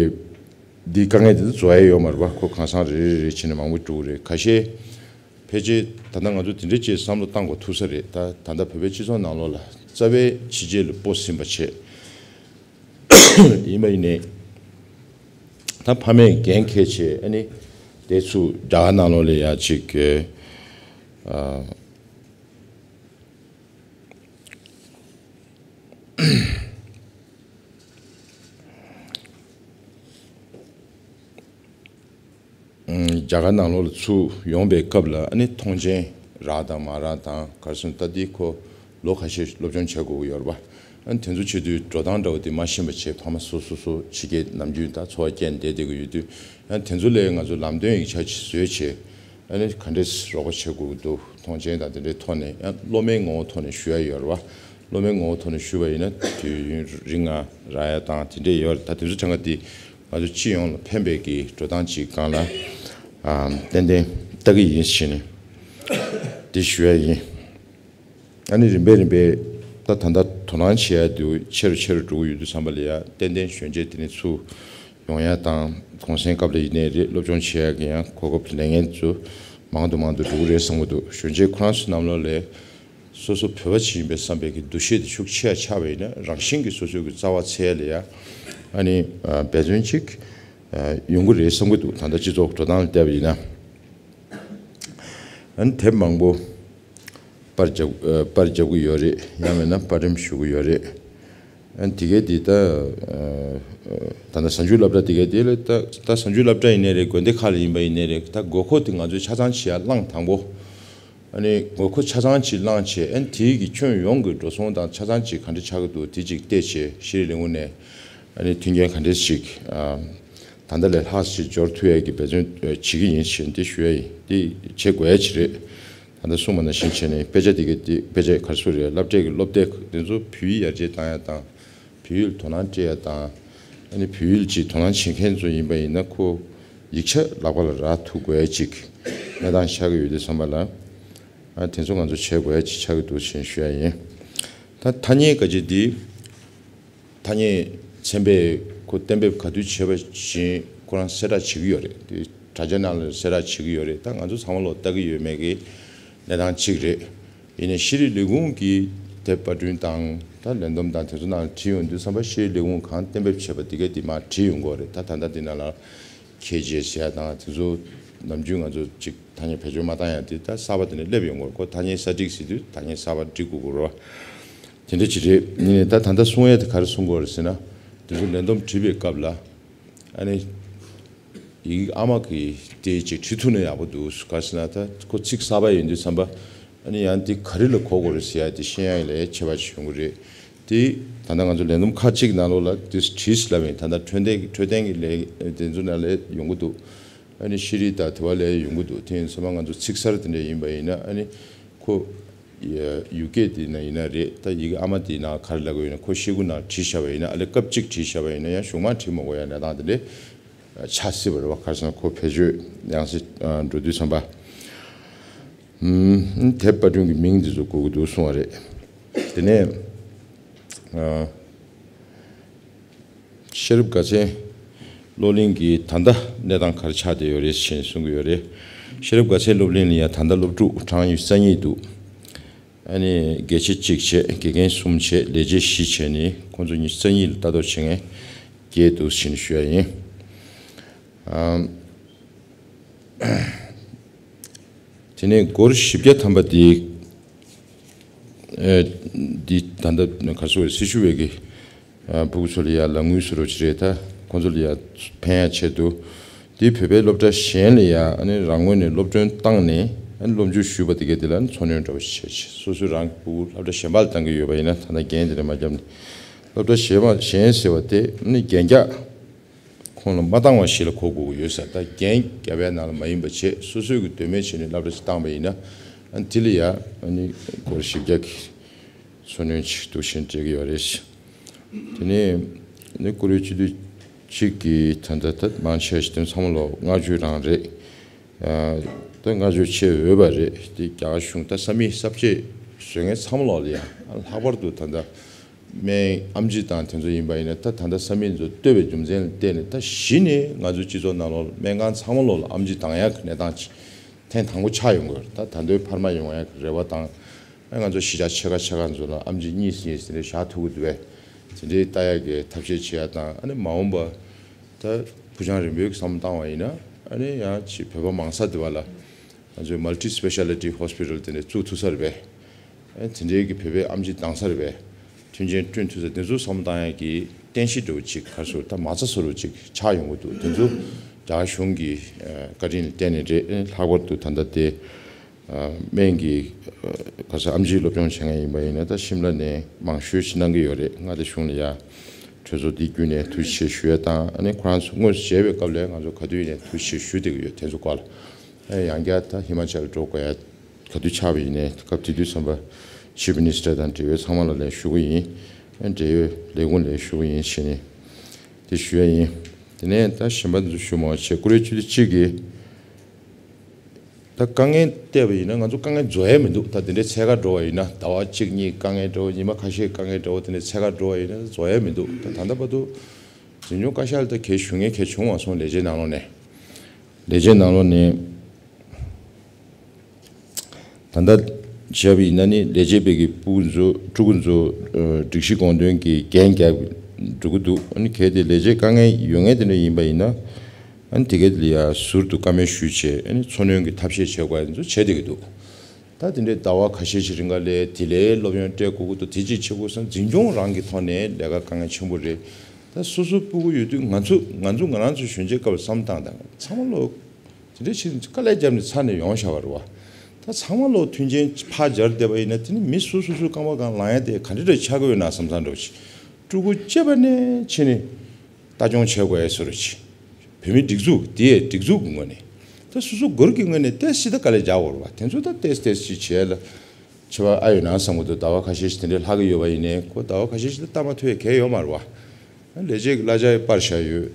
འདི་དཀའ་ངལ་འདི་ཚོ་རྫོགས་ཡ་ཡོད་མ་རེད་པ། ཁོ་གང་སང་རེ་རེ་རེ་བྱས་ནས་མང་པོ་འགྲོ་གི་རེད། ཁ་ཤས་ཕལ་ཆེར་ད་ལྟ་ང་ཚོ་དེ་འདྲའི་ཅིག་བསམ་བློ་བཏང་དགོས་ཐུག་ས་རེད། ད་ད་ལྟ་བོད་པའི་སྤྱི་ཚོགས་ནང་ལོགས་ལ་རྩ་བའི་ཕྱི་རྒྱལ་ལ་སྤོ་ཟིན་པ་བྱས། ཡིན་པ་ཡིན་ནའི་ད་ཕ་མས་འགན་འཁྱེར་བྱས་ཨ་ནི་དེ་ཚུར་རྒྱ་གར་ནང་ལོགས་ལ་ཡ་ཅིག་ཨ། རྒྱ་གར་ནང་ལོགས་ལ་ཚུར་ཡོང་པའི་སྐབས་ལ་ཨ་ནི་མཐོང་མཆན་རག་དང་མ་རག་དང་གར་སོང་ད་འདི་ཁོ་ལོ་ཁ་ཤས་སློབ་སྦྱོང་བྱེད་དགོས་ཀྱི་ཡོད་རེད་པ། ཨ་ནི་དེ་ཚོ་བྱེད་དུས་འགྲོ་སྟངས་འདྲ་བོ་དེ་མ་ཤེས་པ་བྱས་ཕ་མ་སོ་སོ་སོ་ཕྱི་རྒྱལ་ནམ་རྒྱུན་ད་འཚོ་བ་སྐྱེལ་བསྡད་བསྡད་ཀྱི་ཡོད་དུས་ཨ་ནི་དེ་ཚོ་ལས་ང་ཚོ་ལམ་སྟོན་ཡིག་ཆ་ཅིག་བཟོས་བྱས། ཨ་ནི་ག་འདྲས་རོགས་པ་བྱེད་དགོས་ཀྱི་འདུག་མཐོང་མཆན་དང་དེ་འདྲའི་ཐོག་ནས་ཡང་སློབ་མའི་ངོ་བོ་ཐོག་ནས་ཞུ་ཡ་ཡོད་རེད་བ། སློབ་མའི་ངོ་བོ་ཐོག་ནས་ཞུ་བ་ཡིན་ན་དུས་ཡུན་རིང་ང་རག་ཡ་དང་དེ་འདྲས་ཡོད་རེད། ད་དེ་ཚོ་གྲངས་ཀ་དེ་ང་ཚོ་སྤྱི་ཡོངས་ལ་ཕན་པའི་གི་འགྲོ་སྟངས་ཅིག་སྒང་ལ་ཨ་ཏན་ཏན་ལྟ་གི་ཡིན་ཞེས་ནས་དེ་ཞུ་ཡ་ཡིན། ཨ་ནི་རིམ་པས་རིམ་པས་ད་ད་ལྟ་དོ་སྣང་བྱེད་ཡ་དེ་ཆེ་རུ་ཆེ་རུ་འགྲོ་གི་ཡོད་དུས་ཙམ་པ་ལ་ཡ་ཏན་ཏན་གཞོན་སྐྱེས་དེ་ནས་ཚུར་ཡོང་ཡ་དང་གུང་སེང་སྐབས་ལ་ཡིན་ནའི་རེད། སློབ་སྦྱོང་བྱེད་ཡ་གི་ཡང་གོ་སྐབས་ལེན་མཁན་ཚོ་མང་དུ་མང་དུ་འགྲོ་གི་རེད་བསམ་གྱི་འདུག་གཞོན་སྐྱེས་ཁོ་རང་ཚོའི་ནང་ལོགས་ལ་སོ་སོ་བོད་པ་ཞིག་ཡིན་པའི་བསམ་པའི་གི་འདུ་ཤེས་དེ་ཤུགས་ཆེ་ཡ་ཆགས་པ་ཡིན་ན་རང་བཞིན་གྱིས་སོ་སོའི་གི་རྩ་བ་འཚོལ་ཡ་ལ་ཡ་ཨ་ནི་འབད་བརྩོན་ཅིག་ཡོང་གི་རེད་བསམ་གྱི་འདུག་ད་ལྟ་སྤྱི་ཚོགས་འགྲོ་སྟངས་ལ་བལྟས་པ་ཡིན་ན། ཨ་ནི་དེབ་མང་པོ་པར་རྒྱབ་ཨ་པར་རྒྱབ་ཀྱི་ཡོད་རེད། ཡང་མིན་ན་པར་རིམ་ཞུ་གི་ཡོད་རེད། ཨ་ནི་དེ་གའི་དེ་ད་ཨ་ད་ལྟ་གཟའ་མཇུག་སློབ་གྲྭ་དེ་གའི་དེ་ལ་ད་ད་གཟའ་མཇུག་སློབ་གྲྭ་ཡིན་ནའི་རེད། དགོན་སྡེ་ཁག་ལ་ཡིན་པ་ཡིན་ནའི་རེད། ད་དགོས་མཁོ་དེ་ང་ཚོས་ཆ་ཚང་བྱེད་ཡ་བླངས་དང་པོ། ཨ་ནི་དགོས་མཁོ་ཆ་ཚང་ཅིག་བླངས་བྱས་ཨ་ནི་དེའི་གི་ཁྱོན་ཡོངས་ཀྱི་འགྲོ་སོང་དང་ཆ་ཚང་ཅིག་ག་འདྲ་ཆགས་ཀྱི་འདུག་དེ་ཅིག་བལྟས་བྱས་ཤེས་རིག་ལས་ཁུངས་ནས་ཨ་ནི་མཐུན་རྐྱེན་ག་འདྲས་ཞིག་ཨ། ད་ལྟ་ལས་ལྷག་ཅིག་འབྱོར་ཐུབ་ཡས་ཀྱི་འབད་བརྩོན་ཨ་བྱེད་ཀྱི་ཡིན་ཞེས་འདི་ཞུ་ཡ་ཡིན། འདི་བྱེད་དགོས་ཡ་ཅིག་རེད། ད་ལྟ་གསུངས་པ་ནང་བཞིན་བྱས་ནས་དཔེ་ཆ་འདི་ག་འདི་དཔེ་ཆ་ག་རེ་ཟེར་རེད། སློབ་གྲྭའི་གི་སློབ་དེབ་འདི་ཚོ་བོད་ཡིག་ཡར་རྒྱས་བཏང་ཡ་དང་། བོད་ཡིག་ལ་དོ་སྣང་སྤྲད་ཡ་དང་། ཨ་ནི་བོད་ཡིག་ལ་ཅིག་དོ་སྣང་བྱེད་མཁན་ཚོ་ཡིན་པ་ཡིན་ན་ཁོ་ཡིག་ཆ་ལག་པ་ལ་རག་ཐུབ་དགོས་ཡ་ཅིག་གནས་སྟངས་ཆགས་ཀྱི་ཡོད་དུས་ཙམ་པ་ལ། ཨ་དེ་ཚོ་ང་ཚོ་བྱེད་དགོས་ཡ་ཅིག་ཆགས་ཀྱི་འདུག་ཅེས་ཞུ་ཡ་ཡིན། ད་ཐ་སྙད་ག་ཅིག་འདི། ཐ་སྙད་ཚན་པས་ཁོ་གཏན་འབེབས་ག་དུས་བྱས་པ་བཞིན་ཁོ་རང་གསལ་བསྒྲགས་བྱེད་ཀྱི་ཡོད་རེད། དེ་དྲ་རྒྱ་ནང་ལ་གསལ་བསྒྲགས་བྱེད་ཀྱི་ཡོད་རེད། ད་ང་ཚོ་ཚང་མ་ལོག་ལྟ་གི་ཡོད་མེད་ཀྱི་གནས་སྟངས་གཅིག་རེད། ཡིན་ནའི་ཤེས་རིག་ལས་ཁུངས་ཀྱིས་དེབ་པར་སྐྲུན་དང་ད་ལས་བསྡོམས་དང་དེ་ཚོ་ནང་བྲིས་ཡོང་དུས་ཙམ་པ་ཤེས་རིག་ལས་ཁུངས་གང་གཏན་འབེབས་བྱས་པ་དེ་གས་དེ་མར་བྲིས་ཡོང་གི་ཡོད་རེད། ད་ད་ལྟ་འདི་ནང་ལ་ཁེ་ཇེ་ཟེར་ཡ་དང་དེ་ཚོ་ནམ་རྒྱུན་ང་ཚོ་ཅིག་ཐ་སྙད་བེད་སྤྱོད་མ་བཏང་ཡ་དེ་ད་གསར་པ་དེ་ནས་སླེབས་ཡོང་གི་ཡོད་རེད། ཁོ་ཐ་སྙད་གསར་སྒྲིག་ཟེར་དུས་ཐ་སྙད་གསར་པ་སྒྲིག་དགོས་ཀྱི་རེད་བ། དེ་འདྲ་ཅིག་རེད། ཡིན་ནའི་ད་ད་ལྟ་གསུང་ཡས་དེ་ག་རེ་གསུང་གི་ཡོད་རེད་ཟེར་ན། དེ་ཚོ་ལས་བསྡོམས་བྲིས་པའི་སྐབས་ལ་ཨ་ནི་ཡི་གེ་ཨ་མ་གི་དེ་ཅིག་བྲིས་ཐུབ་ན་ཡག་པོ་འདུག་ག་ཟེར་ན་ད་ཁོ་ཚིག་གསར་པ་ཡིན་དུས་ཙམ་པ་ཨ་ནི་ཡང་འདི་ག་རེ་ལ་གོ་དགོས་རེད་ཟེར་ཡ་དེ་ཤེས་ཡ་ལས་ཁྱད་པར་ཅིག་ཡོང་གི་རེད། དེ་ད་ལྟ་ང་ཚོ་ལས་བསྡོམས་ཁག་ཅིག་ནང་ལོགས་ལ་དེ་བྲིས་ལབ་ཡིན། ད་ལྟ་འཕྲོད་བསྟེན་གྱི་འཕྲོད་བསྟེན་གྱི་ལས་དེ་ཚོ་ནང་ལ་ཡོང་གི་འདུག་ཨ་ནི་ཤེས་རིག་དང་དེ་བ་ལས་ཡོང་གི་འདུག་དེ་ཡིན་ཙམ་པ་ང་ཚོ་ཚིག་གསར་དེ་འདྲ་ཡིན་པ་ཡིན་ན་ཨ་ནི་ཁོ་ཡ་ཡུ་སྐད་དེ་ན་ཡིན་ན་རེད། ད་ཡི་གེ་ཨ་མ་དེའི་ནང་ག་རེ་ལབ་ཀྱི་ཡོད་ན་ཁོ་ཤེལ་སྒོ་ནང་བྲིས་བཞག་པ་ཡིན་ན་ཨ་ལས་སྐབས་གཅིག་བྲིས་བཞག་པ་ཡིན་ན་ཡང་གཞུག་མ་བྲིས་མ་དགོས་ཡ་གནས་སྟངས་དེ་འདྲས་ཆགས་སྲིད་པ་རེད་བ། ག་རེ་ཟེར་ན་ཁོ་བེད་སྤྱོད་ཡང་སེ་འགྲོ་དུས་ཙམ་པ། ཨུམ། དེབ་པར་སྐྲུན་གྱི་མིང་འདི་ཚོ་དགོས་ཀྱི་འདུག་གསུང་བ་རེད། དེ་ནས་ཨ། ཤེས་རབ་དགའ་ཚལ་སློབ་གླིང་གི་ད་ལྟ་གནས་སྟངས་ག་རེ་ཆགས་བསྡད་ཡོད་རེད་ཞེས་གསུང་གི་ཡོད་རེད། ཤེས་རབ་དགའ་ཚལ་སློབ་གླིང་ལ་ཡང་ད་ལྟ་སློབ་ཕྲུག་གྲངས་ཉི་ཤུ་རྩ་གཉིས་འདུག་ཨ་ནི་དགེ་ཆེ་གཅིག་བྱས་དགེ་རྒན་གསུམ་བྱས་ལས་བྱེད་བཞི་བྱས་ནི་ཁོང་ཚོ་ཉི་ཤུ་རྩ་གཉིས་ལ་ལྟ་རྟོག་བྱེད་མཁན་བརྒྱད་འདུག་ཞེས་ཞུ་ཡ་ཡིན། ཨམ། དེ་ནས་སྒོར་བཞི་བརྒྱ་ཐམ་པ་འདི། ཨེ། འདི་ད་ལྟ་ག་སོ་སི་ཞུ་བའི་གི་ཨ། ཕྲུ་གུ་ཚོ་ལ་ཡ་ལག་དངུལ་བཟོ་རོགས་བྱེད་རེད། ད་ཁོང་ཚོ་ལ་ཡ་ཕན་ཡ་ཆེད་དུ་འདི་བོད་པའི་སློབ་གྲྭ་གཞན་ལ་ཡ་ཨ་ནི་རང་ངོས་ནས་སློབ་སྟོན་བཏང་ནས་ཨ་ནི་སློབ་འཇུག་ཞུས་པ་དེ་གའི་དེ་ལ་ཨ་ནི་འཚོ་སྣོན་འདྲ་པོ་བྱེད་ཆེད་སོ་སོའི་རང་གི་ཕྲུ་གུ་སློབ་གྲྭ་གཞན་པ་ལ་བཏང་གི་ཡོད་པ་ཡིན་ན་ད་ལྟ་འགན་དེ་འདྲ་མ་བརྒྱབ་ནས་སློབ་གྲྭ་གཞན་པ་གཞན་ཟེར་བ་དེ་ཨ་ནི་རྒན་རྒྱགས། ཁོང་ལ་མ་བཏང་བ་ཞིག་ལ་གོ་དགོས་ཀྱི་ཡོད་ས། ད་རྒན་རྒྱབ་པའི་ནང་ལ་མ་ཡིན་པ་བྱས་སོ་སོས་ཀྱི་འདོད་མོས་བྱས་ནས་སློབ་གྲྭ་ཞིག་བཏང་པ་ཡིན་ན་ཨ་དེ་ལ་ཡ་ཨ་ནི་སྒོར་བཞི་བརྒྱ་གི་འཚོ་སྣོན་ཅིག་འདུག་བཞིན་སྤྲད་ཀྱི་ཡོད་རེད། དེ་ནས་ནི་ཀུ་རེ་སྤྱི་འཐུས་གཅིག་གིས་ད་ལྟ་ད་མང་ཆེ་ཞིག་དོན་ཚང་མ་ལོ་ལྔ་བཅུ་རང་རེད། ད་ལྔ་བཅུ་ཆེ་འོས་པ་རེད། དེ་རྒྱ་གར་གཞུང་ད་ས་མིག་གསར་བརྗེ་བཟོས་མཁན་ཚང་མ་ལོ་ལ་ཡ་ལྷག་པར་དུ་ད་ལྟ། སྨན་ཨེམ་ཆི་དང་དེ་ཚོ་ཡིན་པ་ཡིན་ན་ད་ད་ལྟ་ས་མིག་ཚོ་བསྟོད་པའི་རྒྱུ་མཚན་ལ་བརྟེན་ནས་ད་གཞི་ནས་ང་ཚོའི་སྤྱི་ཚོགས་ནང་ལོགས་ལ་སྨན་ཁང་ཚང་མ་ལོགས་ལ་ཨེམ་ཆི་འདང་ཡག་གི་གནས་སྟངས་ཅིག་ཐེངས་དང་པོ་ཆགས་ཡོང་གི་ཡོད་རེད། ད་ད་འདོད་འཕར་མ་ཡོང་ཡག་གི་རེ་བ་དང་ཨ་ང་ཚོ་གཞིས་ཆགས་ཆེ་ཁག་ཆེ་ཁག་ཚོ་ལ་ཨེམ་ཆི་གཉིས་གཉིས་དེ་འདྲ་བཞག་ཐུབ་ཀྱི་འདུག་བས། དེ་འདྲའི་ལྟ་ཡག་གི་ཐབས་ཤེས་བྱེད་ཡག་དང་ཨ་ནི་མ་འོངས་པ་ད་ཕུགས་རྒྱང་རིང་པོའི་བསམ་བློ་བཏང་བ་ཡིན་ན་ཨ་ནི་ཡང་ཅིག་བོད་པ་མང་ས་དེ་བ་ལ། ང་ཚོའི་མལ་ཊི་སི་པེ་ཤལ་ཊི་ཧོ་སི་པི་ཊལ་དེ་འདྲ་བཙུགས་ཐུབ་ས་རེད་པས། ཨེ་དེ་འདྲའི་གི་བོད་པའི་ཨེམ་ཆི་འདང་ས་རེད་པས། མཐུན་རྐྱེན་བསྐྲུན་ཐུབ་ས་དེ་ཚོ་བསམ་བློ་བཏང་ཡག་གི་རྟེན་གཞི་འདྲ་བོ་ཅིག་ག་རེ་ཟེར་ད་མ་རྩ་བཟོ་འདྲ་བོ་ཅིག་ཆགས་ཡོང་གི་འདུག་དེ་ཚོ་རྒྱ་གར་གཞུང་གི་ཨ་བཀའ་དྲིན་ལ་བརྟེན་ནས་རེད། ཨེ་ལྷག་པར་དུ་ད་ལྟ་དེ་ཨ་སྨན་གྱི་ཨ་ག་རེ་ཟེར་ཨེམ་ཆི་སློབ་སྦྱོང་བྱེད་མཁན་ཡིན་པ་ཡིན་ན་ད་ཤིམ་ལ་ནས་མང་ཤོས་ཤིག་གནང་གི་ཡོད་རེད། མངའ་སྡེ་གཞུང་ལ་ཡ་གྲོས་ཚོགས་འདི་བརྒྱུད་ནས་ཐུགས་རྗེ་ཆེ་ཞུ་ཡ་དང་ཨ་ནི་ཁོ་རང་ཚོ་དངོས་སུ་མཇལ་བའི་སྐབས་ལ་ང་ཚོ་ག་དུས་ཡིན་ནའི་ཐུགས་རྗེ་ཆེ་ཞུ་བསྡད་ཀྱི་ཡོད། དེ་ཚོ་སྐོར་ལ། ཨེ་ཡང་བསྐྱར་ད་ཧི་མ་ཅལ་འགྲོ་དགོས་ཡ་ག་དུས་ཆགས་པ་ཡིན་ནའི་སྐབས་དེ་དུས་ཙམ་པ་ཆིབ་མི་ནི་སི་ཊར་དང་འབྲེལ་ཡོད་ཚང་མ་ལ་ལན་ཞུ་གི་ཡིན། ཨེ་འབྲེལ་ཡོད་ལས་ཁུངས་ལ་ཞུ་གི་ཡིན་ཞེས་ནས་དེ་ཞུ་ཡ་ཡིན། དེ་ནས་ད་གཞན་པ་ཚོ་ཞུ་མ་བྱས་ཀུ་རེ་སྤྱི་འཐུས་གཅིག་གིས་ད་དཀའ་ངལ་བལྟས་པ་ཡིན་ན་ང་ཚོ་དཀའ་ངལ་བཟོ་ཡ་མི་འདུག་ད་དེ་འདྲའི་ཚད་བཀག་འགྲོ་བ་ཡིན་ན་ཟླ་བ་གཅིག་གཉིས་དཀའ་ངལ་འགྲོ་ཉི་མ་ཁ་ཤས་དཀའ་ངལ་འགྲོ་དེ་འདྲའི་ཚད་བཀག་འགྲོ་བ་ཡིན་ན་བཟོ་ཡ་མི་འདུག་ད་ད་ལྟ་བར་དུ་འཛིན་སྐྱོང་བཀའ་ཤག་ལ་ད་གལ་ཞུ་མཁན་གལ་བྱུང་བ་སོང་ལས་བྱེད་ནང་ལོགས་ནས། ལས་བྱེད་ནང་ལོགས་ནས་ད་ལྟ་བྱས་པ་ཡིན་ན་ནི་ལས་བྱེད་པའི་གི་སྤུ་གུ་ཚོ་ཕྲུ་གུ་ཚོ་ཨ་སྒྲིག་གཞི་དགོངས་དོན་གྱི་འགན་རྒྱག་འགྲོ་གི་འདུག་ཨ་ནི་གལ་ཏེ་ལས་བྱེད་དཀའ་ངལ་ཡོད་མཁན་དེ་འདྲ་ཡིན་པ་ཡིན་ན་ཨ་ནི་དེ་ག་ལ་ཡ་ཟུར་དུ་བཀའ་མོལ་ཞུས་བྱས་ཨ་ནི་འཚོ་སྣོན་གྱི་ཐབས་ཤེས་བྱེད་དགོས་ཡ་ཚོ་བྱེད་བསྡད་ཀྱི་འདུག་ད་དེ་འདྲའི་ཟླ་བ་ཁ་ཤས་ཤིག་རིང་ག་ལས་དེ་ལས་སློབ་ཡོན་སྤྲད་དགོས་ཀྱི་འདུག་དེ་ཅིག་བྱེད་དགོས་སམ་འཛིན་སྐྱོང་རང་གི་ཐོག་ནས་ལས་ཀ་དཀའ་ངལ་ཆེན་པོ་རེད། ད་སོ་སོ་སྤུ་གུ་ཡོད་དུས་ང་ཚོ་ང་ཚོ་ང་རང་ཚོ་གཞོན་སྐྱེས་སྐབས་ལ་བསམ་བཏང་དང་ཚང་མ་ལོ། དེ་འདྲའི་ཕྱིར་དཀའ་ལས་བརྒྱབ་ནས་ཚར་ནས་ཡོང་བཞག་པ་རེད་བ། ད་ཚང་མ་ལོ་མཐུན་རྐྱེན་ཕར་སྦྱར་བསྡད་པ་ཡིན་ན་དེ་ནི་མི་སོ་སོ་སོའི་རྐང་པ་སྒང་ལངས་ཡ་དེ་ག་འདྲ་འདྲ་ཆགས་ཀྱི་ཡོད་ན་བསམ་བསམ་འདྲ་བོ་ཞིག་ཕྲུ་གུ་སྐྱེས་པ་ནས་ཕྱིན་ནས་ལྟ་སྐྱོང་བྱེད་དགོས་ཡ་བཟོ་འདྲ་ཞིག་བོད་མིའི་སྒྲིག་འཛུགས་དེ་ཡའི་སྒྲིག་འཛུགས་ཀྱི་ངོས་ནས་ད་སོ་སོ་སྒེར་གྱི་ངོས་ནས་ཏོག་ཙམ་ད་དཀའ་ལས་རྒྱག་དགོས་རེད་བ། དེ་ཚོ་ད་ཏོག་ཙམ་ཏོག་ཙམ་ཅིག་བྱས་ལ་ཆེ་བ་ཨ་ཡོད་ན་བསམ་གྱི་འདུག་ཟླ་བ་ཁ་ཤས་ཤིག་དེ་འདྲའི་ལྷག་གི་ཡོད་པ་ཡིན་ནའི་ཁོ་ཟླ་བ་ཁ་ཤས་ཤིག་ད་ལྟ་མ་ཐུབ་ཡ་གལ་ཡོད་མ་རེད་བ། ལས་བྱེད་ཀྱི་གླ་ཆ་ཡང་སྤར་བཞག་ཡོད།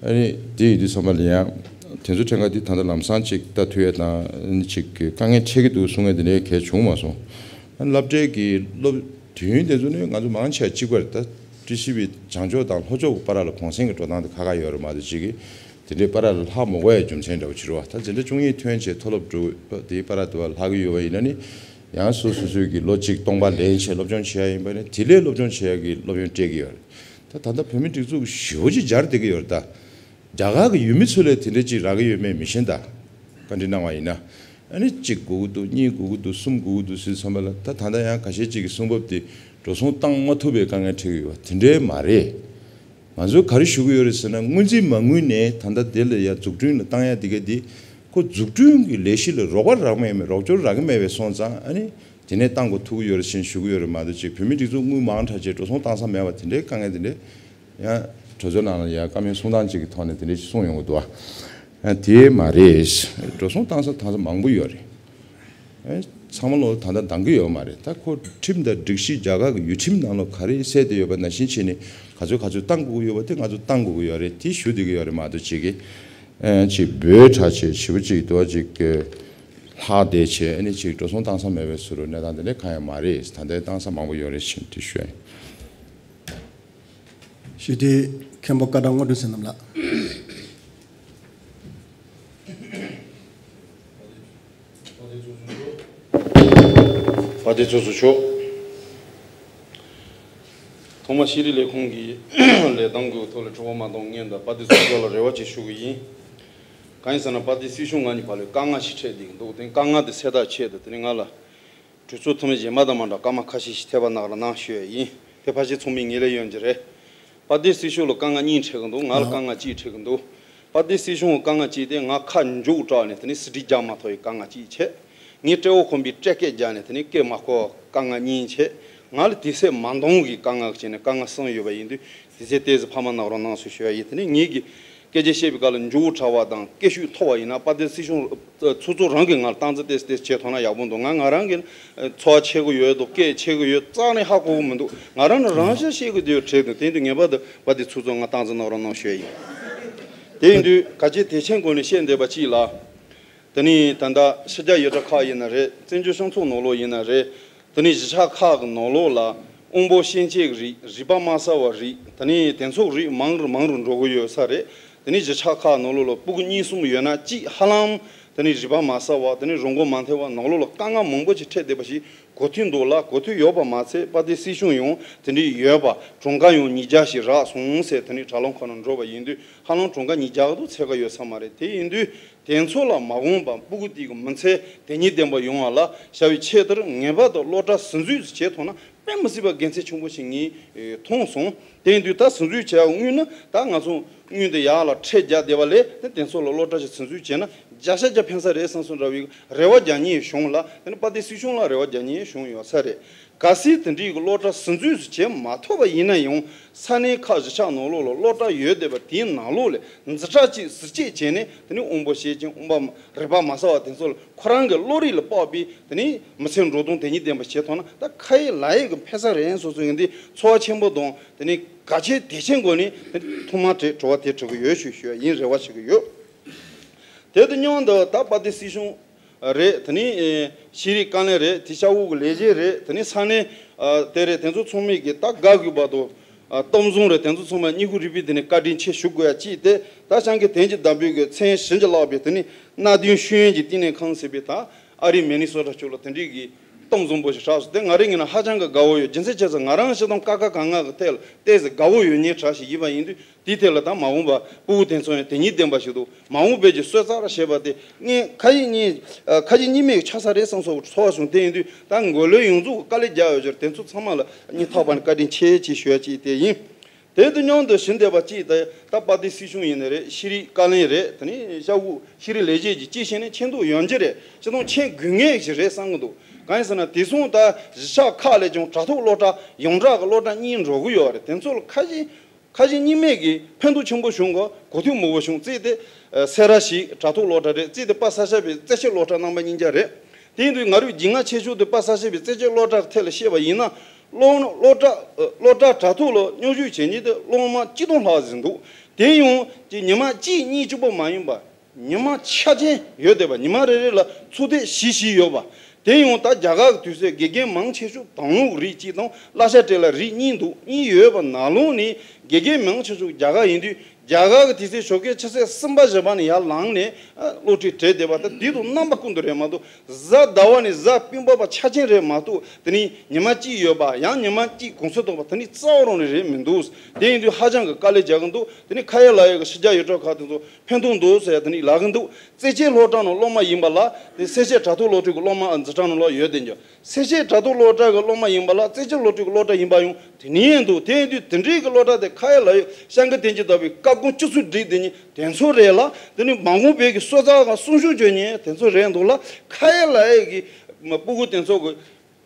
ཨ་ནི་དེ་ཡིན་དུས་ཚང་མ་ལ་ཡང་དེ་ཚོ་ཕྲན་ག་དེ་ད་ལྟ་ལམ་སང་ཅིག་ལྟ་ཐུབ་ཡས་དང་ཨ་ནི་ཅིག་གི་དཀའ་ངལ་འཕྲད་ཀྱི་འདུག་གསུང་ཡས་དེ་འདྲའི་གལ་བྱུང་མ་སོང་། ཨ་ནི་སློབ་གྲྭའི་གི་སློབ་དུས་ཡུན་དེ་ཚོ་ནི་ང་ཚོ་མང་ཆེ་བ་གཅིག་པ་རེད། ད་ཊི་སི་ཝི་བྱང་ཕྱོགས་དང་ལྷོ་ཕྱོགས་ཀྱི་བར་ལ་གུང་སེང་གི་འགྲོ་སྟངས་དེ་ཁག་ཁག་ཡོད་རེད་མ་གཏོགས་ཅིག་གི་དེ་འདྲའི་བར་ལ་ལྷག་མི་དགོས་ཡས་རྒྱུ་མཚན་འདྲ་བོ་ཅིག་རེད་བ། ད་འཛིན་གྲྭ་བཅུ་གཉིས་ཐོན་བྱས་མཐོ་སློབ་འགྲོ་དེའི་བར་དུ་བ་ལྷག་གི་ཡོད་པ་ཡིན་ན་ནི་ཡང་སོ་སོ་སོའི་གི་ལོ་གཅིག་སྟོང་པ་ལེན་བྱས་སློབ་སྦྱོང་བྱེད་ཡ་ཡིན་པ་ནི་དེ་ལས་སློབ་སྦྱོང་བྱེད་ཡ་གི་སློབ་ཡོན་སྤྲད་ཀྱི་ཡོད་རེད། ད་ད་ལྟ་བོད་མི་སྒྲིག་འཛུགས་ཞེ་པོ་ཅིག་སྦྱར་བསྡད་ཀྱི་ཡོད་རེད་ད། རྒྱ་གར་གྱི་ཡུལ་མི་ཚོ་ལས་དེ་འདྲ་ཅིག་རག་གི་ཡོད་མེད་མི་ཤེས་ད། བཀའ་འདྲི་གནང་བ་ཡིན་ན། ཨ་ནི་གཅིག་དགོས་ཀྱི་འདུག་གཉིས་དགོས་ཀྱི་འདུག་གསུམ་དགོས་ཀྱི་འདུག་ཟེར་བསམ་པ་ལ་ད་ད་ལྟ་ཡང་ཁ་ཤས་ཅིག་གི་གསུང་བབ་དེ་འགྲོ་སོང་བཏང་མ་ཐུབ་པའི་དཀའ་ངལ་འཕྲད་ཀྱི་ཡོད་པ་དེ་འདྲའི་མ་རེད། ང་ཚོས་ག་རེ་ཞུ་གི་ཡོད་རེད་ཟེར་ན། སྔོན་རྩིས་མ་དངུལ་ནས་ད་ལྟ་དེ་ལ་ཡ་འཛུགས་སྐྲུན་ལ་བཏང་ཡ་དེ་ག་དེ་ཁོ་འཛུགས་སྐྲུན་གྱི་ལས་གཞི་ལ་རོགས་པ་རག་མེད་མེད། རོགས་སྐྱོར་རག་གི་མེད་པའི་སོང་ཙང་། ཨ་ནི་དེ་ནས་བཏང་དགོས་ཐུག་གི་ཡོད་རེད་ཟེར་ཞུ་གི་ཡོད་རེད་མ་གཏོགས། ཅིག་བོད་མིའི་སྒྲིག་འཛུགས་དངུལ་མང་དྲགས་བྱས་འགྲོ་སོང་བཏང་ས་མེད་པ་དེ་འདྲའི་དཀའ་ངལ་དེ་འདྲའི་ཡང་གྲོས་ཚོགས་ནང་ལ་ཡ་བཀའ་མོལ་གསུང་སྟངས་ཅིག་གི་ཐོག་ནས་དེ་འདྲའི་ཅིག་གསུངས་ཡོང་གི་འདུག་ཨ། དེ་མ་རེད། འགྲོ་སོང་བཏང་ས་བཏང་ས་མང་པོ་ཡོད་རེད། ཨེ། ཚང་མ་ལོ་ད་ལྟ་འདང་གི་ཡོད་མ་རེད། ད་ཁོ་ཁྲིམས་དང་སྒྲིག་གཞི་རྒྱ་གར་གྱི་ཡུལ་ཁྲིམས་ནང་ལོ་ག་རེ་གསལ་བསྡད་ཡོད་པ་ནང་བཞིན་བྱས་ནས་ག་ཚོད་ག་ཚོད་བཏང་དགོས་ཀྱི་ཡོད་པ་དེ་ང་ཚོ་བཏང་དགོས་ཀྱི་ཡོད་རེད། དེ་ཞུ་བསྡད་ཀྱི་ཡོད་རེད་མ་གཏོགས། ཅིག་གི་ཨེ་ཅིག་འབོད་དྲགས་བྱས་ཞེ་པོ་ཅིག་དོ་ཅིག་གི་ལྷག་བསྡད་བྱས། ཨ་ནི་ཅིག་འགྲོ་སོང་བཏང་ས་མེད་པའི་བཟོ་འདྲ་གནས་སྟངས་དེ་འདྲ་གང་ཡང་མ་རེད། ད་ལྟའི་བཏང་ས་མང་པོ་ཡོད་རེད་ཅེས་དེ་ཞུ་ཡ་ཡིན། ཞུ་དེ་མཁན་པོ་བཀའ་བགྲང་དངོས་གྲུབ་བསོད་ནམས་ལགས། དཔལ་ལྡན་ཚོགས་གཙོ་མཆོག། ཐོག་མར་ཤེས་རིག་ལས་ཁུངས་ཀྱི་ལས་སྟངས་ཀྱི་ཐོག་ལ་དྲི་བ་མ་གཏོང་སྔོན་དུ་དཔལ་ལྡན་ཚོགས་གཙོ་ལ་རེ་བ་ཅིག་ཞུ་གི་ཡིན། གང་ཡིན་ཟེར་ན། དཔལ་ལྡན་སྲིད་གཞུང་ང་གཉིས་བར་ལ་དཀའ་ངལ་ཞིག་འཕྲད་བསྡད་ཀྱི་འདུག་དེ་དཀའ་ངལ་དེ་སེལ་ཐབས་ཆེད་དུ་དེ་ནི་ང་ལ་གྲོས་ཚོགས་འཐུས་མི་རྗེས་མ་དང་མ་འདྲ་སྐར་མ་ཁ་ཤས་ཤིག་འཐད་པ་གནང་རོགས་གནང་ཞུ་ཡ་ཡིན། དེ་ཕལ་ཆེར་ཚང་མས་ངེས་ལེགས་ཡོད་ཀྱི་རེད། དཔལ་ལྡན་སྲིད་གཞུང་ལ་དཀའ་ངལ་གཉིས་འཕྲད་ཀྱི་འདུག་ང་ལ་དཀའ་ངལ་གཅིག་འཕྲད་ཀྱི་འདུག་དཔལ་ལྡན་སྲིད་གཞུང་གི་དཀའ་ངལ་གཅིག་དེ་ང་ཁ་མཇུག་དྲགས་ནས་དེ་ནས་ཟིན་བྲིས་རྒྱག་མ་ཐུབ་པའི་དཀའ་ངལ་གཅིག་བྱས། ངའི་སྤྲེའུ་ཁོམ་པའི་སྤྲེལ་སྐད་རྒྱག་ནས་དེ་ནས་སྐད་མ་གོ་བའི་དཀའ་ངལ་གཉིས་བྱས། ང་ལ་དུས་ཚོད་མ་འདང་གི་དཀའ་ངལ་བྱས་ནས་དཀའ་ངལ་གསུམ་ཡོད་པ་ཡིན་དུས། དུས་ཚོད་ཏོག་ཙམ་འཕར་མ་གནང་རོགས་གནང་ཞེས་ཞུ་ཡ་ཡིན། དེ་ནས་ངེད་ཀྱིས་སྐད་ཆ་བཤད་པའི་སྐབས་ལ་མཇུག་དྲགས་པ་དང་སྐད་ཤུགས་མཐོ་བ་ཡིན་ན། དཔལ་ལྡན་སྲིད་གཞུང་ཚོགས་གཙོ་རང་གིས་ང་ལ་སྟངས་འཛིན་ཏོག་ཙམ་བྱེད་ཐུབ་ན་ཡག་པོ་འདུག་ང་ང་རང་གི་ཚོར་བ་ཆེ་གི་ཡོད་འདུག་སྐད་ཆེ་གི་ཡོད་རྩ་ནས་ཧ་གོ་གི་མི་འདུག་ང་རང་ནི་རང་ཤ་ཤེས་གི་དེ་ཡོད་དྲན་འདུག་དེ་ཡིན་དུས་ངེས་པར་དུ་དཔལ་ལྡན་ཚོགས་གཙོ་ང་སྟངས་འཛིན་གནང་རོགས་གནང་ཞུ་ཡ་ཡིན། དེ་ཡིན་དུས་གལ་ཆེ་གལ་ཆེན་སྒོ་ནས་བཤད་འདོད་པ་གཅིག་ལ། དེ་ནས་ད་ལྟ་ཕྱི་རྒྱལ་ཡུལ་གྲུ་ཁག་ཡིན་ན་རེད། བཙན་བྱོལ་སྤྱི་ཚོགས་ནང་ལོགས་ཡིན་ན་རེད། དེ་ནས་གཞིས་ཆགས་ཁག་གི་ནང་ལོགས་ལ་དབང་པོ་སྐྱེ་མཆེད་ཀྱི་རིགས། རུས་པ་དམར་གསལ་བ་རིགས། དེ་ནས་དེ་ཚོ་རིགས་མང་རུ་མང་རུ་འགྲོ་གི་ཡོད་ས་རེད། དེ་ནས་གཞིས་ཆགས་ཁག་ནང་ལོགས་ལ་ཕྲུ་གུ་གཉིས་གསུམ་ཡོད་ན་གཅིག་ཧ་ལམ་དེ་ནས་རུས་པ་མ་གསལ་བ། དེ་ནས་རུས་ཁོག་མ་མཐུན་པ། ནང་ལོགས་ལ་དཀའ་ངལ་མང་པོ་ཞིག་འཕྲད་བསྡད་པ་ཞིག་གོ་ཐོས་འདུག་ལ། གོ་ཐོས་ཡོད་པ་མ་ཚད་དཔལ་ལྡན་སྲིད་གཞུང་ཡང་དེ་འདྲའི་ཡོད་པ། གྲངས་ཀ་ཡང་ཉིས་བརྒྱ་ཞིག་རག་སོང་ཟེར་དེ་ནས་དྲ་ལམ་ཁག་ནང་འགྲོ་བ་ཡིན་དུས། ཧ་ལམ་གྲངས་ཀ་ཉིས་བརྒྱ་ཙམ་ཚད་ཀ་ཡོད་ས་མ་རེད། དེ་ཡིན་དུས་དེ་ཚོ་ལ་མ་འོངས་པ་ཕྲུ་གུ་དེ་གི་མི་ཚེ་དོན་གཉེར་ལྡན་པ་ཡོང་བ་ལ་བྱ་བའི་ཆེད་དུ་ངེས་པར་དུ་སློབ་གྲྭ་ཟུར་འཛུགས་བྱེད་ཐུབ་ན་དཔེ་མི་སྲིད་པ་དགེ་མཚན་ཆེན་པོ་ཞིག་ངས་མཐོང་སོང་། དེ་ཡིན་དུས་ད་ཟུར་འཛུགས་བྱས་པ་དངོས་ནི་ད་ང་ཚོ་དངུལ་དེ་ཡར་ལ་ཁྲལ་རྒྱག་བསྡད་པ་ལས། དེ་དེ་ཚོ་ལ་སློབ་གྲྭ་ཞིག་ཟུར་འཛུགས་བྱས་ན་བརྒྱ་ཆ་བརྒྱ་ཕན་ས་རེད་བསམ་སོང་འདྲ་བའི་རེ་བ་རྒྱག་མཁན་ཡང་བྱུང་ལ། དེ་ནི་དཔལ་ལྡན་སྲིད་གཞུང་ལ་རེ་བ་རྒྱག་མཁན་ཡང་བྱུང་ཡོད་ས་རེད། གལ་སྲིད་དེ་འདྲའི་གི་སློབ་གྲྭ་ཟུར་འཛུགས་སུ་བྱེད་མ་ཐུབ་པ་ཡིན་ན་ཡང་། ས་གནས་ཁག་གཞིས་ཆགས་ནང་ལོགས་ལ་སློབ་གྲྭ་ཡོད་བསྡད་པ་དེའི་ནང་ལོགས་ལ་འཛིན་གྲྭ་གཅིག་ཟུར་བཅད་བྱས་ནས། དེ་ནི་དབང་པོ་སྐྱེ་མཆེད་དབང་པོ་རུས་པ་མ་གསལ་བ་དེ་ཚོ་ལ་ཁོ་རང་གི་བློ་རིག་ལ་དཔག་པའི་དེ་ནི་མི་ཚེ་འགྲོ་སྟངས་དོན་གཉེར་ལྡན་པ་བྱེད་ཐུབ་ན་ད་ཁ་ཡི་ལག་ཡི་གི་ཕན་ས་རེད་སོ་སོ་ཡིན་དུས་ཚོར་བ་ཆེན་པོ་དང་། དེ་ནི་གལ་ཆེ་དེ་ཆེན་སྒོ་ནས་དེ་ཐོག་མར་དྲི་དྲི་བ་དེ་དྲི་གི་ཡོད་ཞུ་ཞུ་ཡ་ཡིན། རེ་བ་བྱེད་ཀྱི་ཡོད། དེ་དང་མཉམ་དུ་ད་དཔལ་ལྡན་སྲིད་གཞུང་རེད། དེ་ནི་ཤེས་རིག་བཀའ་བློན་རེད། དེ་ཤར་ཁུག་གི་ལས་བྱེད་རེད། དེ་ནི་ས་གནས་དེ་རེད། དེ་ཚོ་ཚང་མས་ཀྱི་ད་དགའ་དགོས་པ་དང་། གཏམ་བཟང་རེད། དེ་ཚོ་ཚང་མ་སྙིང་ཁུང་རུས་པའི་དེ་ནི་བཀའ་དྲིན་ཆེ་ཞུ་དགོས་ཡ་གཅིག་དེ། ད་བྱང་གི་དོན་གྱི་བདག་པོའི་གི་མཚན་ཞིབ་ཅིང་ལེགས་པའི་དེ་ནི་གནའ་དེང་ཤེས་ཡོན་གྱི་བསྟི་གནས་ཁང་ཟེར་བའི་ད་ཨ་རིའི་མི་ནི་སོ་ཊ་ཕྱོགས་ལ་དེ་འདྲའི་གི་གཏམ་བཟང་པོ་ཞིག་གྲགས་སོང་། དེ་ང་རང་ངོས་ནས་ཧ་ཅང་གི་དགའ་བོ་ཡོད། རྒྱུ་མཚན་ཅི་ཟེར་ང་རང་སྤྱིར་བཏང་ཀ་ཁ་ག་ང་གི་ཐད་ལ་ཏོག་ཙམ་དགའ་བོ་ཡོད་མཁན་གྲས་ཤིག་ཡིན་པ་ཡིན་དུས། དེའི་ཐད་ལ་ད་མ་འོངས་པ་ཕྲུ་གུ་དེ་ཚོ་ཡང་དོན་གཉེར་ལྡན་པ་ཞིག་འདུག་མ་འོངས་པའི་གི་གསོལ་ཚར་ཞེས་པ་དེ་ངས་ཁ་ཡིག་གཉིས་ཁ་ཡིག་གཉིས་མེད་ཀྱི་ཆགས་ས་རེད་བསམ་སོགས་ཚོར་བ་བྱུང་། དེ་ཡིན་དུས་ད་མགོ་ལོས་ཡོངས་རྫོགས་ཀྱི་དཀའ་ལས་རྒྱག་ཡོད་ཀྱི་རེད། དེ་ཚོ་ཚང་མ་ལ་སྙིང་ཐག་པ་ནས་བཀའ་དྲིན་ཆེ་ཅེས་ཞུ་ཡ་གཅིག་དེ་ཡིན། དེ་དང་མཉམ་དུ་ཞུ་འདོད་པ་གཅིག་དེ་ད་དཔལ་ལྡན་སྲིད་གཞུང་ཡིན་ནི་རེད། ཤེས་རིག་བཀའ་བློན་རེད། དེ་ནས་ཤར་ཁུག་ཤེས་རིག་ལས་བྱེད་ཀྱི་སྤྱི་བྱས་ནས་མཁྱེན་རྟོགས་ཡོང་གི་རེད། སྤྱིར་བཏང་མཁྱེན་དགོས་ངེས་ཤིག་རེད་བསམ་གྱི་འདུག་གང་ཡིན་ཟེར་ན་དེང་སང་ད་གཞིས་ཆགས་ཁག་ལ་ཀྱང་དྲ་ཐོག་སློབ་གྲྭ་ཡོངས་གྲགས་ཀྱི་སློབ་གྲྭ་གཉིས་འགྲོ་གི་ཡོད་རེད། དེ་ཚོ་ལ་ཁ་ཞེ་ཁ་ཞེ་གཉིས་མེད་ཀྱི་ཕན་ཐོགས་ཆེན་པོ་བྱུང་གི། གོ་ཐོས་མང་པོ་བྱུང་། གཅིག་དེ་སེ་ར་བྱེས་དྲ་ཐོག་སློབ་གྲྭ་རེད། གཅིག་དེ་དཔལ་ས་སྐྱ་པའི་རྩེ་ཆེན་སློབ་གྲྭ་རྣམ་པ་གཉིས་ཀ་རེད། དེ་ཡིན་དུས་ང་རང་རྒྱུས་མངའ་ཆེ་ཤོས་དེ་དཔལ་ས་སྐྱ་པའི་རྩེ་ཆེན་སློབ་གྲྭ་ཐད་ལ་བཤད་པ་ཡིན་ན། སློབ་སློབ་གྲྭ་སློབ་གྲྭ་དྲ་ཐོག་ལ་སྙོན་ཞུགས་བྱེད་མཁན་དེ་སློབ་མ་ཆིག་སྟོང་ལྷག་ཟིན་འདུག་དེ་ཡང་ཅིག་ཉི་མ་གཅིག་གཉིས་གཅིག་པོ་མ་ཡིན་པ། ཉི་མ་ཆ་ཅན་ཡོད་བསྡད་པ། ཉི་མ་རེ་རེ་ལ་ཚོགས་ཐེངས་བཞི་བཞི་ཡོད་པ། དེ་ཡང་ད་རྒྱ་གར་གྱི་དུས་ཚོད་དགེ་རྒན་མང་ཆེ་ཤོས་དྭང་བླངས་རིགས་གཅིག་དང་གླ་ཆ་སྤྲད་ལ་རིགས་གཉིས་འདུག་གཉིས་ཡོད་པ་ནང་ལོགས་ནས་དགེ་རྒན་མང་ཆེ་ཤོས་རྒྱ་གར་ཡིན་དུས། རྒྱ་གར་གྱི་དུས་ཚོད་ཞོགས་ཀའི་ཆུ་ཚོད་གསུམ་པ་བཞི་པ་ནས་ཡར་ལངས་ནས་ཨ་སློབ་ཁྲིད་སྤྲད་བསྡད་པ་ད་འདི་དང་རྣམ་པ་ཀུན་ཏུ་རེད་མ་གཏོགས། གཟའ་ཟླ་བ་ནས་གཟའ་སྤེན་པ་བར་ཆ་ཆེན་རེད་མ་གཏོགས། དེ་ནས་ཉི་མ་གཅིག་ཡོད་པ་ཡང་ཉི་མ་གཅིག་གུང་སེང་གཏོགས་པ་དེ་ནི་རྩ་བ་རང་ནས་རེད་མི་འདུག་དེ་ཡིན་དུས་ཧ་ཅང་གི་དཀའ་ལས་རྒྱག་གི་འདུག་དེ་ནི་ཁ་ཡ་ལག་ཡ་གི་ཕྱི་རྒྱལ་ཡུལ་གྲུ་ཁག་དེ་ཚོ་ཕན་ཐོགས་འདུག་ཟེར་ཡ་དེ་ནི་ལབ་གི་འདུག་རྩེ་ཆེན་སློབ་གྲྭ་ནང་སློབ་མ་ཡིན་པ་ལ་དེ་སེར་བྱེས་དྲ་ཐོག་སློབ་ཕྲུག་གི་སློབ་མ་འཛིན་གྲྭ་ནང་ལོགས་ཡོད་དེ་འཇོག་སེར་བྱེས་དྲ་ཐོག་སློབ་གྲྭ་གི་སློབ་མ་ཡིན་པ་ལ་རྩེ་ཆེན་སློབ་ཕྲུག་གི་སློབ་གྲྭ་ཡིན་པ་ཡང་དེ་ནི་ཡིན་འདུག་དེ་ཡིན་དུས་དེ་འདྲའི་གི་སློབ་གྲྭ་དེ་ཁ་ཡ་ལག་ཡ་ཤང་གི་དེ་གྱི་ལྟ་བུའི་སྐབས་གོང་སྤྱི་ཚོགས་སྒྲིག་དེ་ནི་དེ་ཚོ་རེད་ལ། དེ་ནི་མ་འོངས་བོད་ཀྱི་སོ་ཚགས་ག་སྲུང་སྐྱོབ་བྱེད་མཁན་དེ་ཚོ་རེད་འདུག་ལ། ཁ་ཡ་ལག་ཡ་གི་སྤུ་གུ་དེ་ཚོ་གི་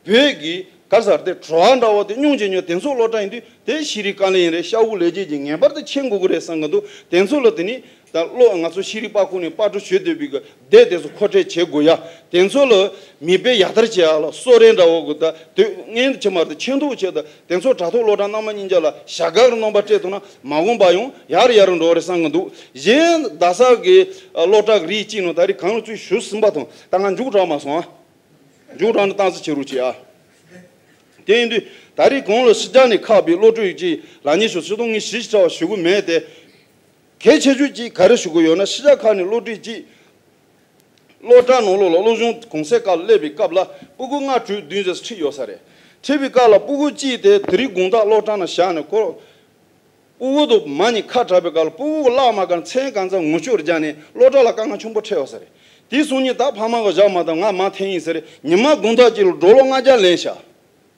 བོད་ཀྱི་ག་ཟེར་དེ་བྲོ་བ་འདྲ་བོ་དེ་སྙུང་བྱེད་མཁན་དེ་ཚོ་སློབ་གྲྭ་ཡིན་དུས་དེ་ཤེས་རིག་བཀའ་བློན་རེད། ཤ་བོ་ལས་བྱེད་ཀྱི་ངེས་པར་དུ་ཕྱིན་དགོས་ཀྱི་རེད་བསམ་གི་འདུག་དེ་ཚོ་ལ་དེ་ནི་ད་སློབ་ང་ཚོ་ཤེས་རིག་པ་ཁོ་ནས་པར་སྐྲུན་བྱེད་འདོད་པའི་གི་སྡེ་དེ་ཚོ་མཁོ་སྤྲོད་བྱེད་དགོས་ཡ། དེ་ཚོ་ལ་མིག་དཔེ་ཡར་དར་བྱེད་ཡ་ལ་གསོལ་རས་འདྲ་བོ་གི་ད་དུས་ངན་དུ་ཕྱིན་མ་རེད། ད་ཆེ་མཐོང་བྱེད་ད་དེ་ཚོ་དྲ་ཐོག་སློབ་གྲྭ་རྣམ་པ་གཉིས་ཀ་ལ་ཞྭ་སྒར་རྣམ་པ་སྤྲད་ཐུབ་ན་མ་འོངས་པ་ཡང་ཡར་ཡར་འགྲོ་རེད་བསམ་གི་འདུག་གཞན་རྡ་ས་གི་སློབ་གྲྭ་གི་རིགས་གཅིག་ནང་ད་རེས་གང་ལ་ཚུད་ཞུ་ཟིན་པ་དང་ད་ང་མཇུག་དྲག་མ་སོང་ཨ། མཇུག་དྲག་ན་སྟངས་ཚུལ་བྱེད་རོགས་བྱེད་ཨ། དེ་ཡིན་དུས་ད་རེས་གོང་ལ་ཕྱི་རྒྱལ་ནས་ཁག་པའི་སློབ་ཕྲུག་ཅིག་ལ་ཉེ་ཞུ་ཆིག་སྟོང་ཉི་ཤུ་ཞེ་གྲངས་ཞུ་གི་མེད་དེ། གལ་ཆེ་ཤོས་ཅིག་ག་རེ་ཞུ་གི་ཡོད་ན་ཕྱི་རྒྱལ་ཁག་ནས་སློབ་ཕྲུག་ཅིག་སློབ་གྲྭ་ནང་ལོགས་ལ་སློབ་སྦྱོང་གུང་སེང་སྐབས་སླེབས་པའི་སྐབས་ལ་སྤུ་གུ་ལྔ་དྲུག་བདུན་ཙམ་ཁྲིད་ཡོད་ས་རེད། ཁྲིད་པའི་སྐབས་ལ་སྤུ་གུ་གཅིག་དེ་དེ་རིང་དགོང་དག་སློབ་གྲྭ་ནང་བཞག་ནས་ཁོ། སྤུ་གུ་དང་མ་གཉིས་ཁ་གྲགས་པའི་སྐབས་ལ་སྤུ་གུ་གི་བརླག་མ་དགའ་ན་མཚན་གང་ཚང་ངོ་སྤྲོད་རྒྱག་ནས་སློབ་གྲྭ་ལ་དཀའ་ངལ་ཆེན་པོ་འཕྲད་ཡོད་ས་རེད། དེ་སོང་ཉིན་ད་ཕ་མ་གི་བཞག་མ་དང་ང་མ་འཐེན་ཡིན་ཟེར་ཉི་མ་དགོང་དག་གཅིག་ལ་ཌོ་ལར་ལྔ་བརྒྱ་ལེན་བཞག་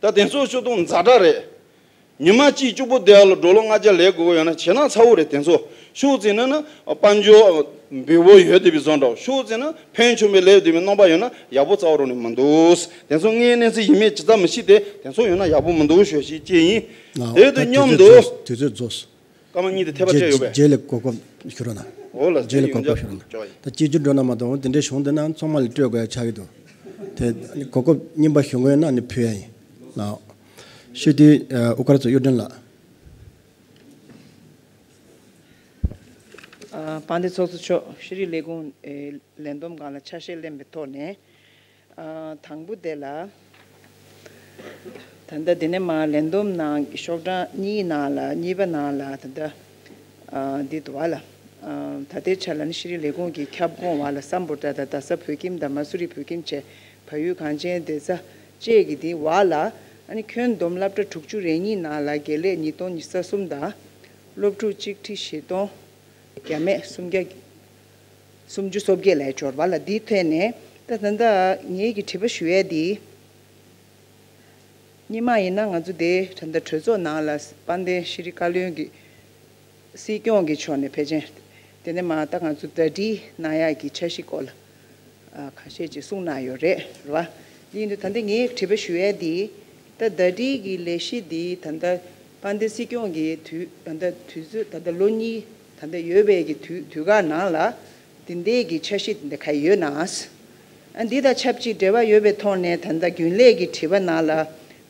ད་དེ་ཚོ་ཤོད་སྟངས་ཛ་དྲག་རེད། ཉི་མ་གཅིག་གཅིག་པོ་བསྡད་ཡ་ལ་ཌོ་ལར་ལྔ་བརྒྱ་ལེན་དགོས་ཡོད་ན་ཞེད་སྣང་ཚ་བོ་རེད། དེ་ཚོ་ཤོག་ཙེ་ན་ན་དཔལ་འབྱོར་འབེལ་པོ་ཡོད་བསྡད་པའི་བཟོ་འདྲ་ཤོག་ཙེ་ན་ཕན་ཆུང་བའི་ལས་བསྡད་པའི་རྣམ་པ་ཡོད་ན་ཡག་པོ་རྩ་བ་རང་ནས་མི་འདུག་དེ་ཚོ་ངའི་གནས་ཚུལ་ཡིན་མིན་ཇི་ལྟ་མི་ཤེས་ཏེ་དེ་ཚོ་ཡོད་ན་ཡག་པོ་མི་འདུག་ཞུ་ཞིག་ཅེས་ཡིན། དེ་དང་མཉམ་དུ་དུས་ཚོད་རྫོགས། སྐར་མ་གཉིས་དེ་ཐེབས་པ་སྤྲད་ཡོད་པས། རྗེས་ལ་གོ་སྐབས་ཞུ་རོགས་གནང་། འོ་ལ་རྗེས་ལ་གོ་སྐབས་ཞུ་རོགས་གནང་། ད་སྤྱི་རྒྱུ་འགྲོ་ན་མ་གཏོགས་དེ་འདྲའི་གཞུང་དེ་ན་ཚང་མ་ལ་སྤྲོད་དགོས་ཡ་ཆགས་ཀྱི་འདུག་དེ་གོ་སྐབས་རྙིང་པ་ཞུ་དགོས་ན་ནི་ཕུལ་ཡ་ཡིན། ལགས། ཤོད་དུས་ཨ་དབུ་དཀར་ཚོ་གཡུ་སྒྲོན་ལགས། ཨ་དཔལ་ལྡན་ཚོགས་གཙོ་མཆོག་ཤེས་རིག་ལས་ཁུངས་ཨེ་ལས་བསྡོམས་སྒང་ལ་ཆ་ཤས་ལེན་པའི་ཐོག་ནས། ཨ་དང་པོ་དེ་ལ། ད་ལྟ་དེ་ནས་མར་ལས་བསྡོམས་ནང་ཤོག་གྲངས་གཉིས་ནང་ལ་གཉིས་པ་ནང་ལ་ད་ལྟ་ཨ་འདི་འདུག་བ་ལ། ཨ་ད་ལྟའི་ཆ་ལ་ནི་ཤེས་རིག་ལས་ཁུངས་ཀྱི་ཁྱབ་ཁོངས་བ་ལ་སམ་བྷོ་ཊ་དང་རྡ་ས་བོད་ཁྱིམ་དང་མ་སུ་རི་བོད་ཁྱིམ་བཅས་བལ་ཡུལ་གངས་ཅན་བདེ་རྩ་བཅས་ཀྱི་འདི་བ་ལ་ཨ་ནི་ཁྱོན་བསྡོམས་སློབ་གྲྭ་དྲུག་ཅུ་རེ་གཉིས་ནང་ལ་དགེ་ལས་ཉིས་སྟོང་ཉི་ཤུ་རྩ་གསུམ་དང་སློབ་ཕྲུག་གཅིག་ཁྲི་བཞི་སྟོང་བརྒྱ་མེད་སུམ་བརྒྱ། སུམ་ཅུ་སོ་བརྒྱད་ལས་འབྱོར་བ་ལ་འདིའི་ཐད་ནས་ད་ད་ལྟ་ངེད་ཀྱི་དྲི་བ་ཞུ་ཡས་འདི། སྔོན་མ་ཡིན་ན་ང་ཚོ་དེ་ད་ལྟ་གྲོས་ཚོགས་ནང་ལ་དཔལ་ལྡན་ཤེས་རིག་བཀའ་བློན་གྱི་སྲིད་སྐྱོང་གི་ཕྱོགས་ནས་ཕལ་ཆེར་དེ་ནས་མ་ད་ང་ཚོ་ཟླ་སྒྲིལ་གནང་ཡག་གི་འཆར་གཞི་སྐོར་ལ་ཨ་ཁ་ཤས་ཅིག་གསུངས་གནང་ཡོད་རེད་རེད་བ། ཡིན་དུས་ད་ལྟ་ངས་དྲི་བ་ཞུ་ཡས་འདི་ད་ཟླ་སྒྲིལ་གྱི་ལས་གཞི་འདི་ད་ལྟ་དཔལ་ལྡན་སྲིད་སྐྱོང་གི་དུས་ད་ལྟ་དུས་ཚོད་ད་ལྟ་ལོ་གཉིས་ད་ལྟ་ཡོད་པའི་གི་དུས་དུས་བཀག་ནང་ལ། དེ་འདྲའི་གི་འཆར་གཞི་དེ་འདྲ་ག་ཡོད་ན། ཨ་འདི་དང་ཆབས་ཅིག་འབྲེལ་བ་ཡོད་པའི་ཐོག་ནས་ད་ལྟ་རྒྱུན་ལས་ཀྱི་དྲི་བ་ནང་ལ་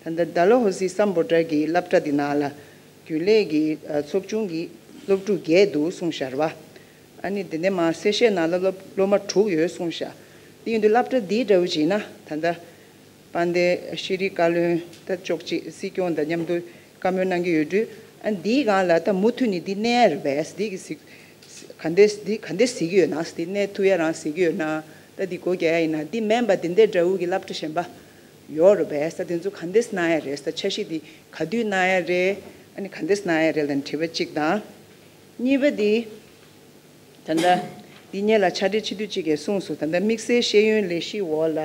ད་ལྟ་ཌལ་ཧོ་སི་སམ་བྷོ་ཊ་གི་སློབ་གྲྭ་འདི་ནང་ལ་རྒྱུན་ལས་ཀྱི་ཨ་ཚོགས་ཆུང་གི་སློབ་ཕྲུག་བརྒྱད་འདུག་གསུངས་ཤག་རེད་བ། ཨ་ནི་དེ་ནས་མར་སེར་བྱེས་ནང་ལ་སློབ་སློབ་མ་དྲུག་ཡོད་གསུངས་ཤག་དེ་ཡིན་དུས་སློབ་གྲྭ་འདིའི་འདྲ་བོ་བྱས་ན་ད་ལྟ་དཔལ་ལྡན་ཤེས་རིག་བཀའ་བློན་ད་ཅོག་ཅིག་སྲིད་སྐྱོང་དང་མཉམ་དུ་བཀའ་མོལ་གནང་གི་ཡོད་དུས་ཨ་འདིའི་སྒང་ལ་ད་མུ་མཐུད་ནས་འདི་གནས་རེད་པས། འདི་གི་གཟིགས། ག་འདྲས་འདི་ག་འདྲས་གཟིགས་ཀྱི་ཡོད་ན། འདི་གནས་ཐུབ་ཡ་རང་གཟིགས་ཀྱི་ཡོད་ན། ད་འདི་སྒོ་རྒྱག་ཡ་ཡིན་ན་འདི་མིན་པ་འདི་འདྲའི་འདྲ་བོ་གི་སློབ་གྲྭ་གཞན་པ་ཡོད་རེད་པས། ད་དེ་ཚོ་ག་འདྲས་གནང་ཡ་རེད། ད་འཆར་གཞི་འདི་ག་དུས་གནང་ཡ་རེད། ཨ་ནི་ག་འདྲས་གནང་ཡ་རེད་ལབ་དྲི་བ་གཅིག་དང་། གཉིས་པ་འདི། ད་ལྟ་འདི་སྔོན་ལ་ཕྱག་སྦྲེལ་སྤྱི་འཐུས་གཅིག་གིས་གསུངས་སོང་། ད་ལྟ་དམིགས་བསལ་ཤེས་ཡོན་ལས་གཞིའི་འོག་ལ་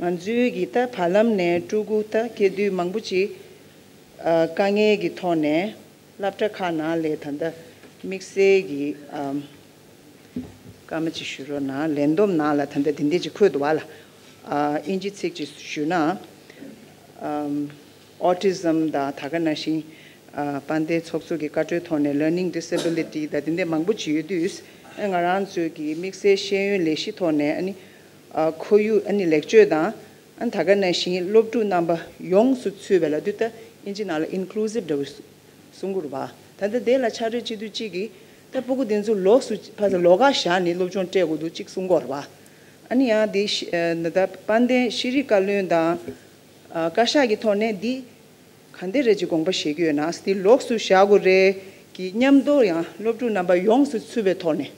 ང་ཚོའི་གི་ད་བར་ལམ་ནས་ཕྲུ་གུ་ད་སྐྱེ་དུས་མང་པོ་ཅིག་ཨ་དཀའ་ངལ་གྱི་ཐོག་ནས་སློབ་གྲྭ་ཁག་ནང་ལ་ད་ལྟ་དམིགས་བསལ་གྱི་ཨམ་སྐར་མ་ཅིག་ཞུ་རོགས་གནང་། ལས་བསྡོམས་ནང་ལ་ད་ལྟ་དེ་འདྲས་ཅིག་འཁོད་འདུག་བ་ལ། ཨ་ཨིན་ཇི་ཚིག་ཅིག་ཞུས་ན་ཨམ་ཨོ་ཊི་ཛམ་དང་ད་ག་ནང་བཞིན་ཨ་དཔལ་ལྡན་ཚོགས་གཙོ་གི་བཀའ་འཁྲོལ་ཐོག་ནས་learning disability དང་དེ་འདྲས་མང་པོ་ཅིག་ཡོད་དུས་ཨ་ང་རང་ཚོའི་གི་དམིགས་བསལ་ཤེས་ཡོན་ལས་གཞི་ཐོག་ནས་ཨ་ནི་ཨ་ཁོར་ཡུག་ཨ་ནི་ལེགས་བཅོས་དང་ཨ་ནི་ད་ག་ནང་བཞིན་སློབ་ཕྲུག་རྣམ་པ་ཡོངས་སུ་ཚུད་པའི་ལབ་དུས་ད་ཨིན་ཇི་ནང་ལ་ཨིན་ཀུ་ལུ་སིབ་འདྲ་བོ་གསུང་གི་རེད་བ། ད་ལྟ་དེ་ལ་ཕྱག་སྦྲེལ་སྤྱི་འཐུས་གཅིག་གིས་ད་སྤུ་གུ་དེ་ཚོ་ལོགས་སུ་ཕ་ས་ལོགས་ཀ་བཞག་ནས་སློབ་སྦྱོང་སྤྲད་དགོས་འདུག་ཅིག་གསུང་གི་ཡོད་རེད་བ། ཨ་ནི་ཡང་དེ་ཤི་ཨ་ད་ལྟ་དཔལ་ལྡན་ཤེས་རིག་བཀའ་བློན་དང་ཨ་བཀའ་ཤག་གི་ཐོག་ནས་འདི་ག་འདྲ་རེད་ཅེས་དགོངས་པ་བཞེས་ཀྱི་ཡོད་ན། འདི་ལོགས་སུ་བཞག་དགོས་རེད། གི་མཉམ་དུ་ཡང་སློབ་ཕྲུག་རྣམ་པ་ཡོངས་སུ་ཚུད་པའི་ཐོག་ནས་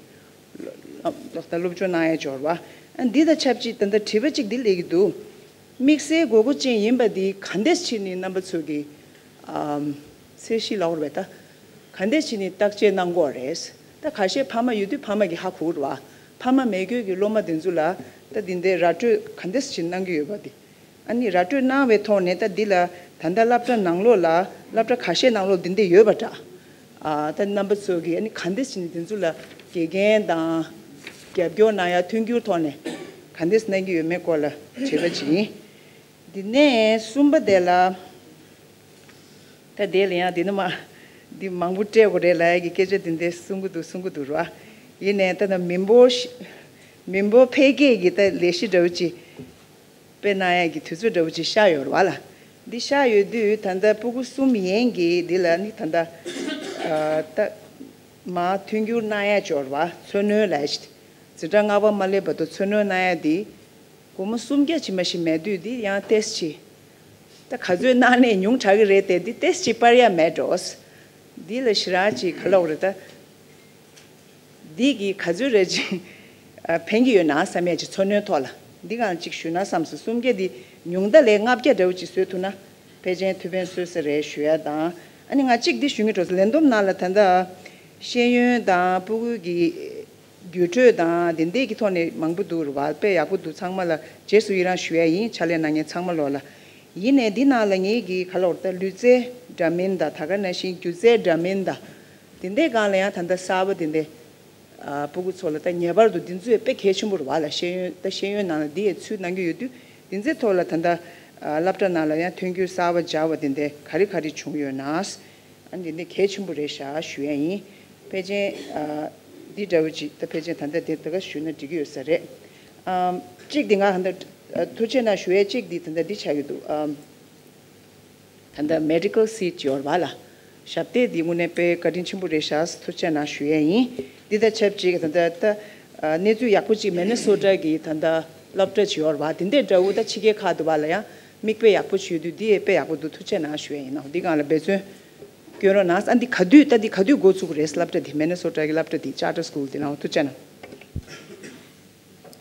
ད་སློབ་སྦྱོང་གནང་ཡ་འབྱོར་བ། ཨ་འདི་དང་ཆབས་ཅིག་ད་ལྟ་དྲི་བ་གཅིག་འདི་སླེབས་ཀྱི་འདུག་དམིགས་བསལ་དགོས་མཁོ་ཅན་ཡིན་པ་འདི་ག་འདྲས་བྱས་ནས་རྣམ་པ་ཚོ་གི་ཨམ་ཚད་གཞི་ལབ་དགོས་རེད་པས་ད། ག་འདྲས་བྱས་ནས་བརྟག་དཔྱད་གནང་དགོས་རེད། ད་ཁ་ཤས་ཕ་མ་ཡོད་དུས་ཕ་མ་གིས་ཧ་གོ་གི་རེད་བ། ཕ་མ་མེད་དགོས་ཀྱི་སློབ་མ་དེ་ཚོ་ལ་ད་འདི་འདྲའི་ར་སྤྲོད་ག་འདྲས་བྱས་གནང་གི་ཡོད་པ་འདི། ཨ་ནི་ར་སྤྲོད་གནང་བའི་ཐོག་ནས་ད་འདི་ལ་ད་ལྟ་སློབ་གྲྭ་ནང་ལོགས་ལ་སློབ་གྲྭ་ཁ་ཤས་ནང་ལོགས་འདི་འདྲ་ཡོད་པ་འདྲ། ཨ་ད་རྣམ་པ་ཚོ་གིས་ཨ་ནི་ག་འདྲས་བྱས་ནས་དེ་ཚོ་ལ་དགེ་རྒན་དང་རྒྱབ་སྐྱོར་གནང་ཡ་མཐུན་འགྱུར་ཐོག་ནས་ག་འདྲས་གནང་གི་ཡོད་མེད་སྐོར་ལ་དྲི་བ་ཅིག་ཡིན། འདི་ནས་གསུམ་པ་དེ་ལ། ད་དེ་ལ་ཡང་འདི་ནི་མ། འདི་མང་པོ་སྤྲད་དགོས་རེད་ལབ་ཡ་གི་སྐད་ཆ་འདི་འདྲ་གསུང་གི་འདུག་གསུང་གི་འདུག་ར། ཡིན་ནའི་ད་ནི་མི་འབོར་ཤི། མི་འབོར་འཕེལ་རྒྱས་ཀྱི་ད་ལས་གཞི་འདྲ་བོ་ཅིག་སྤེལ་གནང་ཡ་གི་དུས་ཚོད་འདྲ་བོ་ཅིག་ཤར་ཡོད་རེད་བ་ལ། འདི་ཤར་ཡོད་དུས་ད་ལྟ་སྤུ་གུ་གསུམ་ཡན་གྱི་འདི་ལ་ནི་ད་ལྟ་ཨ་ད་མ་མཐུན་འགྱུར་གནང་ཡ་འབྱོར་བ་འཚོ་སྣོན་ལབ་ཡ་ཞིག་འཛིན་གྲྭ་ལྔ་པ་མ་སླེབས་བར་དུ་འཚོ་སྣོན་གནང་ཡ་འདི། སྒོར་མོ་སུམ་བརྒྱ་ཅིག་མ་ཞིག་མེད་དུས་འདི་ཡང་ཏོག་ཙམ་ཅིག་ད་ག་ཚོད་གནང་ནས་ཉུང་དྲགས་ཀྱི་རེད་དེ་འདི་ཏོག་ཙམ་ཅིག་སྤར་ཡ་མེད་འགྲོ། འདི་ལ་ཞེ་དྲག་ཅིག་ག་ལབ་དགོས་རེད་ད། འདི་གིས་ག་ཚོད་རེད་ཅིག་ཨ་ཕན་གྱི་ཡོད་ན་བསམ་ཡ་ཅིག་འཚོ་སྣོན་ཐོག་ལ་འདི་གང་ཅིག་ཞུས་ན་བསམ་སོང་། སུམ་བརྒྱ་འདི་ཉུང་མཐའ་ལས་ལྔ་བརྒྱ་འདྲ་བོ་ཅིག་བཟོས་ཐུབ་ན་ཕལ་ཆེར་ཐུགས་ཕན་གསོས་ས་རེད་ཞུ་ཡ་དང་། ཨ་ནི་ང་གཅིག་འདི་ཞུ་གི་འགྲོ་ལས་བསྡོམས་ནང་ལ་ད་ལྟ་ཤེས་ཡོན་དང་སྤུ་གུ་གི་བརྒྱུད་སྤྲོད་དང་དེ་འདྲས་ཀྱི་ཐོག་ནས་མང་པོ་འདུག་རེད་བ། དཔེ་ཡག་པོ་འདུག་ཚང་མ་ལ་རྗེས་སུ་ཡི་རང་ཞུ་ཡ་ཡིན། ཕྱག་ལས་གནང་མཁན་ཚང་མ་ལོག་ལ། ཡིན་ནའི་འདི་ནང་ལ་ངེད་ཀྱི་ག་ལབ་དགོས་རེད་ད། ལུས་རྩལ་འདྲ་མིན་དང་ད་ག་ནང་བཞིན་སྒྱུ་རྩལ་འདྲ་མིན་དང་དེ་འདྲས་སྒང་ལ་ཡང་ད་ལྟ་གསར་པ་དེ་འདྲས་ཨ་སྤུ་གུ་ཚོ་ལ་ད་ངེས་པར་དུ་འདི་ཚོས་དཔེ་གལ་ཆེན་པོ་རེད་བ་ལ། ཤེས་ཡོན་ད་ཤེས་ཡོན་ནང་ལ་འདི་ཡས་ཚུད་གནང་གི་ཡོད་དུས་འདི་ཚོའི་ཐོག་ལ་ད་ལྟ་ཨ་སློབ་གྲྭ་ནང་ལ་ཡང་མཐུན་འགྱུར་གསར་པ་སྦྱར་བ་དེ་འདྲས་ག་རེ་ག་རེ་བྱུང་ཡོད་ན། ཨ་འདི་འདི་གལ་ཆེན་པོ་རེད་ཤག་ཞུ་ཡ་ཡིན། ཕལ་ཆེར་ཨ་འདི་འདྲ་བོ་ཅིག་ད་ཕལ་ཆེར་ད་ལྟ་དེ་ད་ག་ཞུས་ན་འགྲིག་གི་ཡོད་ས་རེད། ཨམ་གཅིག་འདི་ང་ད་ལྟ་ཨ་ཐུགས་རྗེ་གནང་ཞུ་ཡ་གཅིག་འདི་ད་ལྟ་འདི་ཆགས་ཀྱི་འདུག་ཨམ་ད་ལྟ་མེ་ཌི་ཀལ་སིཊ་ཡོད་རེད་བ་ལ། ཞབས་སྟེགས་འདི་དངོས་གནས་དཔེ་བཀའ་དྲིན་ཆེན་པོ་རེད་ཤག་ཐུགས་རྗེ་གནང་ཞུ་ཡ་ཡིན། འདི་དང་ཆབས་ཅིག་ད་ལྟ་ད་ཨ་གནས་ཚུལ་ཡག་པོ་ཅིག་མེ་ནེ་སོ་ཊ་གི་ད་ལྟ་སློབ་གྲྭ་ཅིག་ཡོད་རེད་བ། དེ་འདྲའི་འདྲ་བོ་ད་ཕྱི་རྒྱལ་ཁག་ཏུ་བ་ལ་ཡང་མིག་དཔེ་ཡག་པོ་ཅིག་ཡོད་དུས་འདི་ཡས་དཔེ་ཡག་པོ་འདུག་ཐུགས་རྗེ་གནང་ཞུ་ཡ་ཡིན་ནོ། འདི་སྒང་ལ་འབད་བརྩོན་སྐྱོན་རོགས་གནང་། ཨ་འདི་ག་དུས་ད་འདི་ག་དུས་འགོ་ཚུགས་རེད། སློབ་གྲྭ་འདི་མེ་ནེ་སོ་ཊ་གི་སློབ་གྲྭ་འདི་ཅར་ཊར་སི་ཀུལ་འདི་ནང་ཐུགས་རྗེ་གནང་།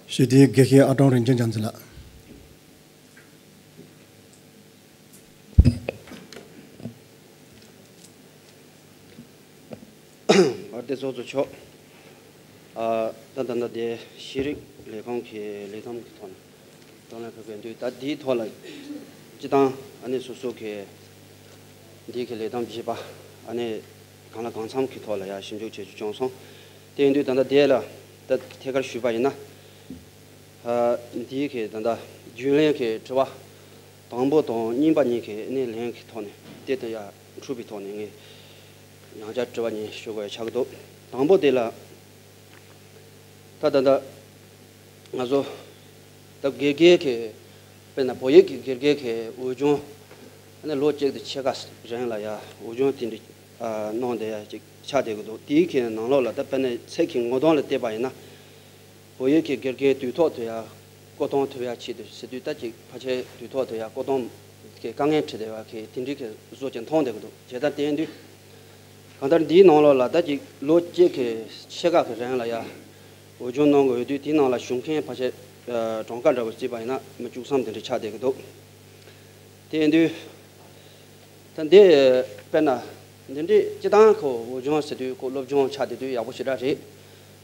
ཞུ་དེའི་དགེ་བཤེས་ཨ་ཀྲོང་རིན་ཆེན་རྒྱ་མཚོ་ལགས། བར་དེ་ཚོགས་གཙོ་མཆོག་ཨ་ད་ད་ད་དེ་ཤེས་རིག་ལས་ཁུངས་ཀྱི་ལས་བསྡོམས་ཀྱི་ཐོག་ནས་གཏོང་ལེན་ཕེབས་པའི་དུས་ད་འདིའི་ཐོག་ལ་སྤྱི་བཏང་ཨ་ནི་སོ་སོ་གི་འདི་གི་ལས་བསྡོམས་བྱས་པ་ཨ་ནི་གང་ལ་གང་འཚམ་གྱི་ཐོག་ལ་ཡང་ཞིབ་འཇུག་བྱེད་རྒྱུ་བྱུང་སོང་། དེ་ཡིན་དུས་ད་ལྟ་དེ་ལ་ད་ཐད་ཀར་ཞུས་པ་ཡིན་ན། ཨ་འདིའི་གི་ད་ལྟ་རྒྱུན་ལས་ཀྱི་དྲི་བ་དང་པོ་དང་གཉིས་པ་གཉིས་ཀྱི་གནས་ལན་གྱི་ཐོག་ནས་དེ་ལྟ་ཡང་འཁྲུལ་པའི་ཐོག་ནས་ངས་ཡང་བསྐྱར་དྲི་བ་གཉིས་ཞུ་དགོས་ཡ་ཆགས་ཀྱི་འདུག་དང་པོ་དེ་ལ་ད་ད་ལྟ་ང་ཚོ་ད་དགེ་རྒན་གྱི་དཔེར་ན་བོད་ཡིག་གི་དགེ་རྒན་གྱི་འོས་སྦྱོང་ཨ་ནི་ལོ་གཅིག་དང་ཕྱེད་ཀ་རིང་ལ་ཡ་འོས་སྦྱོང་དེ་འདྲ་ཨ་གནང་བསྡད་ཡ་ཅིག་ཆགས་བསྡད་ཀྱི་འདུག་དེའི་གི་ནང་ལོགས་ལ་ད་དཔེར་ན་ཚད་ཀྱི་ངོ་གདོང་ལ་བལྟས་པ་ཡིན་ན། བོད་ཡིག་གི་དགེ་རྒན་དུས་ཐོག་ཏུ་ཡང་བསྐོ་གཏོང་ཐུབ་ཡ་ཆེད་དུ་ཟེར་དུས་ད་ཅིག་ཕལ་ཆེར་དུས་ཐོག་ཏུ་ཡང་བསྐོ་གཏོང་གི་དཀའ་ངལ་འཕྲད་བསྡད་པ་གི་དེ་འདྲའི་གི་བཟོ་ཅིག་མཐོང་བསྡད་ཀྱི་འདུག་བྱས་ཙང་དེ་ཡིན་དུས་གང་ལྟར་འདིའི་ནང་ལོགས་ལ་ད་ཅིག་ལོ་གཅིག་གི་ཕྱེད་ཀ་གི་རིང་ལ་ཡང་འོས་སྦྱོང་གནང་དགོས་ཡོད་དུས་དེའི་ནང་ལ་ཞུགས་མཁན་ཕལ་ཆེར་གྲངས་ཀ་འདྲ་བོ་བརྩིས་པ་ཡིན་ན་མི་བཅུ་གསུམ་དེ་འདྲ་ཆགས་བསྡད་ཀྱི་འདུག་དེ་ཡིན་དུས། ད་འདི་དཔེར་ན་འདི་འདྲའི་སྤྱི་བཏང་ཁོ་འོས་སྦྱོང་ཟེར་དུས་ཁོ་སློབ་སྦྱོང་ཆགས་བསྡད་དུས་ཡག་པོ་ཞེ་དྲག་རེད།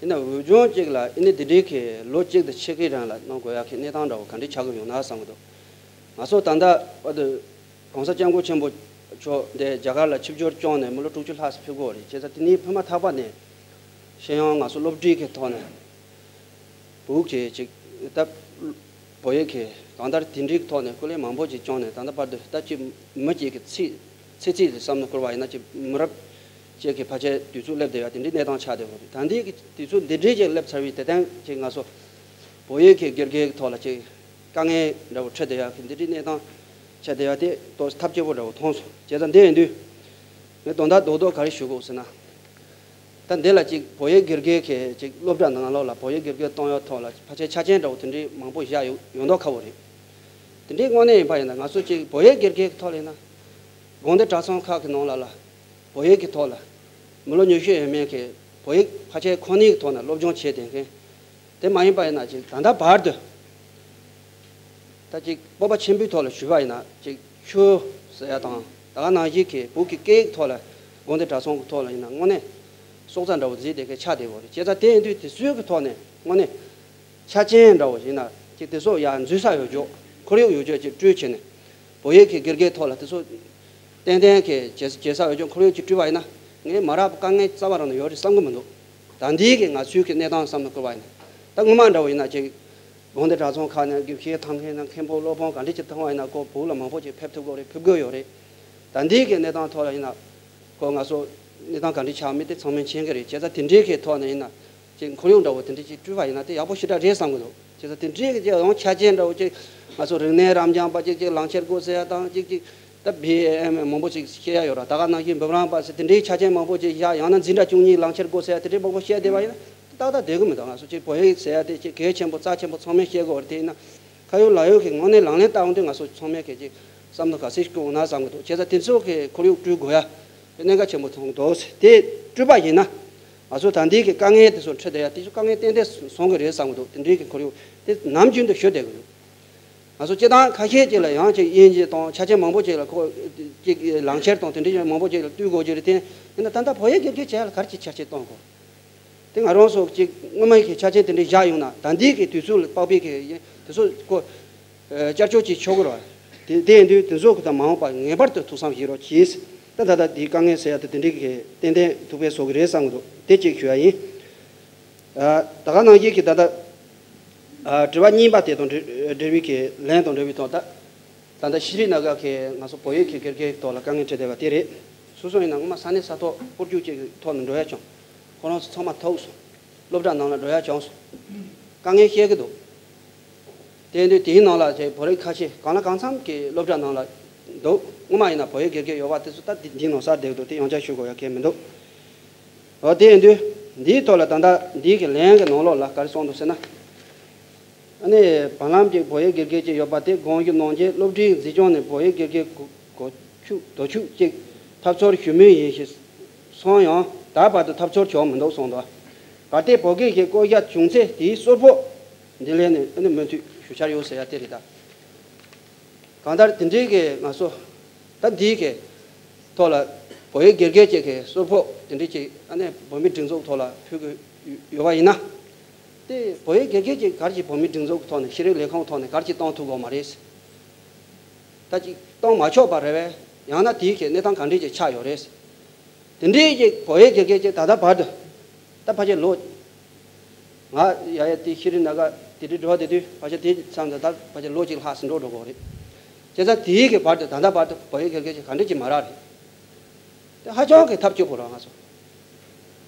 ཡིན་ན་འོས་སྦྱོང་གཅིག་ལ་ཨ་ནི་འདི་འདྲའི་གི་ལོ་གཅིག་དང་ཕྱེད་ཀའི་རིང་ལ་གནང་དགོས་ཡག་གི་གནས་སྟངས་འདྲ་བོ་ག་འདྲ་ཆགས་ཀྱི་ཡོད་ན་བསམ་གྱི་འདུག་ང་ཚོ་ད་ལྟ་བར་དུ་༸གོང་ས་༸སྐྱབས་མགོན་ཆེན་པོ་མཆོག་འདི་རྒྱ་གར་ལ་ཆིབས་བསྒྱུར་བསྐྱངས་ནས་མི་ལོ་དྲུག་ཅུ་ལྷག་ཙམ་ཕེབས་ཀྱི་ཡོད་རེད། བྱས་ཙང་དེ་ནས་ཕེབས་མ་ཐག་པ་ནས་ཤེས་ཡོན་ང་ཚོ་སློབ་ཁྲིད་ཀྱི་ཐོག་ནས། བོད་ཀྱི་ཅིག་ད་བོད་ཡིག་གི་གང་ལྟར་དེ་འདྲའི་ཐོག་ནས་སྐུ་ལས་མང་པོ་ཅིག་བསྐྱངས་ནས་ད་ལྟ་བར་དུ་ད་ཅིག་མི་གཅིག་གི་ཚེ་ཚེ་ཚད་ལ་བསམ་བློ་བསྐོར་བ་ཡིན་ན་ཅིག་མི་རབས་གཅིག་གི་ཕལ་ཆེར་དུས་ཚོད་སླེབས་བསྡད་ཡ་དེ་འདྲའི་གནས་སྟངས་ཆགས་བསྡད་ཡོད་རེད། ད་འདི་གི་དུས་ཚོད་འདི་འདྲའི་ཅིག་སླེབས་ཚར་བའི་དེ་སྟེང་ཅིག་ང་ཚོ་བོད་ཡིག་གི་དགེ་རྒན་གི་ཐོག་ལ་ཅིག་དཀའ་ངལ་འདྲ་བོ་འཕྲད་བསྡད་ཡ་གི་འདི་འདྲའི་གནས་སྟངས་ཆགས་བསྡད་ཡ་དེ་ཏོག་ཙམ་ཐབས་སྐྱོ་པོ་འདྲ་བོ་མཐོང་སོང་། བྱས་ཙང་འདི་ཡིན་དུས་ངས་དོན་དག་རྡོག་རྡོག་ག་རེ་ཞུ་དགོས་ཟེར་ན། ད་འདི་ལ་ཅིག་བོད་ཡིག་དགེ་རྒན་གྱི་ཅིག་སློབ་གྲྭ་ནང་ལོགས་ལ་བོད་ཡིག་དགེ་རྒན་གཏོང་ཡག་ཐོག་ལ་ཕལ་ཆེར་ཆ་རྐྱེན་འདྲ་བོ་དེ་འདྲའི་མང་པོ་བཞག་ཡོད་ཡོད་མདོག་ཁ་པོ་རེད། དེ་འདྲའི་དངོས་གནས་ཡིན་པ་ཡིན་ན་ང་ཚོ་ཅིག་བོད་ཡིག་དགེ་རྒན་གྱི་ཐོག་ལ་ཡིན་ན་དགོན་སྡེ་གྲྭ་ཚང་ཁག་གི་ནང་ལ་ལ་བོད་ཡིག་གི་ཐོག་ལ་ མི་ལོ་ཉི་ཤུ་ཡས་མས་ཀྱི་བོད་ཡིག་ཕལ་ཆེར་ཁོ་ནའི་ཐོག་ནས་སློབ་སྦྱོང་བྱས་བསྡད་མཁན། དེ་མ་ཡིན་པ་ཡིན་ན་ཅིག་ད་ལྟ་བར་དུ། ད་ཅིག་སྤོབས་པ་ཆེན་པོའི་ཐོག་ལ་ཞུས་པ་ཡིན་ན་ཅིག་ཆོས་ཟེར་ཡ་དང་ད་ག་ནང་བཞིན་གྱི་བོད་ཀྱི་སྐད་ཡིག་ཐོག་ལ་དགོན་སྡེ་གྲྭ་ཚང་གི་ཐོག་ལ་ཡིན་ན་དངོས་གནས་སྲོག་རྩ་འདྲ་བོ་བརྩིས་བསྡད་མཁན་ཆགས་བསྡད་ཡོད་རེད། བྱས་ཙང་དེ་ཡིན་དུས་དེ་ཚོའི་གི་ཐོག་ནས་དངོས་གནས་ཆ་རྐྱེན་འདྲ་བོ་ཡིན་ན་ཅིག་དེ་ཚོ་ཡར་འཛུལ་ས་ཡོད་རྒྱུ་ཁོར་ཡུག་ཡོད་རྒྱུ་ཅིག་སྤྲོད་བྱས་ནས་བོད་ཡིག་གི་དགེ་རྒན་ཐོག་ལ་དེ་ཚོ་ཏན་ཏན་གྱི་བྱེད་བྱེད་ས་ཡོད་རྒྱུ་ཁོར་ཡུག་ཅིག་སྤྲོད་པ་ཡིན་ན་ངས་མ་རག་པའི་དཀའ་ངལ་རྩ་བ་རང་ནས་ཡོད་རེད་བསམ་གི་མི་འདུག་ད་ལྟའི་གི་ང་ཚོའི་གི་གནས་སྟངས་བསམ་བློ་འཁོར་བ་ཡིན་ན། ད་སྔོན་མ་འདྲ་བོ་ཡིན་ན་ཅིག་དགོན་སྡེ་གྲྭ་ཚང་ཁག་ནས་དགེ་བཤེས་ཐམས་ཅད་ནང་མཁན་པོ་སློབ་དཔོན་ག་འདྲ་ཅིག་མཐོང་བ་ཡིན་ན་ཁོ་བོད་ལ་མང་པོ་ཅིག་ཕེབས་ཐུབ་ཀྱི་རེད། ཕེབས་དགོས་ཡོད་རེད། ད་ལྟའི་གི་གནས་སྟངས་ཐོག་ལ་ཡིན་ན་ཁོ་ང་ཚོ་གནས་སྟངས་ག་འདྲ་ཆགས་མིན་དེ་ཚང་མས་མཁྱེན་གི་རེད། བྱས་ཙང་དེ་འདྲའི་གི་ཐོག་ནས་ཡིན་ན་ཅིག་ཁོར་ཡུག་འདྲ་བོ་དེ་འདྲ་ཅིག་སྤྲོད་པ་ཡིན་ན་དེ་ཡག་པོ་ཞེ་དྲག་རེད་བསམ་གི་འདུག་བྱས་ཙང་དེ་འདྲའི་གི་ཅིག་ཡང་ཆ་རྐྱེན་འདྲ་བོ་ཅིག་ང་ཚོ་རིག་གནས་རབ་འབྱམས་པ་ཅིག་ཅིག་ལག་འཁྱེར་དགོས་ཟེར་ཡ་དང་ཅིག་ཅིག་ད་བི་ཨེམ་མང་པོ་ཅིག་བཤད་ཡ་ཡོད་ར། ད་ག་ནང་བཞིན་འབུམ་རམས་པ་ཟེར་དེ་འདྲའི་ཆ་རྐྱེན་མང་པོ་ཅིག་བཞག་ཡང་ན་འཛིན་གྲྭ་བཅུ་གཉིས་ལག་འཁྱེར་དགོས་ཟེར་ཡ་དེ་འདྲའི་མང་པོ་བཤད་བསྡད་པ་ཡིན་ན་ཏག་ཏག་བསྡད་གི་མི་འདུག་ང་ཚོ་ཅིག་བོད་ཡིག་ཟེར་ཡ་དེ་ཅིག་གལ་ཆེན་པོ་རྩ་ཆེན་པོ་ཚང་མས་ཤེས་དགོས་རེད། དེ་ཡིན་ན་ཁ་ཡོད་ལག་ཡོད་ཀྱི་དངོས་གནས་ལག་ལེན་བསྟར་འོང་དུས་ང་ཚོ་ཚང་མས་གལ་ཆེ་བསམ་བློ་ག་ཚོད་ཞིག་འོང་ན་བསམ་གི་འདུག་བྱས་ཙང་དེ་ཚོ་གི་ཁོར་ཡུག་སྤྲོད་དགོས་ཡ་གནད་འགག་ཆེན་པོ་མཐོང་གི་འདུག་དེ་སྤྲོད་པ་ཡིན་ན་ང་ཚོ་ད་ལྟའི་གི་དཀའ་ངལ་དེ་ཚོ་འཕྲད་བསྡད་ཡ་དེ་ཚོ་དཀའ་ངལ་ཏན་ཏན་སོང་གི་རེད་བསམ་གི་འདུག་དེ་འདྲའི་གི་ཁོར་ཡུག་དེ་ནམ་རྒྱུན་དུ་ཤོར་བསྡད་གི་འདུག་ང་ཚོ་སྤྱིར་བཏང་ཁ་ཤས་ཅིག་ལ་ཡང་ཅིག་དབྱིན་ཇི་དང་ཆ་རྐྱེན་མང་པོ་ཅིག་ལ་ཁོ་ཅིག་ལག་འཁྱེར་དང་དེ་འདྲའི་ཅིག་མང་པོ་ཅིག་ལ་ལྟོས་དགོས་ཀྱི་རེད། དེ་ཡིན་ན་ད་ལྟ་བོད་ཡིག་དགེ་རྒན་བྱེད་ཡ་ལ་ག་རེ་ཅིག་ཆ་རྐྱེན་གཏོང་དགོས། དེ་ང་རང་ཚོ་ཅིག་སྔོན་མ་གི་ཆ་རྐྱེན་དེ་འདྲའི་བཞག་ཡོང་ན་ད་ལྟའི་གི་དུས་ཚོད་ལ་དཔག་པའི་གི་དེ་ཚོ་ཁོ་བསྐྱར་བཅོས་ཅིག་ཆོག་གི་རེད། དེ་དེ་ཡིན་དུས་དེ་ཚོ་གི་ད་མ་འོངས་པ་ངེས་པར་དུ་ཐུགས་བསམ་བཞེས་རོགས་གྱིས། ད་ད་ལྟ་དེའི་དཀའ་ངལ་ཟེར་ཡ་དེ་དེ་འདྲའི་གི་ཏན་ཏན་ཐུགས་ཕན་གསོ་གི་རེད་བསམ་གི་འདུག་དེ་གཅིག་ཞུ་ཡ་ཡིན། ཨ། ད་ག་ནང་བཞིན་གྱི་ད་ལྟ་ཨ། དྲི་བ་གཉིས་པ་དེ་དང་འབྲེལ་འབྲེལ་བའི་གི་ལན་དང་འབྲེལ་བའི་ཐོག་ད་ད་ལྟ་ཤེས་རིག་སྣ་ཁ་གི་ང་ཚོ་བོད་ཡིག་གི་དགེ་རྒན་ཐོག་ལ་དཀའ་ངལ་འཕྲད་བསྡད་པ་དེ་རེད། སོ་སོ་ཡིན་ན་སྔོན་མ་ས་གནས་ས་ཐོག་སྤོ་སྒྱུར་ཅིག་གི་ཐོག་ནས་འགྲོ་ཡ་བྱུང་། ཁོ་རང་ཚོ་ཚང་མ་ཐུག་སོང་། སློབ་གྲྭ་ནང་ལ་འགྲོ་ཡ་བྱུང་སོང་། དཀའ་ངལ་བཤད་གི་འདུག་དེ་དུས་དེའི་ནང་ལ་ཅིག་བོད་རིགས་ཁ་ཤས་གང་ལ་གང་འཚམ་གྱི་སློབ་གྲྭ་ནང་ལ་འདུག་སྔོན་མ་ཡིན་ན་བོད་ཡིག་དགེ་རྒན་ཡོད་པ་དེ་ཚོ་ད་འདི་འདི་ནང་གསར་བསྡད་འདུག་དེ་ཡང་བསྐྱར་ཞུ་དགོས་ཡ་གལ་མི་འདུག་འོ་དེ་ཡིན་དུས་འདིའི་ཐོག་ལ་ད་ལྟ་འདིའི་གི་ལན་གི་ནང་ལོགས་ལ་ག་རེ་གསུངས་འདུག་ཟེར་ན། ཨ་ནི་བར་ལམ་གྱི་བོད་ཡིག་དགེ་རྒན་ཅིག་ཡོད་པ་དེ་དགོངས་ཞུ་གནང་རྗེས་སློབ་གྲྭའི་འཛིན་སྐྱོང་ནས་བོད་ཡིག་དགེ་རྒན་གོ་གོ་ཆུག་དོ་ཆུག་ཅིག་ཐབས་ཚོར་ཞུ་མུས་ཡིན་ཞེས་གསུངས་ཡང་ད་བར་དུ་ཐབས་ཚོར་བྱུང་མི་འདུག་གསུངས་འདུག་གལ་ཏེ་བོད་སྐད་ཀྱི་བཀོད་རྒྱ་བྱུང་ཚེ་དེའི་གསོལ་ཕོགས་འདི་ལས་ནས་ཨ་ནི་མུ་མཐུད་ཞུ་འཆར་ཡོད་ཟེར་ཡ་དེ་རེད་ད། གང་ལྟར་དེ་འདྲའི་གི་ང་ཚོ་ད་འདིའི་གི་ཐོག་ལ་བོད་ཡིག་དགེ་རྒན་ཅིག་གི་གསོལ་ཕོགས་དེ་འདྲའི་ཅིག་ཨ་ནི་བོད་མིའི་སྒྲིག་འཛུགས་ཐོག་ལ་ཕུལ་གི་ཡོད་པ་ཡིན་ན། དེ་བོད་ཡིག་དགེ་རྒན་ཅིག་ག་རེ་ཅིག་བོད་མིའི་སྒྲིག་འཛུགས་ཐོག་ནས་ཤེས་རིག་ལས་ཁུངས་ཐོག་ནས་ག་རེ་ཅིག་གཏོང་ཐུབ་དགོས་མ་རེད། ད་ཅིག་གཏོང་མ་ཆོག་པ་རེད་པས། ཡང་ན་དེའི་གི་གནས་སྟངས་ག་འདྲས་ཅིག་ཆགས་ཡོད་རེད། དེ་འདྲའི་ཅིག་བོད་ཡིག་དགེ་རྒན་ཅིག་ད་ལྟ་བར་དུ་ད་ཕལ་ཆེར་ལོ། ང་ཡ་ཡ་དེ་ཤེས་རིག་སྣ་ཁ་དེ་འདྲའི་འགྲོ་བ་དེ་དུས་ཕལ་ཆེར་དེ་མཚམས་དེ་ལྟར་ཕལ་ཆེར་ལོ་གཅིག་ལྷག་ཙམ་འགྲོ་འགྲོ་གི་རེད། བྱས་ཙང་དེའི་གི་བར་དུ་ད་ལྟ་བར་དུ་བོད་ཡིག་དགེ་རྒན་ཅིག་ག་འདྲས་ཅིག་མ་རག་རེད། དེ་ཧ་ཅང་གི་ཐབས་སྐྱོ་པོ་རེད་ང་ཚོ།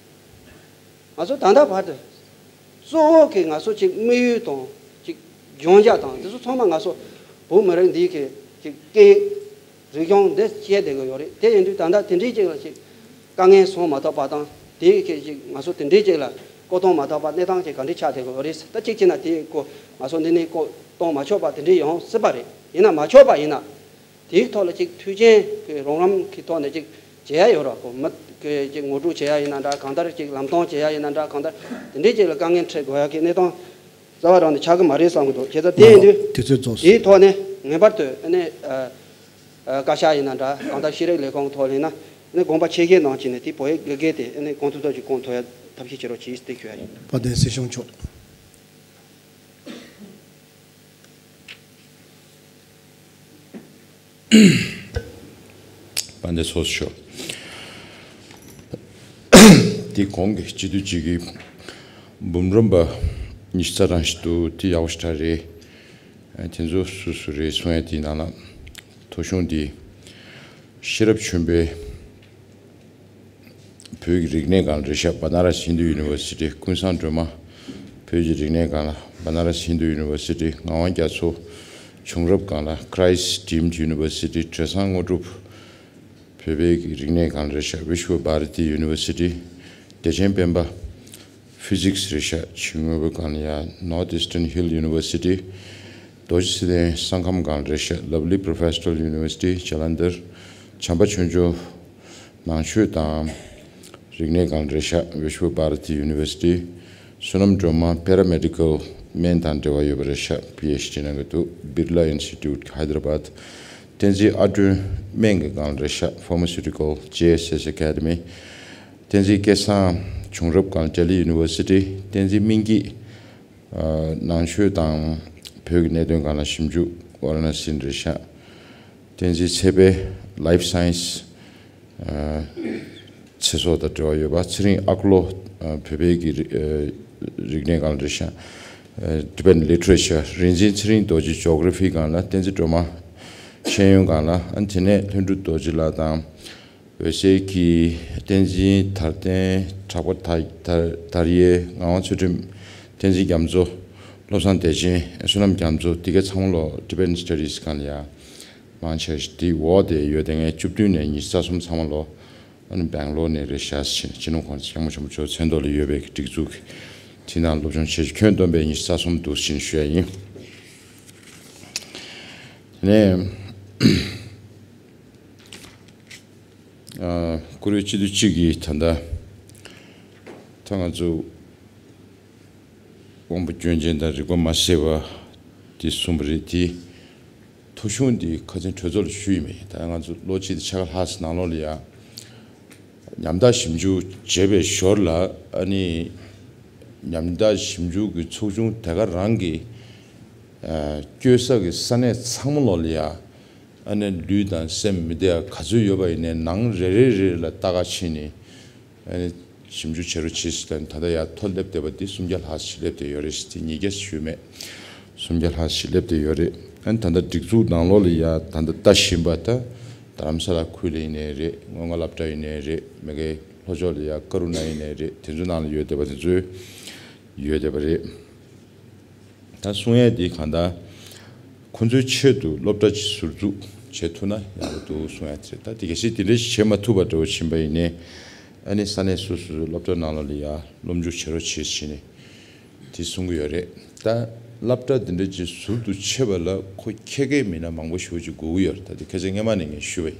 ང་ཚོ་ད་ལྟ་བར་དུ་གཙོ་བོ་གི་ང་ཚོ་ཅིག་དམིགས་ཡུལ་དང་ཅིག་སྦྱོང་བྱ་དང་དེ་ཚོ་ཚང་མ་ང་ཚོ་བོད་མི་རིགས་འདིའི་གི་ཅིག་སྐད་རིག་གཞུང་འདི་བཤད་བསྡད་གི་ཡོད་རེད། དེ་ཡིན་དུས་ད་ལྟ་དེ་འདྲའི་ཅིག་ལ་ཅིག་དཀའ་ངལ་སོང་མ་ཐུབ་པ་དང་དེའི་གི་ཅིག་ང་ཚོ་དེ་འདྲའི་ཅིག་ལ་བཀོད་གཏོང་མ་ཐུབ་པ་གནས་སྟངས་ཅིག་ག་འདྲ་ཆགས་བསྡད་གི་ཡོད་རེད། ད་གཅིག་བྱས་ན་དེའི་སྐོར་ང་ཚོ་འདི་ནས་བཀོད་གཏོང་མ་ཆོག་པ་དེ་འདྲའི་ཡོང་སྲིད་པ་རེད། ཡིན་ན་མ་ཆོག་པ་ཡིན་ན། དེའི་ཐོག་ལ་ཅིག་མཐུན་རྐྱེན་གྱི་རོགས་རམ་གྱི་ཐོག་ནས་ཅིག་བྱེད་ཡ་ཡོད་ར། ཁོ་མི་གི་ཅིག་ངོ་སྤྲོད་བྱེད་ཡ་ཡིན་ན་འདྲ། གང་ལྟར་ཅིག་ལམ་སྟོན་བྱེད་ཡ་ཡིན་ན་འདྲ། གང་ལྟར་དེ་འདྲའི་ཅིག་ལ་དཀའ་ངལ་འཕྲད་དགོས་ཡ་གི་གནས་སྟངས་རྩ་བ་རང་ནས་ཆགས་ཀྱི་མ་རེད་བསམ་གྱི་འདུག་བྱས་ཙང་དེ་ཡིན་དུས་དུས་ཚོད་རྫོགས་སོང་། དེའི་ཐོག་ནས་ངེས་པར་དུ་ཨ་ནི་ཨ་ཨ་བཀའ་ཤག་ཡིན་ན་འདྲ། གང་ལྟར་ཤེས་རིག་ལས་ཁུངས་ཐོག་ལ་ཡིན་ན་ཨ་ནི་དགོངས་པ་ཆེ་བཞེས་གནང་བྱས་ནས་དེ་བོད་ཡིག་དགེ་རྒན་དེ་ཨ་ནི་གང་ཐུབ་ཐབས་ཀྱིས་བསྐོང་ཐུབ་ཡ་ཐབས་ཤེས་བྱེད་རོགས་གྱིས་ཟེར་ཞུ་ཡ་ཡིན། དཔལ་ལྡན་སྲིད་སྐྱོང་མཆོག་དཔལ་ལྡན་ཚོགས་གཙོ་མཆོག་དེ་གོང་གི་སྤྱི་འཐུས་གཅིག་གིས་འབུམ་རམས་པ་ཉི་ཤུ་རྩ་གྲངས་ཤིག་འདུག་དེ་ཡག་པོ་ཞེ་དྲག་རེད། དེ་ཚོ་སུ་སུ་རེད་གསུང་ཡ་དེའི་ནང་ལ་ཐོ་གཞུང་དེ་ཤེས་རབ་ཆོས་འཕེལ། བོད་ཀྱི་རིག་གནས་སྒང་ལ་རེད་ཤག Banaras Hindu University། ཀུན་བཟང་སྒྲོལ་མ། བོད་ཀྱི་རིག་གནས་སྒང་ལ་Banaras Hindu University། ངག་དབང་རྒྱ་མཚོ། བྱུང་རབས་སྒང་ལ་Christ Deemed University། བགྲེས་བཟང་དངོས་གྲུབ། བོད་པའི་རིག་གནས་སྒང་ལ་རེད་ཤག Vishwa Bharati University། བདེ་ཆེན་སྤེན་པ། Physics རེད་ཤག་ཕྱི་དངོས་པོའི་སྒང་ལ་ཡ་North Eastern Hill University། རྡོ་རྗེ་ཚེ་བརྟན་ས་ཁམས་སྒང་ལ་རེད་ཤག Lovely Professional University Jalandhar། བྱམས་པ་ཆོས་འབྱོར། ནང་ཆོས་དང་ རིག་གནས་སྒང་རེད་ཤག Vishwa Bharati University། བསོད་ནམས་སྒྲོལ་མ་Paramedical སྨན་དང་འབྲེལ་བ་ཡོད་པ་རེད་ཤག PhD གནང་གི་འདུག Birla Institute Hyderabad། བསྟན་འཛིན་ཨར་སྒྲོན་སྨན་གྱི་སྒང་རེད་ཤག Pharmaceutical J S S Academy། བསྟན་འཛིན་སྐལ་བཟང་བྱུང་རབས་སྒང་Delhi University། བསྟན་འཛིན་སྨིན་སྐྱིད་ནང་ཆོས་དང་བོད་ཀྱི་གནད་དོན་སྒང་ལ་ཞིབ་འཇུག་ཝ་ར་ཎ་སི་ནས་རེད་ཤག་བསྟན་འཛིན་ཚེ་དཔལ་Life Science། ཚེ་སྲོག་དང་འབྲེལ་བ་ཡོད་པ། ཚེ་རིང་ཨ་ཀློ་བོད་པའི་གི་རིག་གནས་སྒང་ལ་རེད་ཤག Tibetan Literature། རིག་འཛིན་ཚེ་རིང་རྡོ་རྗེ་Geography སྒང་ལ། བསྟན་འཛིན་སྒྲོལ་མ་ཤེས་ཡོན་སྒང་ལ། ཨ་ནི་དེ་ནས་ལྷུན་གྲུབ་རྡོ་རྗེ་ལགས་དང་། འོད་ཟེར་གྱིས་བསྟན་འཛིན་དར་ལྡན་གྲགས་པ་དར་དར་དར་ཡེ། ངག་དབང་ཚུལ་ཁྲིམས་བསྟན་འཛིན་རྒྱ་མཚོ། བློ་བཟང་བདེ་ཆེན། བསོད་ནམས་རྒྱ་མཚོ། འདི་ག་ཚང་མ་ལོ་Tibetan Studies སྒང་ལ་ཡ་མང་ཆེ་ཞིག་དེའི་འོག་དེ་ཡོད། དེ་ངས་བཅུ་བདུན་ནས་ཉི་ཤུ་རྩ་གསུམ་ཚང་མ་ལོ་ཨ་ནི་སྦེང་ལོར་ནས་རེད་ཤག་སྤྱི་ནོར་༸གོང་ས་༸སྐྱབས་མགོན་ཆེན་པོ་མཆོག་མཚན་ཐོག་ལ་ཡོད་པའི་སྒྲིག་འཛུགས་དེའི་ནང་སློབ་སྦྱོང་བྱེད་ཀྱི། ཁྱོན་བསྡོམས་པས་ཉི་ཤུ་རྩ་གསུམ་འདུག་ཟེར་ཞུ་ཡ་ཡིན། དེ་ནས། ཨ། བཀུར་འོས་སྤྱི་འཐུས་གཅིག་གིས་ད་ལྟ་ད་ང་ཚོ་དབང་པོ་སྐྱོན་ཅན་དང་རིག་པ་མ་ཤེས་པ་འདི་གསུངས་པ་རེད། དེ་ཐོ་གཞུང་འདི་ཁ་སང་གྲོས་ཚོགས་ལ་ཞུས་ཡིན་པས། ད་ང་ཚོ་ལོ་གཅིག་དང་ཕྱེད་ཀ་ལྷག་ཙམ་ནང་ལོགས་ལ་ཡ་ཉམ་ཐག་ཞིབ་འཇུག་བྱས་པའི་ཞོར་ལ། ཨ་ནི་ཉམ་ཐག་ཞིབ་འཇུག་གི་ཚོགས་ཆུང་དེ་ག་རང་གི་ཨ་བསྐྱོད་ས་གི་ས་གནས་ཚང་མ་ལོགས་ལ་ཡ། ཨ་ནི་ལུས་དང་སེམས་མི་བདེ་བ་ག་ཚོད་ཡོད་པ་ཡིན་ནའི་ནང་རེ་རེ་རེ་ལ་ལྟ་ག་ཕྱིན་ནས། ཨ་ནི་ཞིབ་འཇུག་བྱེད་རོགས་བྱེད་ཟེར། ད་ལྟ་ཡར་ཐོ་སླེབས་བསྡད་པ་འདི་སུམ་བརྒྱ་ལྷག་ཞིག་སླེབས་བསྡད་ཡོད་རེད། དེ་ཉིས་བརྒྱ་ཞུས་མེད། སུམ་བརྒྱ་ལྷག་ཞིག་སླེབས་བསྡད་ཡོད་རེད། ཨ་ནི་ད་ལྟ་སྒྲིག་འཛུགས་ནང་ལོགས་ལ་ཡ་ད་ལྟ་ལྟ་བཞིན་པ། ད་རྡ་རམ་ས་ལ་ཁུལ་ལ་ཡིན་ནའི་རེད། སྔོན་འགོག་སློབ་གྲྭ་ཡིན་ནའི་རེད། མ་གི་ལྷོ་ཕྱོགས་ལ་ཡ་ཀ་རུ་ན་ཡིན་ནའི་རེད། དེ་ཚོའི་ནང་ལ་ཡོད་བསྡད་པ་དེ་ཚོ་ཡོད་བསྡད་པ་རེད། ད་གསུང་ཡས་འདི་གང་ལྟར་ཁོང་ཚོའི་ཆེད་དུ་སློབ་གྲྭ་ཅིག་ཟུར་འཛུགས་བྱེད་ཐུབ་ན་ཡག་པོ་འདུག་གསུང་ཡས་དེ་རེད། ད་དེ་གལ་སྲིད་དེ་འདྲ་ཞིག་བྱེད་མ་ཐུབ་པ་འདྲ་བོ་ཕྱིན་པ་ཡིན་ནའི། ཨ་ནི་ས་གནས་སོ་སོའི་སློབ་གྲྭ་ནང་ལོགས་ལ་ཡ་སློབ་འཇུག་བྱེད་རོགས་བྱེད་ཟེར་ནས་དེ་གསུང་གི་ཡོད་རེད། ད་སློབ་གྲྭ་འདི་འདྲ་ཅིག་ཟུར་དུ་ཕྱེ་བ་ལ་ཁོ་ཁྱད་མཁས་མི་སྣ་མང་པོ་ཞེ་པོ་ཅིག་དགོས་ཀྱི་ཡོད་རེད། ད་དེ་ཁ་སང་སྔས་མ་ནས་ངས་ཞུས་པ་ཡིན།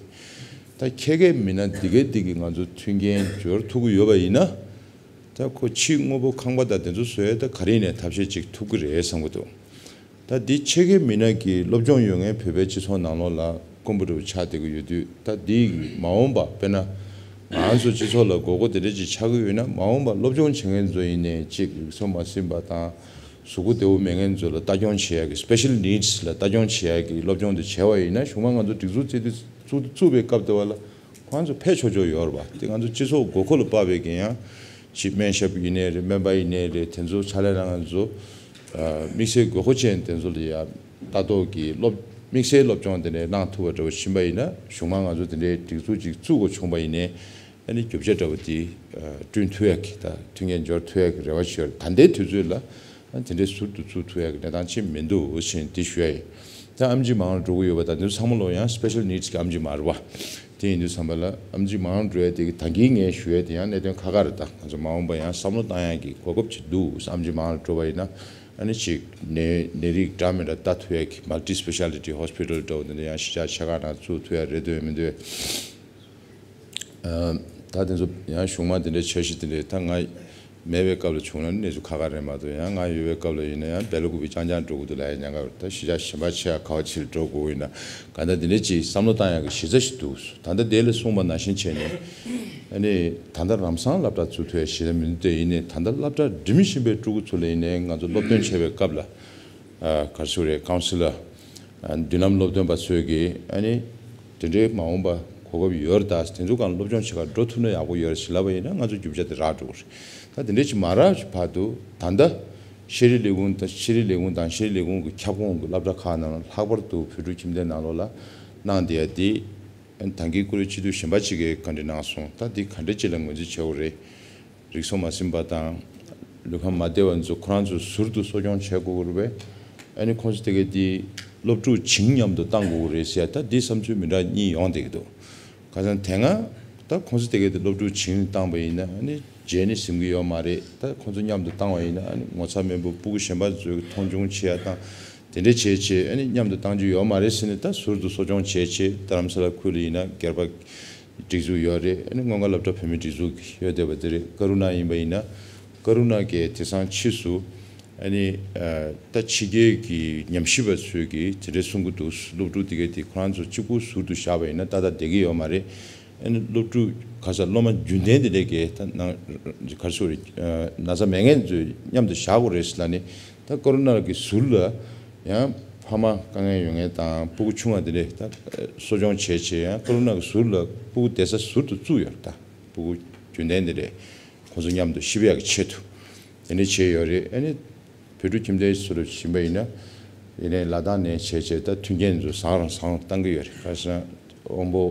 ད་ཁྱད་མཁས་མི་སྣ་འདི་གའི་འདི་གིས་ང་ཚོ་མཐུན་རྐྱེན་སྦྱོར་ཐུབ་ཀྱི་ཡོད་པ་ཡིན་ན། ད་ཁོ་ཕྱིའི་དངོས་པོ་ཁང་པ་དང་དེ་ཚོ་བཟོ་ཡས་ད་ག་རེ་ནས་ཐབས་ཤེས་ཅིག་ཐུབ་ཀྱི་རེད་བསམ་གྱི་འདུག་ད་འདི་ཁྱད་མཁས་མི་སྣ་གི་སློབ་སྦྱོང་ཡོད་མཁན་བོད་པའི་སྤྱི་ཚོགས་ནང་ལོགས་ལ་དཀོན་པོ་འདྲ་བོ་ཆགས་བསྡད་ཀྱི་ཡོད་དུས། ད་འདི་མ་འོངས་པ་དཔེར་ན་ང་ཚོ་སྤྱི་ཚོགས་ལ་དགོས་མཁོ་དེ་འདྲ་ཅིག་ཆགས་ཀྱི་ཡོད་ན། མ་འོངས་པ་སློབ་སྦྱོང་བྱེད་མཁན་ཚོ་ཡིན་ནའི་ཅིག་རིག་སོ་མ་ཟིན་པ་དང་གཟུགས་པོ་བདེ་བོ་མེད་མཁན་ཚོ་ལ་ལྟ་སྐྱོང་བྱེད་ཡ་གི་special needs ལ་ལྟ་སྐྱོང་བྱེད་ཡ་གི་སློབ་སྦྱོང་དེ་བྱས་པ་ཡིན་ན། གཞུག་མ་ང་ཚོ་སྒྲིག་འཛུགས་རྩེ་དུས་བཙུགས་བཙུགས་པའི་སྐབས་དེ་བ་ལ་ཁོང་ཚོ་ཕེབས་ཆོག་ཆོག་ཡོད་རེད་པ། དེ་ང་ཚོ་སྤྱི་ཚོགས་དགོས་མཁོ་ལ་དཔག་པའི་གི་ཡང་ཅིག་སྨན་ཞབས་ཡིན་ནའི་རེད། སྨན་པ་ཡིན་ནའི་རེད། དེ་ཚོ་ཕྱག་ལས་གནང་མཁན་ཚོ་དམིགས་བསལ་དགོས་མཁོ་ཅན་དེ་ཚོ་ལ་ཡ་ལྟ་རྟོག་གི་སློབ་དམིགས་བསལ་སློབ་སྦྱོང་དེ་འདྲ་གནང་ཐུབ་པ་འདྲ་བོ་ཕྱིན་པ་ཡིན་ན། གཞུག་མ་ང་ཚོ་དེ་འདྲའི་སྒྲིག་འཛུགས་ཅིག་བཙུགས་དགོས་བྱུང་པ་ཡིན་ནའི། ཨ་ནི་རྒྱུ་ཆ་འདྲ་བོ་དེ་བསྐྲུན་ཐུབ་ཡ་གི། ད་མཐུན་རྐྱེན་སྦྱོར་ཐུབ་ཡ་གི་རེ་བ་ཞིག་ཡོད་རེད། ད་ལྟའི་དུས་ཚོད་ལ་ཨ་དེ་འདྲའི་ཟུར་དུ་བཙུགས་ཐུབ་ཡ་གི་གནས་སྟངས་ཅིག་མི་འདུག་ཟེར་ནས་དེ་ཞུ་ཡ་ཡིན། ད་ཨེམ་ཆི་མང་རུ་འགྲོ་གི་ཡོད་པ་དང་། དེ་ཚོ་ཚང་མ་ལོ་ཡང་special needs གི་ཨེམ་ཆི་མ་རེད་པ། དེ་ཡིན་དུས་ཙམ་པ་ལ་ཨེམ་ཆི་མང་རུ་འགྲོ་ཡ་དེ་གི་ད་གིན་ངས་ཞུ་ཡ་དེ་ཡང་གནད་དོན་ཁག་ཁག་རེད། ད་ང་ཚོ་མ་འོངས་པ་ཡང་བསམ་བློ་བཏང་ཡ་གི་གོ་སྐབས་ཅིག་འདུག་ཨེམ་ཆི་མང་རུ་འགྲོ་བ་ཡིན་ན། ཨ་ནི་ཅིག་ནད་ནད་རིགས་འདྲ་མི་འདྲ་ལྟ་ཐུབ་ཡ་གི་multi speciality hospital འདྲ་བོ་དེ་འདྲ་ཡང་གཞིས་ཆགས་ཆེ་ཁག་ནང་བཙུགས་ཐུབ་ཡ་རེད་འདོད་མི་འདོད། ཨ། ད་དེ་ཚོ་ཡང་གཞུག་མ་དེ་འདྲའི་འཆར་གཞི་དེ་འདྲའི། ད་ང་མེད་པའི་སྐབས་ལ་བྱུང་ན་གནས་ཚུལ་ཁག་ཁག་རེད་མ་གཏོགས། ཡང་ང་ཡོད་པའི་སྐབས་ལ་ཡིན་ན་ཡང་བེ་ལ་ཀུ་པི་རྐྱང་རྐྱང་འགྲོ་དགོས་འདུག་ལབ་ཡ་ཉེན་ཁ་ཡོད། ད་གཞིས་ཆགས་གཞན་པ་ཆེ་ཁག་ཁ་བ་ཆེ་ལ་འགྲོ་དགོས་ཡིན་ན། གང་ལྟར་དེ་འདྲའི་ཅིག་བསམ་བློ་བཏང་ཡག་གི་གཞི་རྩ་ཞིག་འདུག་ད་ལྟ་དེ་ལ་གསུངས་པ་ནང་བཞིན་བྱས་ནས། ཨ་ནི་ད་ལྟ་ལམ་སང་སློབ་གྲྭ་བཙུགས་ཐུབ་ཡ་གཞི་རྩ་མི་འདུག་དེ་ཡིན་ནའི་ད་ལྟ་སློབ་གྲྭ་འགྲིམ་བཞིན་པའི་ཕྲུ་གུ་ཚོ་ལ་ཡིན་ནའི་ང་ཚོ་སློབ་སྟོན་བྱེད་པའི་སྐབས་ལ། ཨ། ག་རེ་ཟེར་དགོས་རེད། ཀའུན་སི་ལར། ཨ། མདུན་ལམ་སློབ་སྟོན་པ་ཚོས་ཀྱིས་ཨ་ནི་དེ་འདྲའི་མ་འོངས་པ་གོ་སྐབས་ཡོད་རེད། ད་དེ་ཚོ་སྒང་སློབ་སྦྱོང་བྱེད་གར་འགྲོ་ཐུབ་ན་ཡག་པོ་ཡོད་རེད་ཟེར་ལབ་པ་ཡིན་ན། ང་ཚོ་རྒྱུ་ཆ་དེ་རག་འགྲོ་གི་རེད། ད་དེ་འདྲའི་ཅིག་མ་རག་བར་དུ་ད་ལྟ་ཤེས་རིག་ལས་ཁུངས་དང་། ཤེས་རིག་ལས་ཁུངས་དང་ཤེས་རིག་ལས་ཁུངས་ཀྱི་ཁྱབ་ཁོངས་ཀྱི་སློབ་གྲྭ་ཁག་ནང་ལ་ལྷག་པར་དུ་བོད་ཕྲུག་ཁྱིམ་སྡེ་ནང་ལོགས་ལ་གནང་བསྡད་ཡ་དེ། ཨ་ནི་ད་གིན་བཀུར་འོས་སྤྱི་འཐུས་གཞན་པ་གཅིག་གིས་བཀའ་འདྲི་གནང་སོང་། ད་འདི་ག་འདྲ་ཅིག་ལ་ངོས་འཛིན་བྱེད་དགོས་རེད། རིག་སོ་མ་ཟིན་པ་དང་ལུས་ཁམས་མ་བདེ་བ་ཚོ་ཁོ་རང་ཚོ་ཟུར་དུ་གསོ་སྐྱོང་བྱེད་དགོས་ཀྱི་རེད་པས། ཨ་ནི་ཁོང་ཚོ་དེ་གའི་དེ་སློབ་ཕྲུག་བྱིངས་མཉམ་དུ་བཏང་དགོས་ཀྱི་རེད་ཟེར་ཡ། ད་འདི་བསམ་ཚུལ་མི་འདྲ་གཉིས་ཡོང་བསྡད་ཀྱི་འདུག་ཁ་སང་དེ་སྔ་ད་ཁོང་ཚོ་དེ་གའི་དེ་སློབ་ཕྲུག་བྱིངས་བཏང་པ་ཡིན་ན། ཨ་ནི་བརྗེད་ནས་ཟིན་གྱི་ཡོད་མ་རེད། ད་ཁོང་ཚོ་མཉམ་དུ་བཏང་བ་ཡིན་ན། ཨ་ནི་ངོ་ཚ་མེད་པོ་སྤུ་གུ་གཞན་པ་ཚོས་མཐོང་ཆུང་བྱེད་ཡ་དང་དེ་འདྲ་བྱས་བྱས། ཨ་ནི་མཉམ་དུ་བཏང་རྒྱུ་ཡོད་མ་རེད་ཟེར་ནས། ད་ཟུར་དུ་གསོ་སྐྱོང་བྱས་བྱས། རྡ་རམ་ས་ལ་ཁུལ་ལ་ཡིན་ན་སྒེར་པ་ སྒྲིག་འཛུགས་ཡོད་རེད། ཨ་ནི་སྔོན་ཁ་སློབ་གྲྭ་བོད་མིའི་སྒྲིག་འཛུགས་ཡོད་བསྡད་པ་དེ་རེད། ཀ་རུ་ན་ཡིན་པ་ཡིན་ན་ཀ་རུ་ན་གི་དེང་སང་ཕྱིས་སུ་ཨ་ནི་ད་ཕྱི་རྒྱལ་གྱི་ཉམས་ཞིབ་པ་ཚོས་ཀྱིས་དེ་འདྲས་གསུང་གི་འདུག་སློབ་ཕྲུག་དེ་གས་དེ་ཁོ་རང་ཚོ་གཅིག་པུ་ཟུར་དུ་བཞག་པ་ཡིན་ན་ཏག་ཏག་བསྡད་ཀྱི་ཡོད་མ་རེད། ཨ་ནི་སློབ་ཕྲུག་ག་ས་སློབ་མ་རྒྱུན་ལྡན་དེ་འདྲས་ཀྱི་ད་ནང་ག་རེ་ཟེར་དགོས་རེད། ན་ཚ་མེད་མཁན་ཚོས་མཉམ་དུ་བཞག་དགོས་རེད་ཟེར་ལབ་ནས། ད་ཀ་རུ་ན་གི་ཟུར་ལ་ཡང་ཕ་མ་དཀའ་ངལ་ཡོད་མཁན་དང་སྤུ་གུ་ཆུང་བ་དེ་འདྲས་ད་གསོ་སྐྱོང་བྱས་བྱས་ཡང་ཀ་རུ་ན་གི་ཟུར་ལ་སྤུ་གུ་བསྡད་ས་ཟུར་དུ་བཙུགས་ཡོད་རེད། ད་སྤུ་གུ་རྒྱུན་ལྡན་དེ་འདྲས་ཁོང་ཚོ་མཉམ་དུ་གཤིབ་ཡག་གི་ཆེད་དུ་དེ་འདྲས་བྱས་ཡོད་རེད། ཨ་ནི་བོད་ཕྲུག་ཁྱིམ་སྡེའི་ཟུར་ལ་ཕྱིན་པ་ཡིན་ན་ཡིན་ནའི་ལ་དྭགས་ནས་བྱས་བྱས་ད་མཐུན་རྐྱེན་ཚོ་བཟང་རུང་བཟང་རུང་བཏང་གི་ཡོད་རེད། ག་རེ་ཟེར་ན་དབང་པོ་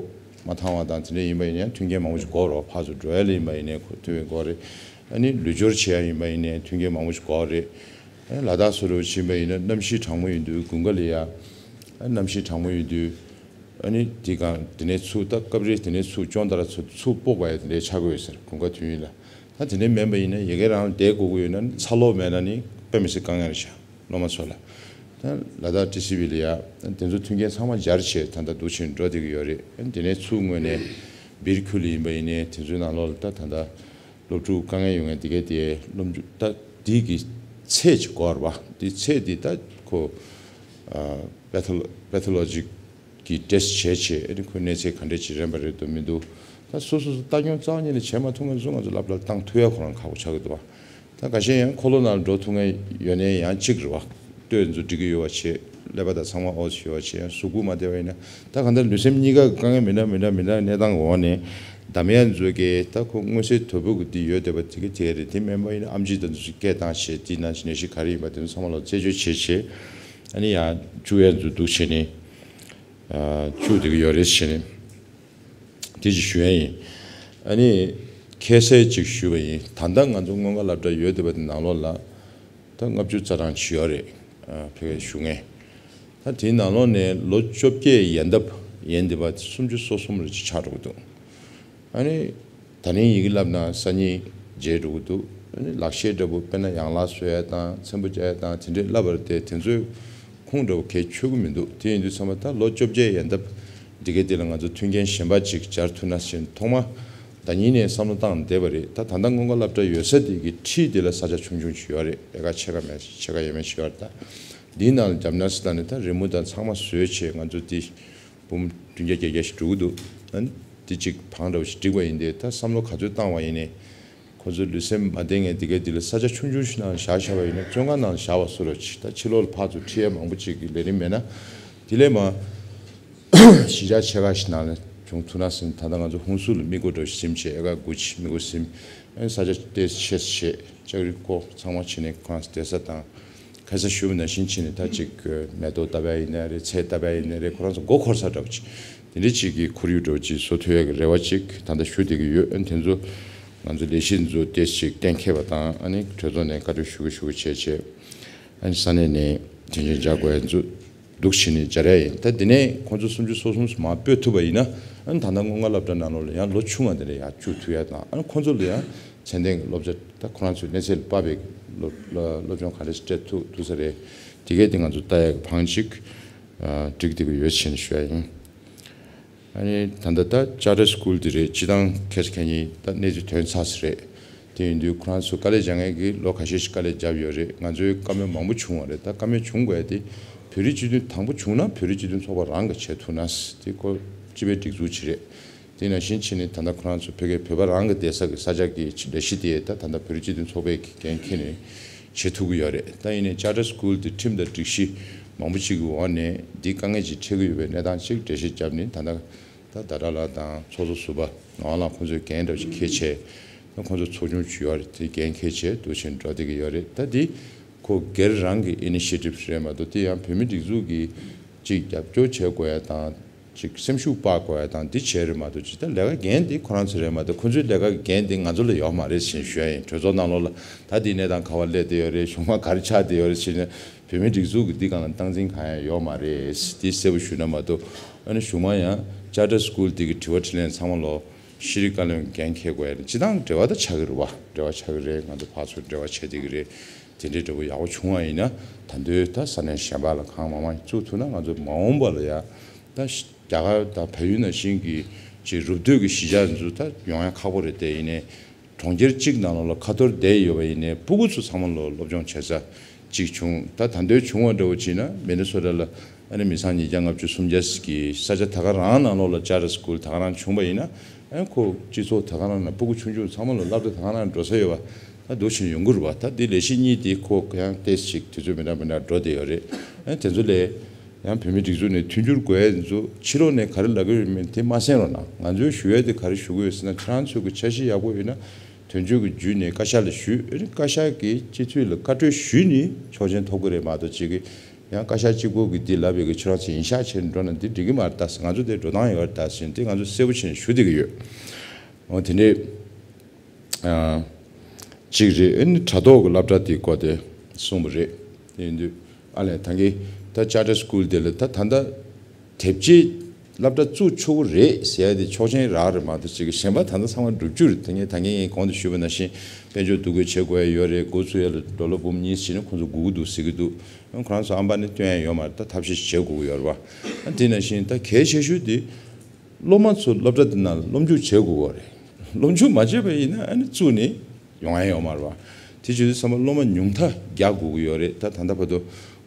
མ་ཐང་བ་དང་དེ་འདྲས་ཡིན་པ་ཡིན་ན་ཡང་མཐུན་རྐྱེན་མང་པོ་ཞིག་དགོས་རེད། ཕར་ཚུར་འགྲོ་ཡ་ལ་ཡིན་པ་ཡིན་ནའི་ཁོ་ཐུབ་པའི་དགོས་རེད། ཨ་ནི་ལུས་སྦྱོར་བྱེད་ཡ་ཡིན་པ་ཡིན་ནའི་མཐུན་རྐྱེན་མང་པོ་ཞིག་དགོས་རེད། ཨ་ནི་ལ་དྭགས་སུ་རུ་ཕྱིན་པ་ཡིན་ན་གནམ་གཤིས་གྲང་མོ་ཡིན་དུས་དགུན་ཁ་ལ་ཡ་ཨ་གནམ་གཤིས་གྲང་མོ་ཡིན་དུས་ཨ་ནི་དེ་གང་དེ་ནས་ཚུར་ད་སྐབས་རེ་དེ་ནས་ཚུར་ཅོང་ཏ་ར་ཚུར་ཚུར་སྤོག་པ་ཡ་དེ་འདྲའི་ཆགས་ཀྱི་ཡོད་ཟེར། དགུན་ཁ་དུས་ཡུན་ལ། ད་དེ་འདྲའི་མིན་པ་ཡིན་ན་ཡ་གི་རང་ལ་བསྡད་དགོས་ཀྱི་ཡོད་ན་ནི་ཚ་གློག་མེད་ན་ནི་དཔེ་མི་སྲིད་དཀའ་ངལ་རེད་ཤག་སློབ་མ་ཚོ་ལ། ད་ལ་དྭགས་ཊི་སི་ཝི་ལ་ཡ་དེ་ཚོ་མཐུན་རྐྱེན་ཚང་མ་སྦྱར་བྱས་ད་ལྟ་འདུག་ཕྱིན་འགྲོ་བསྡད་ཀྱི་ཡོད་རེད། དེ་ནས་ཚུར་ངོས་ནས་སྦིར་ཁུལ་ལ་ཡིན་པ་ཡིན་ནའི་དེ་ཚོའི་ནང་ལོགས་ལ་ད་ད་ལྟ་སློབ་ཕྲུག་དཀའ་ངལ་ཡོད་མཁན་དེ་གས་དེ་སློབ་འཇུག་ད་དེ་གི་ཚད་ཅིག་དགོས་རེད་པ། དེ་ཚད་དེ་ད་ཁོ་པེ་ཐོ་པེ་ཐོ་ལོ་ཇི་གི་ཊེ་སི་བྱས་བྱས་ཨ་ནི་ཁོའི་གནས་ཚད་ག་འདྲས་ཅིག་རན་པ་རེད་འདུག་མི་འདུག་ད་སོ་སོ་སོ་ལྟ་སྐྱོང་རྩ་བ་ཉིད་ནས་བྱེད་མ་ཐུབ་མཁན་ཚོ་ང་ཚོ་སློབ་གྲྭ་ལ་བཏང་ཐུབ་ཡ་ཁོ་རང་ཁག་པོ་ཆགས་ཀྱི་འདུག་བ། ད་ཁ་ཤས་ཡང་འཁོར་ལོ་ནང་འགྲོ་ཐུབ་མཁན་ཡོད་ནའི་ཡང་གཅིག་རེད་བ། ལྟོས་ཚོ་འགྲིག་གི་ཡོད་པ་བྱེད། ཀླད་པ་དང་ཚང་མ་ཨོ་ཚོ་ཡོད་པ་བྱེད། ཡང་གཟུགས་པོ་མ་བདེ་བ་ཡིན་ན་ད་གང་ལྟར་ལུས་སེམས་གཉིས་ཀ་གི་དཀའ་ངལ་མི་འདྲ་མི་འདྲ་མི་འདྲ་གནས་སྟངས་འོག་ནས་གདམ་ཡ་ཚོ་གིས་ད་ཁོ་མངོན་གསལ་དོད་པོ་གི་འདི་ཡོད་བསྡད་པ་དེ་ག་དེ་རེད། དེ་མིན་པ་ཡིན་ན་ཨེམ་ཆི་དང་ཚོ་སྐད་བཏང་བྱས་དེ་ནང་བཞིན་ནད་གཞི་ག་རེ་ཡིན་པ་དེ་ཚོ་ཚང་མ་ལ་རྩད་གཅོད་བྱེད་བྱེད། ཨ་ནི་ཡང་བཅུག་ཡ་ཚོ་འདུག་བྱས་ནས་བཅུག་བསྡད་ཀྱི་ཡོད་རེད་བྱས་ནས། དེ་ཅིག་ཞུ་ཡ་ཡིན། ཨ་ནི་ཁ་གསལ་ཅིག་ཞུས་པ་ཡིན། ད་ལྟ་ང་ཚོ་སྔོན་འགོག་སློབ་གྲྭ་ཡོད་བསྡད་པ་དེ་ནང་ལོགས་ལ་ད་ལྔ་བཅུ་རྩ་གྲངས་ཅིག་ཡོད་རེད། ཨ་ཕ་གིར་བཞུགས་མཁན། ད་དེའི་ནང་ལོགས་ནས་ལོ་བཅོ་བརྒྱད་ཡན་འདབ་ཡན་འདི་པ་སུམ་ཅུ་སོ་གསུམ་རེ་ཅིག་ཆགས་འགྲོ་གི་འདུག་ཨ་ནི་ད་ནི་ཡི་གེ་བསླབ་ན་སང་ཉིན་བརྗེད་འགྲོ་གི་འདུག་ཨ་ནི་ལག་ཤེས་འདྲ་པོ་དཔེར་ན་ཡང་ལག་བཟོ་ཡ་དང་ཚེམ་བུ་རྒྱག་ཡ་དང་དེ་འདྲའི་བསླབ་པ་རེད་དེ། དེ་ཚོའི་ཁུངས་འདྲ་པོ་གལ་ཆོད་ཀྱི་མི་འདུག་དེ་ཡིན་དུས་ཚང་མ་ད་ལོ་བཅོ་བརྒྱད་ཡན་འདབ་འདི་གའི་དེ་ལ་ང་ཚོ་མཐུན་རྐྱེན་གཞན་པ་ཅིག་སྦྱར་ཐུབ་ན་ཟེར་ཐོག་མ་ཟླ་ཉིན་ནས་བསམ་བློ་བཏང་བསྡད་པ་རེད། ད་ད་ལྟ་སྔོན་འགོག་སློབ་གྲྭ་ཡོད་ས་དེ་གི་འཁྲིས་དེ་ལ་ས་ཆ་ཆུང་ཆུང་ཅིག་ཡོད་རེད། ཨེ་ཀར་ཕྱེད་ཀ་མེད་ཕྱེད་ཀ་ཡས་མས་ཅིག་ཡོད་རེད། ད་འདིའི་ནང་ལ་བརྒྱབ་ན་ཟེར་ད་ནི་ད་རི་མོ་དང་ཚང་མ་བཟོས་བྱས་ང་ཚོ་དེ་འབུམ་བདུན་བརྒྱ་བརྒྱད་བརྒྱ་ཞིག་འགྲོ་གི་འདུག་ཨ་ནི་དེ་གཅིག་བང་འདྲ་བོ་ཞིག་བསྒྲིགས་པ་ཡིན་ཏེ། ད་བསམ་བློ་ག་ཚོད་བཏང་བ་ཡིན་ནའི་ཁོ་ཚོའི་ལུས་སེམས་མ་བདེ་མཁན་དེ་གའི་དེ་ལ་ས་ཆ་ཆུང་ཆུང་ཞིག་ནང་བཞག་བཞག་པ་ཡིན་ན་བཙོན་ཁང་ནང་བཞག་པ་བཟོ་འདྲ་ཅིག་ད་ཕྱི་ལོགས་ལ་ཕར་ཚུར་ཁྲིད་ཡ་མང་པོ་ཅིག་གི་ལས་རིམ་མེད་ན་དེ་ལས་མ་གཞིས་ཆགས་ཆེ་ཁག་ཞིག་ནང་ལ་བྱུང་ཐུབ་ན་ཟེར། ད་ལྟ་ང་ཚོ་ཧུན་སུར་ལ་མི་སྒོ་འདྲ་ཞིག་ཟིན་བྱས། ཨེ་ཀར་དགུ་ཅིག་མི་སྒོ་ཟིན། ཨ་ནི་ས་ཆ་ཏོག་ཙམ་ཆེ་ས་བྱས། ལྕགས་རི་ཀོ་ཚང་མ་བྱས་ནས་ཁོ་རང་ཚོ་བསྡད་ས་དང་། ཁ་སང་ཞུས་པ་ནང་བཞིན་བྱས་ནས་ད་ཅིག་མེ་ཏོག་བཏབ་ཡ་ཡིན་ནའི་རེད། ཚལ་བཏབ་ཡ་ཡིན་ནའི་རེད། ཁོ་རང་ཚོ་མགོ་འཁོར་ས་འདྲ་པོ་ཅིག་དེ་འདྲ་ཅིག་གི་ཁོར་ཡུག་འདྲ་པོ་ཅིག་བཟོ་ཐུབ་ཡ་གི་རེ་བ་ཅིག་ད་ལྟ་ཞུ་བསྡད་ཀྱི་ཡོད། ཨ་ནི་དེ་ཚོ་ང་ཚོ་ལས་གཞི་འདི་ཚོ་ཏོག་ཙམ་ཅིག་གཏན་འཁེལ་བ་དང་། ཨ་ནི་གྲོས་ཚོགས་ནས་བཀའ་འཁྲོལ་ཞུ་གི་ཞུ་གི་བྱས་བྱས། ཨ་ནི་ས་གནས་ནས་དོན་ཆེན་སྦྱར་དགོས་ཡ་ཚོ་འདུག་བྱས་ནས་སྦྱར་ཡ་ཡིན། ད་འདི་ནས་ཁོང་ཚོ་སུམ་ཅུ་སོ་གསུམ་མར་སྤོས་ཐུབ་པ་ཡིན་ན། ཨ་ནི་ད་ལྟ་སྔོན་འགོག་སློབ་གྲྭ་ནང་ལོགས་ལ་ཡང་ལོ་ཆུང་བ་དེ་འདྲ་ཡར་བཅུག་ཐུབ་ཡ་དང་། ཨ་ནི་ཁོང་ཚོ་ལ་ཡང་ཚད་ལྡན་གྱི་སློབ་གྲྭ་ད་ཁོ་རང་ཚོའི་གནས་ཚད་ལ་དཔག་པའི་སློབ་སློབ་སློབ་སྦྱོང་ག་འདྲ་ཞིག་སྤྲད་ཐུབ་ཐུབ་ས་རེད། དེ་གས་དེ་ང་ཚོ་ལྟ་ཡ་གི་ཕང་གཅིག་ཨ་སྒྲིག་བསྡད་ཀྱི་ཡོད་ཅེས་ཞུ་ཡ་ཡིན། ཨ་ནི་ད་ལྟ་ད་ཅར་ཊར་སི་ཀུལ་དེ་རེད། སྤྱི་བཏང་ཁ་སང་ཁ་ཉིན་ད་གནས་ཚུལ་ཐོན་ཚར་ས་རེད། དེ་ཡིན་དུས་ཁོ་རང་ཚོ་དཀའ་ལས་རྒྱག་མཁན་གྱིས་ལོ་ཁ་ཤས་ཤིག་དཀའ་ལས་བརྒྱབ་ཡོད་རེད། ང་ཚོའི་བཀའ་མོལ་མང་པོ་བྱུང་བ་རེད། ད་བཀའ་མོལ་བྱུང་དགོས་ཡ་དེ་བོད་རིགས་སྤྱི་མཐུན། དང་པོ་བྱུང་ན་བོད་རིགས་སྤྱི་མཐུན་ཚོགས་པ་རང་གིས་བྱེད་ཐུབ་ན་དེ་ཁོ་སྤྱི་པའི་སྒྲིག་འཛུགས་ཅིག་རེད། དེ་ནང་བཞིན་བྱས་ནས་ད་ལྟ་ཁོ་རང་ཚོ་ཕ་གིར་བོད་པ་རང་གི་བསྡད་ས་གི་ས་ཆ་གི་ལས་གཞི་དེ་ད་ད་ལྟ་བོད་རིགས་སྤྱི་མཐུན་ཚོགས་པས་འགན་འཁྱེར་ནས་བྱེད་ཐུབ་ཀྱི་ཡོད་རེད། ད་ཡིན་ནའི་ཅར་ཊར་སི་ཀུལ་དེ་ཁྲིམས་དང་སྒྲིག་གཞི་མང་པོ་ཅིག་གི་འོག་ནས་འདི་དཀའ་ངལ་ཅིག་འཕྲད་ཀྱི་ཡོད་པའི་གནས་སྟངས་ཅིག་འགྲེལ་བཤད་བརྒྱབ་ནས། ད་ལྟ་ད་ཟླ་གྲགས་ལགས་དང་ཚོགས་གཙོ་ཟུར་པ་ངག་དབང་ལགས་ཁོང་ཚོས་འགན་འདྲ་ཞིག་འཁྱེར་བྱས། ད་ཁོང་ཚོ་ཚོགས་ཆུང་ཅིག་ཡོད་རེད། དེ་འགན་འཁྱེར་བྱས་འདུག་བྱས་འགྲོ་བསྡད་ཀྱི་ཡོད་རེད། ད་འདི་ཁོ་སྒེར་རང་གི་ཨི་ནི་ཤི་ཊིབ་རེད་མ་གཏོགས། དེ་ཡང་བོད་མི་སྒྲིག་འཛུགས་ཀྱིས་ཅིག་རྒྱབ་སྐྱོར་བྱེད་དགོས་ཡ་དང་། ཅིག་སེམས་ཤུགས་སྤར་དགོས་ཡ་དང་འདི་བྱས་རེད་མ་གཏོགས། ཅིག་ད་ལས་ཀ་འགན་འདི་ཁོ་རང་ཚོ་རེད་མ་གཏོགས། ཁོ་ཚོའི་ལས་ཀ་གི་འགན་འདི་ང་ཚོ་ལ་ཡོད་མ་རེད་ཅེས་ཞུ་ཡ་ཡིན། གྲོས་ཚོགས་ནང་ལོགས་ལ་ད་འདི་གནས་སྟངས་ག་པར་སླེབས་བསྡད་ཡོད་རེད། གཞུང་མང་ག་རེ་ཆགས་བསྡད་ཡོད་རེད་ཅེས་ནས། བོད་མིའི་སྒྲིག་འཛུགས་ཀྱི་འདི་སྒང་ལ་སྟངས་འཛིན་གང་ཡང་ཡོད་མ་རེད། འདི་གསལ་པོ་ཞུས་ན་མ་གཏོགས། ཨ་ནི་གཞུང་མང་ཡང་ཅར་ཊར་སི་ཀུལ་འདི་གི་དྲི་བ་དྲིས་ལན་ཚང་མ་ལོ་ཤེས་རིག་བཀའ་བློན་འགན་འཁྱེར་དགོས་ཡ་རེད། སྤྱི་བཏང་འབྲེལ་བ་ད་ཆགས་ཀྱི་རེད་བ། འབྲེལ་བ་ཆགས་ཀྱི་རེད། ང་ཚོ་ཕར་ཚུར་འབྲེལ་བ་བྱེད་བསྡད་ཀྱི་རེད། དེ་འདྲའི་འབྲེལ་བ་ཡག་པོ་བྱུང་བ་ཡིན་ན། ད་དུང་ད་ས་གནས་གཞན་པ་ལ་གང་མང་མང་བཙུགས་ཐུབ་ན། ང་ཚོ་མ་འོངས་པ་ལ་ཡ་ད་རྒྱ་གར་དང་བལ་ཡུལ་ནང་བཞིན་གྱི་ ཅིག་རུབ་སྡོད་ཀྱི་གཞིས་ཆགས་ཚོ་ད་ཡོང་ཡ་ཁག་པོ་རེད། དེ་ཡིན་ནའི་གྲོང་ཁྱེར་གཅིག་ནང་ལོགས་ལ་ཁ་ཐོར་བསྡད་ཡོད་པ་ཡིན་ནའི་སྤུ་གུ་ཚོ་ཚང་མ་ལོ་སློབ་སྦྱོང་བྱེད་ས་གཅིག་བྱུང་། ད་ད་འདོད་བྱུང་བ་འདྲ་བོ་བྱས་ན་མི་ནི་སོ་ཊ་ལ་ཨ་ནི་མི་ཚང་ཉིས་བརྒྱ་ལྔ་བཅུ་སུམ་བརྒྱ་གི་ས་ཆ་ད་ག་རང་ནང་ལོགས་ལ་ཅར་ཊར་སི་ཀུལ་ད་ག་རང་བྱུང་བ་ཡིན་ན། ཨ་ཁོ་སྤྱི་ཚོགས་ད་ག་རང་ན་སྤུ་གུ་ཆུང་ཆུང་ཚང་མ་ལོ་སློབ་གྲྭ་ད་ག་རང་འགྲོ་ས་ཡོད་པ་ད་འདུག་བཞིན་ཡོང་གི་རེད་པ། ད་འདི་ལས་གཞི་གཉིས་དེ་ཁོ་ཡང་ཏོག་ཙམ་ཅིག་དུས་ཚོད་མི་འདྲ་མི་འདྲ་འགྲོ་བསྡད་ཡོད་རེད། ཨ་དེ་ཚོ་ལས། ཡང་བོད་མིའི་སྒྲིག་འཛུགས་ནས་མཐུན་འགྱུར་དགོས་ཡ་ཚོ་ཕྱི་ལོགས་ནས་ག་རེ་ལབ་ཀྱི་ཡོད་མེད་དེ་མ་གསན་རོགས་གནང་། ང་ཚོས་ཞུ་ཡ་དེ་ག་རེ་ཞུ་གི་ཡོད་ཟེར་ན། ཁྱེད་རང་ཚོ་གི་འཆར་གཞི་ཡག་པོ་ཡོད་ན་དོན་གཅོད་ཀྱི་བརྒྱུད་ནས་བཀའ་ཤག་ལ་ཞུས། ཨ་ནི་བཀའ་ཤག་གིས་སྤྱི་འཐུས་ལ་བཀའ་འཁྲོལ་ཞུས་ནས་ཆོག་མཆན་ཐོབ་ཀྱི་རེད་མ་གཏོགས་ཅིག་གི་ཡང་བཀའ་ཤག་གཅིག་པོ་གིས་འདི་ལབ་ཡོད་གི་ཁྱོད་རང་ཚོས་ཡིན་ཤག་བྱས་ནས་འགྲོ་ན་འདི་འགྲིག་གི་མ་རེད་ད་ཟེར། ང་ཚོ་དེ་འགྲོ་སྟངས་ཡོད་རེད་ད་ཟེར་ནས་དེ་ང་ཚོ་གསལ་པོ་བྱས་ནས་ཞུ་བསྡད་ཀྱི་ཡོད། འོ་དེ་འདྲས། ཨ། གཅིག་རེད། ཨ་ནི་དྲ་ཐོག་གི་སློབ་གྲྭ་དེའི་སྐོར་དེ་གསུངས་པ་རེད། དེ་ཡིན་དུས་ཨ་ལས་ད་གིན་ད་ཅར་ཊར་སི་ཀུལ་དེ་ལ་ད་ད་ལྟ་དེབ་སྐྱེལ་སློབ་གྲྭ་བཙུགས་ཆོག་གི་རེད་ཟེར་ཡ་དེ་ཆོག་མཆན་རག་རེད་མ་གཏོགས་ཅིག་གཞན་པ་ད་ལྟ་ཚང་མ་འགྲུབ་རྒྱུ་རེད། ད་ངས་ད་གིན་ངས་གོང་དུ་ཞུས་པ་ནང་བཞིན་དཔལ་འབྱོར་འདུ་འགོད་བྱེད་དགོས་ཡ་ཡོད་རེད། འགོ་ཚུགས་ཡ་ལ་ཌོ་ལར་འབུམ་གཉིས་བྱས་ནས་ཁོང་ཚོ་སྒུག་གི་འདུག་ཟེར་གི་འདུག་ཁོ་རང་ཚོ་ཨམ་པ་ནི་སྟོན་ཡ་ཡོད་མ་རེད། ད་ཐབས་ཤེས་བྱེད་དགོས་ཀྱི་ཡོད་རེད་པ། ཨ་དེ་ནང་བཞིན་ད་གལ་ཆེ་ཤོས་དེ། སློབ་མ་ཚོ་སློབ་གྲྭ་དེ་ནང་སློབ་འཇུག་བྱེད་དགོས་པ་རེད། སློབ་འཇུག་མ་བྱས་པ་ཡིན་ན་ཨ་ནི་བཙུགས་ནས་ཡོང་ཡ་ཡོད་མ་རེད་པ། དེ་བྱེད་དུས་ཙམ་པ་སློབ་མ་ཉུང་མཐའ་རྒྱག་དགོས་ཀྱི་ཡོད་རེད། ད་ད་ལྟ་བར་དུ་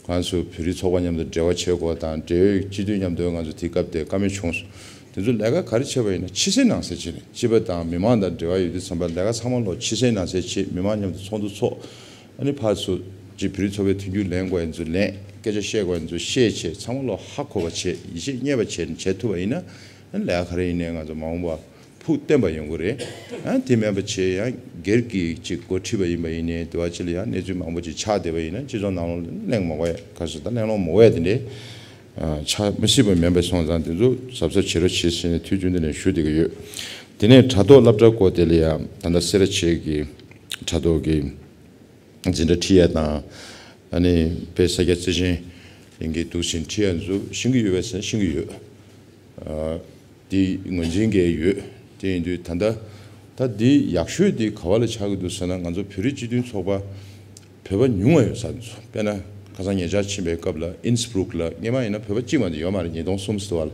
ང་ཚོ་བོད་རིགས་ཚོགས་པ་མཉམ་དུ་འབྲེལ་བ་བྱེད་དགོས་དང་འབྲེལ་ཡོད་སྤྱི་འཐུས་མཉམ་དུ་ང་ཚོ་དེ་སྐབས་དེ་བཀའ་མོལ་བྱུང་སོང་། དེ་ཚོ་ལས་ཀ་ག་རེ་བྱས་པ་ཡིན་ན་ཕྱི་གསལ་ནང་གསལ་བྱས་ནས་སྤྱི་པ་དང་མི་མང་དང་འབྲེལ་བ་ཡོད་དུས་ཙམ་པ་ལས་ཀ་ཚང་མ་ལོ་ཕྱི་གསལ་ནང་གསལ་བྱས། མི་མང་མཉམ་དུ་ཚོགས་འདུ་ཚོགས། ཨ་ནི་ཕར་ཚུར་ཅིག་བོད་རིགས་ཚོགས་པའི་མཐུན་འགྱུར་ལེན་དགོས་ཡ་ཚོ་ལེན། སྐད་ཆ་བཤད་དགོས་ཡ་ཚོ་བཤད་བྱས། ཚང་མ་ལོ་ཧ་གོ་བ་བྱས། ཡིད་ཆེས་རྙེད་པ་བྱས་ནས་བྱེད་ཐུབ་པ་ཡིན་ན། ཨ་ནི་ལས་ཀ་ག་རེ་ཡིན་ནའི་ང་ཚོ་མ་འོངས་པ་ཕུགས་བརྟན་པ་ཡོང་གི་རེད། ཨ་དེ་མིན་པ་བྱས་ཡང་སྒེར་གྱི་ཅིག་འགོ་ཁྲིད་པ་ཡིན་པ་ཡིན་ནའི་དེ་བ་ཅིག་ལ་ཡང་གནས་ཚུལ་མང་པོ་ཅིག་ཆགས་བསྡད་པ་ཡིན་ན་སྤྱི་ཚོགས་ནང་ལོགས་ལ་གླེང་མ་དགོས་ཡ། ག་ཟེར་ད་གླེང་སློང་མ་དགོས་ཡ་དེ་འདྲའི་ཆགས་མི་སྲིད་པ་མིན་པ་སོང་ཙང་དེ་ཚོ་གཟབ་གཟབ་བྱེད་རོགས་བྱེད་ཟེར་ནས་དུས་རྒྱུན་དུ་ནས་ཞུ་བསྡད་ཀྱི་ཡོད། དེ་ནས་དྲ་ཐོག་སློབ་གྲྭ་སྐོར་དེ་ལ་ཡང་ད་ལྟ་སེ་ར་བྱེས་ཀྱི་དྲ་ཐོག་གི་འཛིན་གྲྭ་ཁྲིད་ཡ་དང་། ཨ་ནི་དཔེ་ས་སྐྱ་བརྩེ་ཆེན་གླིང་གི་འདུག་ཟིན་ཁྲིད་ཡ་ཚོ་ཤེས་ཀྱི་ཡོད་པས་ཟེར་ན་ཤེས་ཀྱི་ཡོད། ཨ། དེ་ངོས་འཛིན་གྱི་ཡོད། དེ་ཡིན་དུས་ད་ལྟ་ད་འདི་ཡག་ཤོས་དེ་ག་བ་ལ་ཆགས་ཀྱི་འདུག་ཟེར་ན། ང་ཚོ་བོད་རིགས་སྤྱི་མཐུན་ཚོགས་པ་བོད་པ་ཉུང་བ་ཡོད་ས་ཚོ། དཔེར་ན་ཁ་སང་ཉེ་ཆར་ཕྱིན་པའི་སྐབས་ལ་ཨིན་སི་སྦུག་ལ་སྔོན་མ་ཡིན་ན་བོད་པ་གཅིག་མ་གཏོགས་ཡོད་མ་རེད། ཉིས་སྟོང་གསུམ་ཙམ་བ་ལ།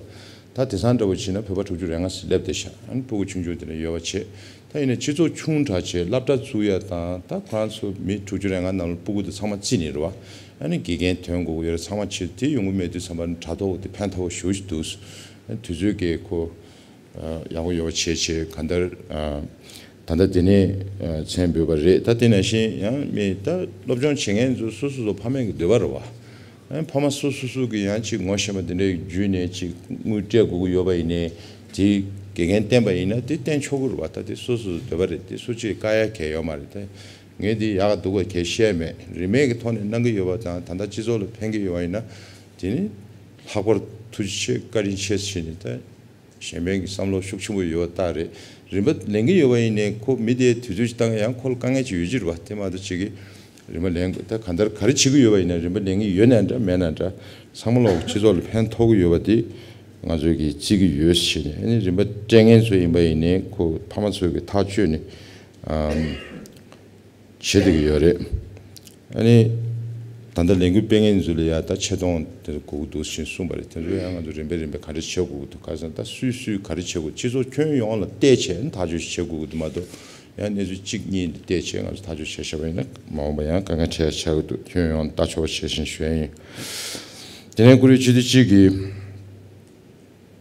ད་དེང་སང་འདྲ་བོ་བྱས་ན་བོད་པ་དྲུག་ཅུ་རེ་ལྔ་ཙམ་སླེབས་བསྡད་ཤག་ཨ་ནི་སྤུ་གུ་ཆུང་ཆུང་དེ་འདྲ་ཡོད་པ་བྱས། ད་ཡིན་ན་སྤྱི་ཚོགས་ཆུང་དྲགས་བྱས་སློབ་གྲྭ་བཙུགས་ཡ་དང་། ད་ཁོ་རང་ཚོ་མི་དྲུག་ཅུ་རེ་ལྔ་ནང་ལ་སྤུ་གུ་དེ་ཚང་མ་བརྩིས་ནས་རེད་བ། ཨ་ནི་དགེ་རྒན་ཐོན་དགོས་ཀྱི་ཡོད་རེད། ཚང་མ་བྱས། དེ་ཡོང་གི་མེད་དུས་ཙམ་པ་ནི་དྲ་ཐོག་དེ་ཕན་ཐོགས་ཞེ་པོ་ཅིག་འདུག་ཨ་ནི་དུས་ཚོད་ཀྱི་ཁོ་ཡག་པོ་ཡོད་པ་བྱས་བྱས་གང་ལྟར་ད་ལྟ་དེ་ནས་མཚན་འབོད་པ་རེད། ད་དེ་ནང་བཞིན་ཡང་མི་ད་སློབ་སྦྱོང་བྱེད་མཁན་ཚོ་སོ་སོ་སོ་ཕ་མའི་གི་འདོད་པ་རེད་བ། ཨ་ནི་ཕ་མ་སོ་སོ་སོ་གི་ཡང་ཅིག་ངོ་ཤེས་པ་དེ་འདྲའི་བརྒྱུད་ནས་ཅིག་དངུལ་སྤྲད་དགོས་ཀྱི་ཡོད་པ་ཡིན་ནའི། དེ་དགེ་རྒན་བསྟེན་པ་ཡིན་ན་དེ་བསྟེན་ཆོག་གི་རེད་བ། ད་དེ་སོ་སོ་སོ་འདོད་པ་རེད། དེ་སུ་གཅིག་བཀག་ཡ་གལ་ཡོད་མ་རེད། ད་ངས་དེ་ཡག་ག་སྡུག་ག་གལ་བཤད་མེད། རིན་མེད་ཀྱི་ཐོག་ནས་གནང་གི་ཡོད་པ་དང་། ད་ལྟ་སྤྱི་ཚོགས་ལ་ཕན་གྱི་ཡོད་པ་ཡིན་ན་དེ་ནི་ལྷག་པར་ཐུགས་རྗེ་ཆེ་བཀའ་དྲིན་ཆེ་ཟེར་ནས། ད་གཞན་ཕན་གྱི་བསམ་བློ་ཤུགས་ཆེན་པོ་ཡོད་པ་རྟགས་རེད། རིན་པ་ལེན་གྱི་ཡོད་པ་ཡིན་ནའི་ཁོ་མི་དེ་དུས་ཚོད་ཅིག་བཏང་ཡང་ཁོ་ལ་དཀའ་ངལ་ཅིག་ཡོད་ཀྱི་རེད་བ། དེ་མ་གཏོགས་ཅིག་གི་རིན་པ་ལེན་དགོས། ད་གང་ལྟར་ག་རེ་བྱེད་ཀྱི་ཡོད་པ་ཡིན་ན་རིན་པ་ལེན་གྱི་ཡོད་ན་འདྲ་མེད་ན་འདྲ། ཚང་མ་ལོག་སྤྱི་ཚོགས་ལ་ཕན་ཐོགས་ཀྱི་ཡོད་པ་དེ་ང་ཚོས་ཀྱི་བརྩི་གི་ཡོད་ཟེར་ནས། ཨ་ནི་རིན་པ་སྤྲད་མཁན་ཚོ་ཡིན་པ་ཡིན་ནའི་ཁོ་ཕ་མ་ཚོས་ཀྱི་ཐག་གཅོད་ནས་ཨམ་བྱེད་བསྡད་ཀྱི་ཡོད་རེད། ཨ་ནི་ད་ལྟ་ལས་འགུལ་སྤེལ་མཁན་ཚོ་ལ་ཡ་ད་ཆེ་མཐོང་དེ་ཚོ་དགོས་ཀྱི་འདུག་ཟེར་གསུངས་པ་རེད། དེ་ཚོ་ཡང་ང་ཚོ་རིམ་པས་རིམ་པས་ག་འདྲ་བྱེད་དགོས་ཀྱི་འདུག་ག་ཟེར་ན་ད་སུས་སུས་ག་རེ་བྱེད་དགོས། སྤྱི་ཚོགས་ཁྱོན་ཡོངས་ལ་བལྟས་བྱས་ཐག་གཅོད་བྱེད་དགོས་ཀྱི་འདུག་མ་གཏོགས། ཡང་གནས་ཚུལ་གཅིག་གཉིས་ལ་བལྟས་བྱས་ང་ཚོ་ཐག་གཅོད་བྱས་བཞག་པ་ཡིན་ན་མ་འོངས་པ་ཡང་དཀའ་ངལ་འཕྲད་ཡ་ཆགས་ཀྱི་འདུག་ཁྱོན་ཡོངས་ལ་ལྟ་ཆོག་པ་བྱས་ཤིང་ཞུ་ཡ་ཡིན། དེ་ནས་བཀུར་འོས་སྤྱི་འཐུས་གཅིག་གིས་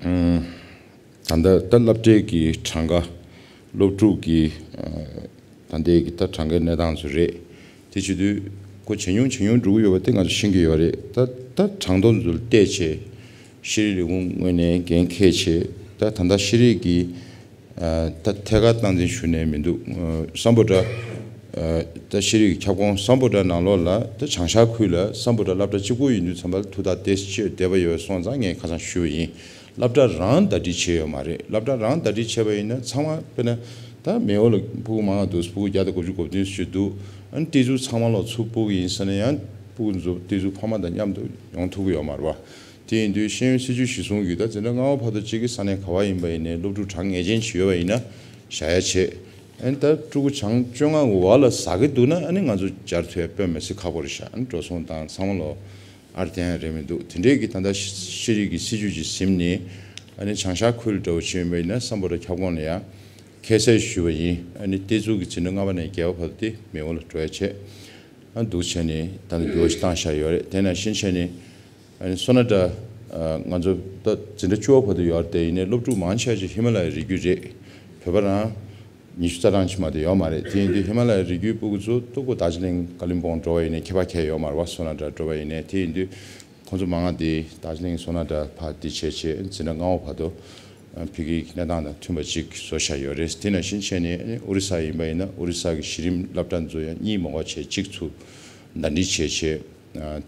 ཨུམ། ད་ལྟ་ད་སློབ་གྲྭའི་གི་གྲངས་ཀ་སློབ་ཕྲུག་གི་ཨ་ད་ལྟའི་གི་ད་གྲངས་ཀའི་གནས་སྟངས་ཚོ་རེད། དེ་བྱེད་དུས་ཁོ་ཇེ་ཉུང་ཇེ་ཉུང་འགྲོ་གི་ཡོད་པ་དེ་ང་ཚོ་ཤེས་ཀྱི་ཡོད་རེད། ད་ད་གྲངས་ཐོ་ཚོ་ལ་བལྟས་བྱས་ཤེས་རིག་ལས་ཁུངས་ངོས་ནས་འགན་འཁྱེར་བྱས། ད་ད་ལྟ་ཤེས་རིག་གི་ཨ་ད་ཐད་ཀར་སྟངས་འཛིན་ཞུ་ནས་མི་འདུག་ཨ་སམ་བྷོ་ཊ་ཨ་ད་ཤེས་རིག་ཁྱབ་ཁོངས་སམ་བྷོ་ཊ་ནང་ལོགས་ལ་ད་བྱང་ཤར་ཁུལ་ལ་སམ་བྷོ་ཊ་སློབ་གྲྭ་གཅིག་པོ་ཡིན་དུས་ཙམ་པ་ལ་ཐུགས་ཐག་ཏོག་ཙམ་བཅད་བསྡད་པ་ཡོད་སོང་ཙང་ངས་ཁ་སང་ཞུས་པ་ཡིན། སློབ་གྲྭ་རང་ཟླ་སྒྲིལ་བྱས་ཡོད་མ་རེད། སློབ་གྲྭ་རང་ཟླ་སྒྲིལ་བྱས་པ་ཡིན་ན་ཚང་མ་དཔེར་ན་ད་མེས་ཨོ་ལ་སྤུ་གུ་མང་བ་འདུག་སྤུ་གུ་བརྒྱ་དང་དགུ་བཅུ་གོ་བདུན་ཞིག་འདུག་ཨ་ནི་སྤྲད་ཚུལ་ཚང་མ་ལོག་ཚུར་སྤུ་གུ་ཡིན་ཟེར་ན་ཡང་སྤུ་གུ་ཚོ་སྤྲད་ཚུལ་ཕ་མ་དང་མཉམ་དུ་ཡོང་ཐུབ་ཀྱི་ཡོད་མ་རེད་བ། དེ་ཡིན་དུས་ཤེས་ཡོན་སྲིད་བྱུས་གཞིར་བཟུང་གིས་ད་འཛིན་གྲྭ་ལྔ་པ་བར་དུ་གཅིག་གི་ས་གནས་ག་བ་ཡིན་པ་ཡིན་ནའི་སློབ་ཕྲུག་གྲངས་ངེས་ཅན་ཞིག་ཡོད་པ་ཡིན་ན་བཞག་ཡ་བྱེད། ཨ་ནི་ད་ཕྲུ་གུ་གྲངས་བཅོ་ལྔ་འོག་ལ་ཟ་གི་འདུག་ན་ཨ་ནི་ང་ཚོ་སྦྱར་ཐུབ་ཡ་དཔེ་མི་སྲིད་ཁག་པོ་རེད་ཤག་ཨ་ནི་འགྲོ་སོང་དང་ཚང་མ་ལོ་ཨར་བརྟན་རེད་མི་འདུག་དེ་འདྲས་ཀྱི་ད་ལྟ་ཤེས་རིག་གི་སྲིད་བྱུས་ཀྱི་ཟིན་ནས་ ཨ་ནི་བྱང་ཤར་ཁུལ་འདྲ་བོ་ཞིག་ཡིན་པ་ཡིན་ན་སམ་བྷོ་ཊ་ཁྱབ་ཁོངས་ལ་ཡང་ཁྱད་གསོད་ཞུས་པ་ཡིན། ཨ་ནི་བལྟས་ཚུལ་གྱི་འཛིན་གྲྭ་ལྔ་པ་ནས་བརྒྱད་པ་བར་དུ་དེ་མེས་དབོན་ལ་འགྲོ་ཡ་བྱས། ཨ་འདུག་བྱས་ནས་ད་ནི་འགྱུར་བ་ཞིག་བཏང་བཞག་ཡོད་རེད། དེ་ནང་བཞིན་བྱས་ནས་ཨ་ནི་སོ་ན་ཊ་ཨ་ང་ཚོ་ད་འཛིན་གྲྭ་བཅུ་པ་བར་དུ་ཡོད་རེད། དེ་ཡིན་ནའི་སློབ་ཕྲུག་མང་ཆེ་ཆེ་ཧི་མ་ལ་ཡའི་རི་རྒྱུད་རེད། བོད་པ་རང་ཉི་ཤུ་རྩ་གྲངས་ཅིག་མ་གཏོགས་ཡོད་མ་རེད། དེ་ཡིན་དུས་ཧི་མ་ལ་ཡའི་རི་རྒྱུད་སྤུ་གུ་ཚོ་སྟུག་པོ་རྡོ་རྗེ་གླིང་ཀ་ལིམ་པོང་འགྲོ་བ་ཡིན་ནའི་ཁྱད་པར་གང་ཡང་ཡོད་མ་རེད་བ། སོ་ན་ཊ་འགྲོ་བ་ཡིན་ནའི་དེ་ཡིན་དུས། ཁོང་ཚོ་མང་ང་དེ་རྡོ་རྗེ་གླིང་སོ་ན་ཊ་ཕར་དེ་བྱས་བྱས་འཛིན་གྲྭ་ལྔ་པ་བར་དུ་ཕ་གིའི་གནས་སྟངས་དང་མཐུན་པ་ཅིག་བཟོ་བཞག་ཡོད་རེད། དེ་ནང་བཞིན་བྱས་ནས་ཨ་ནི་ཨོ་རི་ས་ཡིན་པ་ཡིན་ན་ཨོ་རི་ས་གི་གཞི་རིམ་སློབ་གྲྭ་ཚོ་ཡང་གཉིས་མ་འགོར་བྱས་གཅིག་ཚུར་ཟླ་སྒྲིལ་བྱས་བྱས་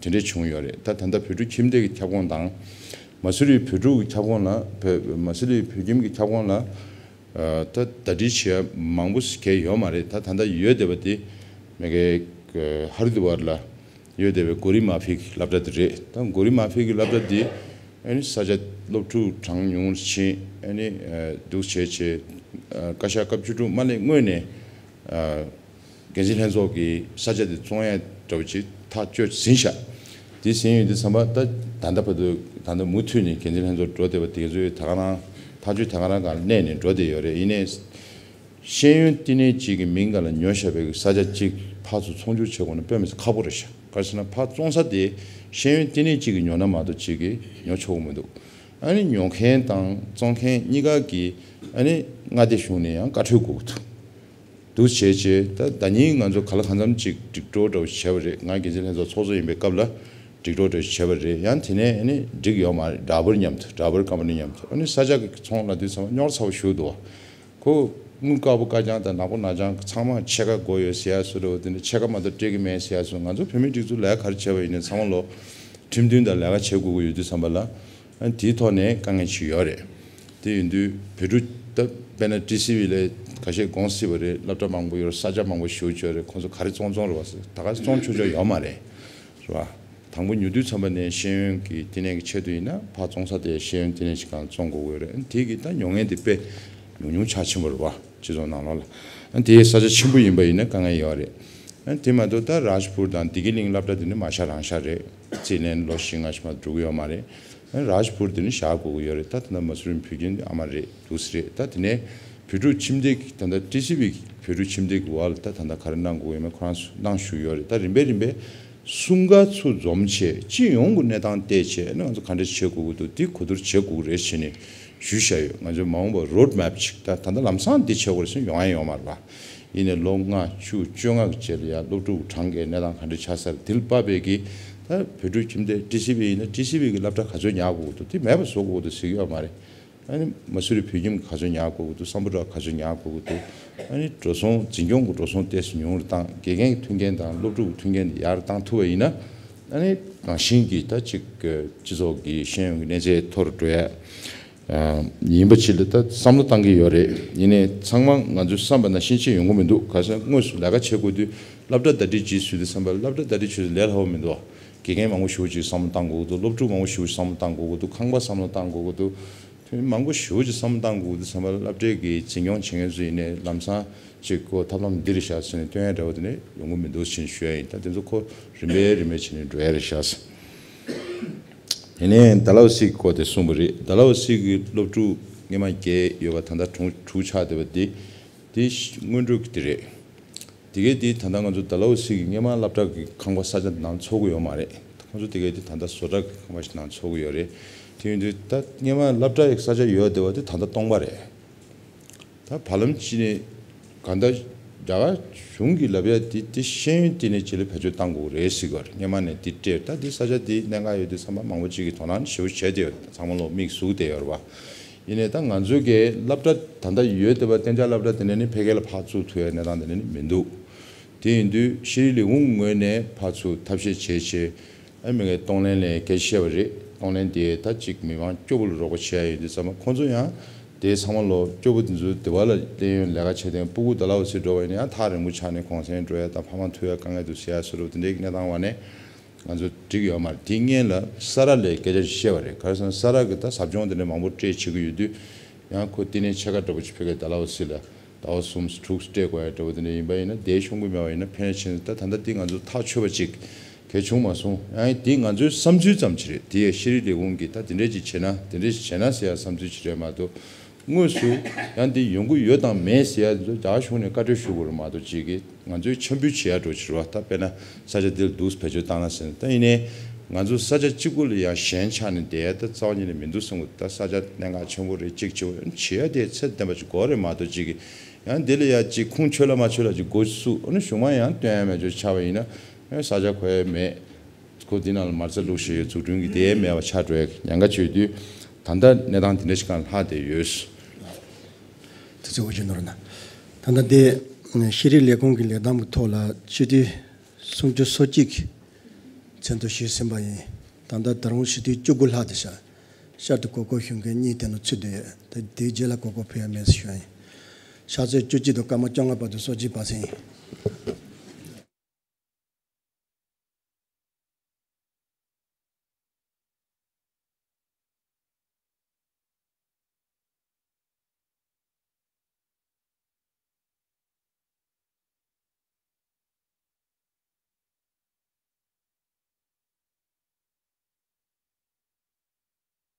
དེ་འདྲས་བྱུང་ཡོད་རེད། ད་ད་ལྟ་བོད་ཕྲུག་ཁྱིམ་སྡེ་གི་ཁྱབ་ཁོངས་དང་མ་སུ་རི་བོད་ཕྲུག་གི་ཁྱབ་ཁོངས་ལ་བོད་མ་སུ་རི་བོད་ཁྱིམ་གྱི་ཁྱབ་ཁོངས་ལ་ད་ཟླ་སྒྲིལ་བྱས་མང་པོ་གང་ཡང་ཡོད་མ་རེད། ད་ད་ལྟ་ཡོད་བསྡད་པ་དེ་མ་གི་ཧ་རི་དི་ཝར་ལ། ཡོད་བསྡད་པའི་གོ་རི་མ་ཕི་གི་སློབ་གྲྭ་དེ་རེད། ད་གོ་རི་མ་ཕི་གི་སློབ་གྲྭ་འདི་ཨ་ནི་ས་ཆ་སློབ་ཕྲུག་གྲངས་ཉུང་ཕྱིན། ཨ་ནི་འདུག་བྱས་བྱས་བཀའ་ཤག་སྐབས་བཅུ་དྲུག་མ་སླེབས་སྔོན་ནས་འགན་འཛིན་ལྷན་ཚོགས་ཀྱིས་ས་ཆ་དེ་བཙོང་ཡ་འདྲ་བོ་ཅིག་ཐག་གཅོད་ཟིན་བཞག་དེ་ཟིན་ཡོད་དུས་ཙམ་པ་ད་ད་ལྟ་བར་དུ་ད་ལྟ་མུ་མཐུད་ནས་འགན་འཛིན་ལྷན་ཚོགས་འགྲོ་བསྡད་པ་དེ་ཚོས་ད་ག་རང་ཐག་གཅོད་ད་ག་རང་སྒང་གནས་ནས་འགྲོ་བསྡད་ཡོད་རེད། ཡིན་ནའི། ཤེས་ཡོན་བསྟི་གནས་གཅིག་གི་མིང་སྒང་ལ་ཉོ་བཞག་པའི་ས་ཆ་གཅིག་ཕར་ཚུར་ཚོང་སྒྱུར་བྱེད་དགོས་ན་དཔེ་མི་སྲིད་ཁག་པོ་རེད་ཤག་ག་རེ་ཟེར་ན་ཕར་བཙོང་ས་དེ་ཤེས་ཡོན་བསྟི་གནས་གཅིག་གིས་ཉོ་ན་མ་གཏོགས་གཅིག་གིས་ཉོ་ཆོག་གི་མི་འདུག་ཨ་ནི་ཉོ་མཁན་དང་བཙོང་མཁན་གཉིས་ཀ་གིས་ཨ་ནི་མངའ་སྡེ་གཞུང་ནས་ཡང་བཀའ་འཁྲོལ་དགོས་ཀྱི་འདུག་འདུག་བྱས་བྱས་ད་ཟླ་ཉིན་ང་ཚོ་ག་ལ་གང་འཚམ་ཅིག་སྒྲིག་གྲོགས་འདྲ་བོ་བྱས་པ་རེད། ང་འགན་འཛིན་ལྷན་ཚོགས་ཚོགས་གཙོ་ཡིན་པའི་སྐབས་ལ་སྒྲིག་གྲོགས་འདྲ་བོ་བྱས་པ་རེད། ཡང་དེ་ནས་ཨ་ནི་འགྲིག་ཡོད་མ་རེད། ར་བར་མཉམ་དུ་ར་བར་ཀམ་པ་ནི་མཉམ་དུ་ཨ་ནི་ས་ཆ་གི་ཚོང་ལབ་དུས་ཙམ་པ་རྙོག་ཚ་པོ་ཞེ་པོ་འདུག་ཁོ་དངུལ་དཀར་པོ་དཀར་རྐྱང་དང་ནག་པོ་ནག་རྐྱང་ཚང་མ་ཕྱེད་ཀ་དགོས་ཡོད་ཟེར་ཡ་བཟོ་འདྲ་བོ་དེ་འདྲ་ཕྱེད་ཀ་མ་གཏོགས་སྤྲད་ཀྱི་མེད་ཟེར་ཡ་བཟོ། ང་ཚོ་བོད་མིའི་སྒྲིག་འཛུགས་ལས་ཀ་ག་རེ་བྱས་པ་ཡིན་ནའི་ཚང་མ་ལོ་ཁྲིམས་མཐུན་དང་ལས་ཀ་བྱེད་དགོས་ཀྱི་ཡོད་དུས་ཙམ་པ་ལ་ཨ་དེའི་ཐོག་ནས་དཀའ་ངལ་ཅིག་ཡོད་རེད། དེ་ཡིན་དུས་བོད་ཕྲུག་ད་དཔེར་ན་ཊི་སི་ཝི་ལ་ཁ་ཤས་དགོངས་སྲིད་པ་རེད། སློབ་གྲྭ་མང་པོ་ཡོད་རེད། ས་ཆ་མང་པོ་ཞེ་པོ་ཅིག་ཡོད་རེད། ཁོང་ཚོ་ག་རེ་བཙོང་བཙོང་རེད་བ་ཟེར། ད་ག་བཙོང་ཆོག་ཆོག་ཡོད་མ་རེད། རེད་བ། དང་པོ་ཉོ་དུས་ཙམ་པ་ནས་ཤེས་ཡོན་གྱི་བསྟི་གནས་ཀྱི་ཆེད་དུ་ཡིན་ན་ཕར་བཙོང་ས་དེ་ཤེས་ཡོན་བསྟི་གནས་ཅིག་གང་བཙོང་དགོས་ཀྱི་ཡོད་རེད། དེ་གི་ད་ཉོ་མཁན་དེ་དཔེ་ཉུང་ཉུང་ཆགས་ཕྱིན་པ་རེད་བ། སྤྱི་ཚོགས་ནང་ལོགས་ལ་དེའི་ས་ཆ་ཆེན་པོ་ཡིན་པ་ཡིན་ན་དཀའ་ངལ་ཡོད་རེད། དེ་མ་གཏོགས་ད་རཱཇ་པུར་དང་བདེ་སྐྱིད་གླིང་སློབ་གྲྭ་དེ་ནི་མ་ཤར་རང་ཤར་རེད། རྩིས་ལེན་ལོ་བཞི་ལྔ་ཞིག་མ་གཏོགས་འགྲོ་གི་ཡོད་མ་རེད། རཱཇ་པུར་དེ་ནི་བཞག་དགོས་ཀྱི་ཡོད་རེད། ད་ད་ལྟ་མ་སུ་རི་བོད་ཁྱིམ་དེ་ཨ་མ་རེད། འདུག་སེ་རེད། ད་དེ་ནས་བོད་ཕྲུག་ཁྱིམ་སྡེ་གི་ད་ལྟ་ཊི་སི་ཝི་གི་བོད་ཕྲུག་ཁྱིམ་སྡེ་གི་འོག་ལ་ད་ད་ལྟ་ག་རེ་གནང་དགོས་ཡོད་མེད་ཁོ་རང་ཚོ་གནང་བཞུགས་ཡོད་རེད། ད་རིམ་པས་རིམ་པས་གསུམ་ཀ་ཚུར་འཛོམས་བྱས་སྤྱི་ཡོངས་ཀྱི་གནས་སྟངས་བལྟས་བྱས་ཨ་ནི་ང་ཚོ་ག་འདྲ་བྱེད་དགོས་ཀྱི་འདུག་འདི་གོ་བསྡུར་བྱེད་དགོས་ཀྱི་རེད་ཟེར་ནས་ཞུས་བཞག་ཡོད། ང་ཚོའི་མ་འོངས་པ་རོཌ་མེབ་ཅིག་ད་ད་ལྟ་ལམ་སང་འདི་བྱེད་དགོས་རེད་ཟེར་ཡོང་ཡ་ཡོད་མ་རེད་པ། ཡིན་ནའི་ལོ་ལྔ་བཅུ་བཅོ་ལྔ་གི་རྗེས་ལ་ཡ་སློབ་ཕྲུག་གྲངས་ཀའི་གནས་སྟངས་ག་འདྲ་ཆགས་ས་རེད། དེ་ལ་དཔག་པའི་གི་ད་བོད་ཕྲུག་ཁྱིམ་སྡེ་ཊི་སི་ཝི་ཡིན་ན་ཊི་སི་ཝི་གི་སློབ་གྲྭ་ག་ཚོད་ཉར་དགོས་ཀྱི་འདུག་དེ་མེད་པ་བཟོ་དགོས་ཀྱི་འདུག་ཟེར་གྱི་ཡོད་མ་རེད། ཨ་ནི་མ་སུ་རི་བོད་ཁྱིམ་གྱི་ག་ཚོད་ཉར་དགོས་ཀྱི་འདུག་སམ་བྷོ་ཊ་ག་ཚོད་ཉར་དགོས་ཀྱི་འདུག་ཨ་ནི་འགྲོ་སོང་འཛིན་སྐྱོང་གི་འགྲོ་སོང་ཏོག་ཙམ་ཉུང་རུ་བཏང་། དགེ་རྒན་གྱི་མཐུན་རྐྱེན་དང་སློབ་ཕྲུག་གི་མཐུན་རྐྱེན་དེ་ཡར་བཏང་ཐུབ་པ་ཡིན་ན་ཨ་ནི་རང་བཞིན་གྱིས་ད་ཅིག་སྤྱི་ཚོགས་ཀྱི་ཤེས་ཡོན་གྱི་གནས་ཚད་མཐོ་རུ་འགྲོ་ཡ་ཡིན་པ་ཅིག་ལ་ད་བསམ་བློ་བཏང་གི་ཡོད་རེད། ཡིན་ནའི་ཚང་མ་ང་ཚོས་བསམ་པ་ནང་བཞིན་ཅིག་ཡོང་གི་མི་འདུག་ག་རེ་ཟེར་ན་དངོས་སུ་ལས་ཀ་བྱེད་དགོས་དུས་སློབ་གྲྭ་ཟླ་སྒྲིལ་ཅིག་བཟོས་དུས་ཙམ་པ་སློབ་གྲྭ་ཟླ་སྒྲིལ་བྱེད་དུས་ལས་སླ་པོ་མི་འདུག་དགེ་རྒན་མང་པོ་ཞེ་པོ་ཅིག་བསམ་བློ་བཏང་དགོས་ཀྱི་འདུག་སློབ་ཕྲུག་མང་པོ་ཞེ་པོ་ཅིག་བསམ་བློ་བཏང་དགོས་ཀྱི་འདུག་ཁང་པ་བསམ་བློ་བཏང་དགོས་ཀྱི་འདུག་དེ་མང་པོ་ཞེ་པོ་ཅིག་བསམ་བློ་བཏང་དགོས་ཀྱི་འདུག་ཙམ་པ་སློབ་གྲྭའི་གི་འཛིན་སྐྱོང་བྱེད་མཁན་ཚོ་ཡིན་ནའི་ལམ་སང་ཅིག་ཁོ་ཐབས་ལམ་འདི་རེད་ཤག་ཟེར་ནས་སྟོན་ཡ་འདྲ་བོ་དེ་ནས་ཡོང་གི་མི་འདུག་ཅེས་ཞུ་ཡ་ཡིན། ད་དེ་ཚོ་ཁོ་རིམ་པས་རིམ་པས་བྱས་ནས་འགྲོ་ཡ་རེད་ཤག་དེ་ནས་ཌལ་ཧོ་སི་གི་སྐོར་དེ་གསུངས་པ་རེད། ཌལ་ཧོ་སི་གི་སློབ་ཕྲུག་སྔོན་མ་བརྒྱད་ཡོད་པ་ད་ལྟ་གྲོངས་དྲུག་ཆགས་བསྡད་པ་དེ་དེ་སྔོན་འགྲོ་གི་དེ་རེད། དེ་གའི་དེ་ད་ལྟ་ང་ཚོ་ཌལ་ཧོ་སི་གི་སྔོན་མ་སློབ་གྲྭ་གི་ཁང་པ་ས་ཆ་ནང་འཚོགས་ཀྱི་ཡོད་མ་རེད། ཁོང་ཚོ་དེ་གའི་དེ་ད་ལྟ་བཟོ་གྲྭ་གི་ཁང་པ་ཞིག་ནང་འཚོགས་ཀྱི་ཡོད་རེད། དེ་ཡིན་དུས་ད་སྔོན་མ་སློབ་གྲྭ་ཡི་ས་ཆ་ཡོད་བསྡད་པ་དེ་ད་ལྟ་སྟོང་པ་རེད། ད་བར་ལམ་ཅིག་ནས་གང་ལྟར་རྒྱ་གར་གཞུང་གིས་ལབ་ཡ་དེ་དེ་ཤེས་ཡོན་བསྟི་གནས་ཅིག་ལ་བེད་སྤྱོད་བཏང་དགོས་རེད་ཟེར་གྱི་ཡོད་རེད། སྔོན་མ་ནས་དེ་སྤྲད། ད་དེ་ས་ཆ་དེ་གནད་འགག་ཡོད་དུས་ཚང་མ་མང་པོ་ཅིག་གིས་དོ་སྣང་ཞེ་པོ་བྱས་བསྡད་ཡོད་རེད། ཚང་མ་ལོག་མིག་ཟུག་བསྡད་ཡོད་རེད་བ། ཡིན་ནའི་ད་ང་ཚོའི་གི་སློབ་གྲྭ་ད་ལྟ་ཡོད་བསྡད་པ་གཏན་འཇགས་སློབ་གྲྭ་དེ་འདྲ་ནི་ཕ་གི་ལ་ཕར་བཙུགས་ཐུབ་ཡ་གནས་སྟངས་དེ་འདྲ་ནི་མི་འདུག་དེ་ཡིན་དུས་ཤེས་རིག་ལས་ཁུངས་ངོས་ནས་ཕར་ཚུར་ཐབས་ཤེས་བྱས་བྱས་ཨ་མི་གི་གཏོང་ལེན་ལས་སྐད་ཆ་བཤད་པ་རེད། གཏོང་ལེན་དེ་ད་ཅིག་མི་མང་སྐྱོ་པོ་ལ་རོགས་པ་བྱས་ཡ་ཡོད་དུས་ཙམ་པ་ཁོང་ཚོ་ཡང་དེ་ཚང་མ་ལོ་སྐྱོ་པོ་དེ་ཚོ་དེ་བ་ལ་གླེང་ཡོང་ལས་ཀ་བྱས་ཏེ་སྤུ་གུ་ཌལ་ཧོ་སི་འགྲོ་བ་ཡིན་ན་ཡང་ཐག་རིང་པོ་ཆགས་ནས་གུང་སེང་འགྲོ་ཡ་དང་ཕ་མ་ཐུག་ཡ་དཀའ་ངལ་འདུག་ཟེར་ཡ་བཟོ་འདྲ་དེ་འདྲའི་གནས་སྟངས་བ་ནས་ང་ཚོ་འགྲིག་ཡོད་མ་རེད། དེ་སྔོན་ལ་ས་ར་ལ་སྐད་ཆ་ཞིག་བཤད་པ་རེད། ག་རེ་ཟེར་ན་ས་ར་གི་ད་ཟབ་སྦྱོང་དེ་འདྲ་མང་པོ་སྤྲད་བྱེད་ཀྱི་ཡོད་དུས་ཡང་ཁོ་བསྟི་གནས་ཕྱེད་ཀ་འདྲ་པོ་ཅིག་ཕ་གིར་ཌལ་ཧོ་སི་ལ་ཟླ་བ་གསུམ་དྲུག་སྤྲད་དགོས་ཡ་འདྲ་པོ་དེ་འདྲ་ཡིན་པ་ཡིན་ན་བསྡད་ཤོང་གི་མེད་པ་ཡིན་ན་ཕན་ཆེ་ད་ད་ལྟ་དེ་ང་ཚོ་ཐག་ཆོད་པ་ཅིག་ གལ་བྱུང་མ་སོང་། ཡང་དེ་ང་ཚོའི་བསམ་ཚུལ་ཙམ་ཞིག་རེད། དེ་ཡང་ཤེས་རིག་ལས་ཁུངས་ཀྱིས་ད་དེ་འདྲས་ཅིག་བྱས་ན་དེ་འདྲས་ཅིག་བྱས་ན་ཟེར་ཡ་བསམ་ཚུལ་ཞིག་རེད་མ་གཏོགས། དངོས་སུ་ཡང་དེ་ཡོང་གི་ཡོད་དང་མེད་ཟེར་ཡ་ཚོ་རྒྱ་གཞུང་ནས་བཀའ་འཁྲོལ་ཞུ་དགོས་རེད་མ་གཏོགས། ཅིག་གིས་ང་ཚོས་འཆམ་འབུལ་བྱེད་ཡ་འགྲོ་ཕྱིར་བ། ད་དཔེར་ན་ས་ཆ་འདིར་འདུག་བེད་སྤྱོད་བཏང་ན་ཟེར་ན། ད་ཡིན་ནའི་ང་ཚོ་ས་ཆ་གཅིག་པུ་ལ་ཡང་ཞེན་ཆགས་ནས་བསྡད་ཡ་ད་རྩ་བ་ཉིད་ནས་མི་འདུག་བསམ་གི། ད་ས་ཆ་གནད་འགག་ཆེན་པོ་རེད། གཅིག་བྱེད་དགོས་བྱེད་ཡ་དེ་ཚད་ལྡན་པ་ཅིག་དགོས་རེད་མ་གཏོགས། ཅིག་གིས་ཡང་དེ་ལ་ཡ་ཅིག་ཁུངས་འཁྱོལ་ལ་མ་འཁྱོལ་ལ་ཅིག་འགོ་བཙུགས། ཨ་ནི་གཞུང་མ་ཡང་སྟོན་ཡ་མེད་ཅོ་ཆགས་པ་ཡིན་ན། ཨ་ས་ཆ་ཁོ་ཡ་མེད། ཁོ་འདི་ནང་ལ་མ་རྩ་བླུགས་བཞག་ཡོད། འཛུགས་སྐྲུན་གྱི་དེ་མེད་པ་ཆགས་འགྲོ་ཡ་ཉེན་ཁ་ཆེ་དུས། ད་ལྟ་གནས་སྟངས་དེ་འདྲ་ཞིག་གང་ལྷག་བསྡད་ཡོད། དེ་ཚོ་འུ་ཅག་ནོར་ན། ད་ལྟ་དེ་ཤེས་རིག་ལས་ཁུངས་ཀྱི་ལས་སྟངས་ཀྱི་ཐོག་ལ་སྤྱི་འཐུས་སུམ་ཅུ་སོ་གཅིག་མཚན་ཐོ་ཞུས་ཟིན་པ་ཡིན། ད་ལྟ་ད་རུང་སྤྱི་འཐུས་བཅུ་དགུ་ལྷག་དེ་ཤ་ཤར་དུ་གོ་སྐབས་ཞུ་མཁན་གཉིས་དེ་ནང་ཚུད་བསྡད་ཡོད། ད་དེའི་རྗེས་ལ་གོ་སྐབས་ཕུལ་ཡ་མེད་ཟེར་ཞུ་ཡ་ཡིན། ཕྱག་ཚོད་བཅུ་གཅིག་དང་སྐར་མ་བཅོ་ལྔ་བར་དུ་སོ་གཅིག་པ་སེང་ཡིན།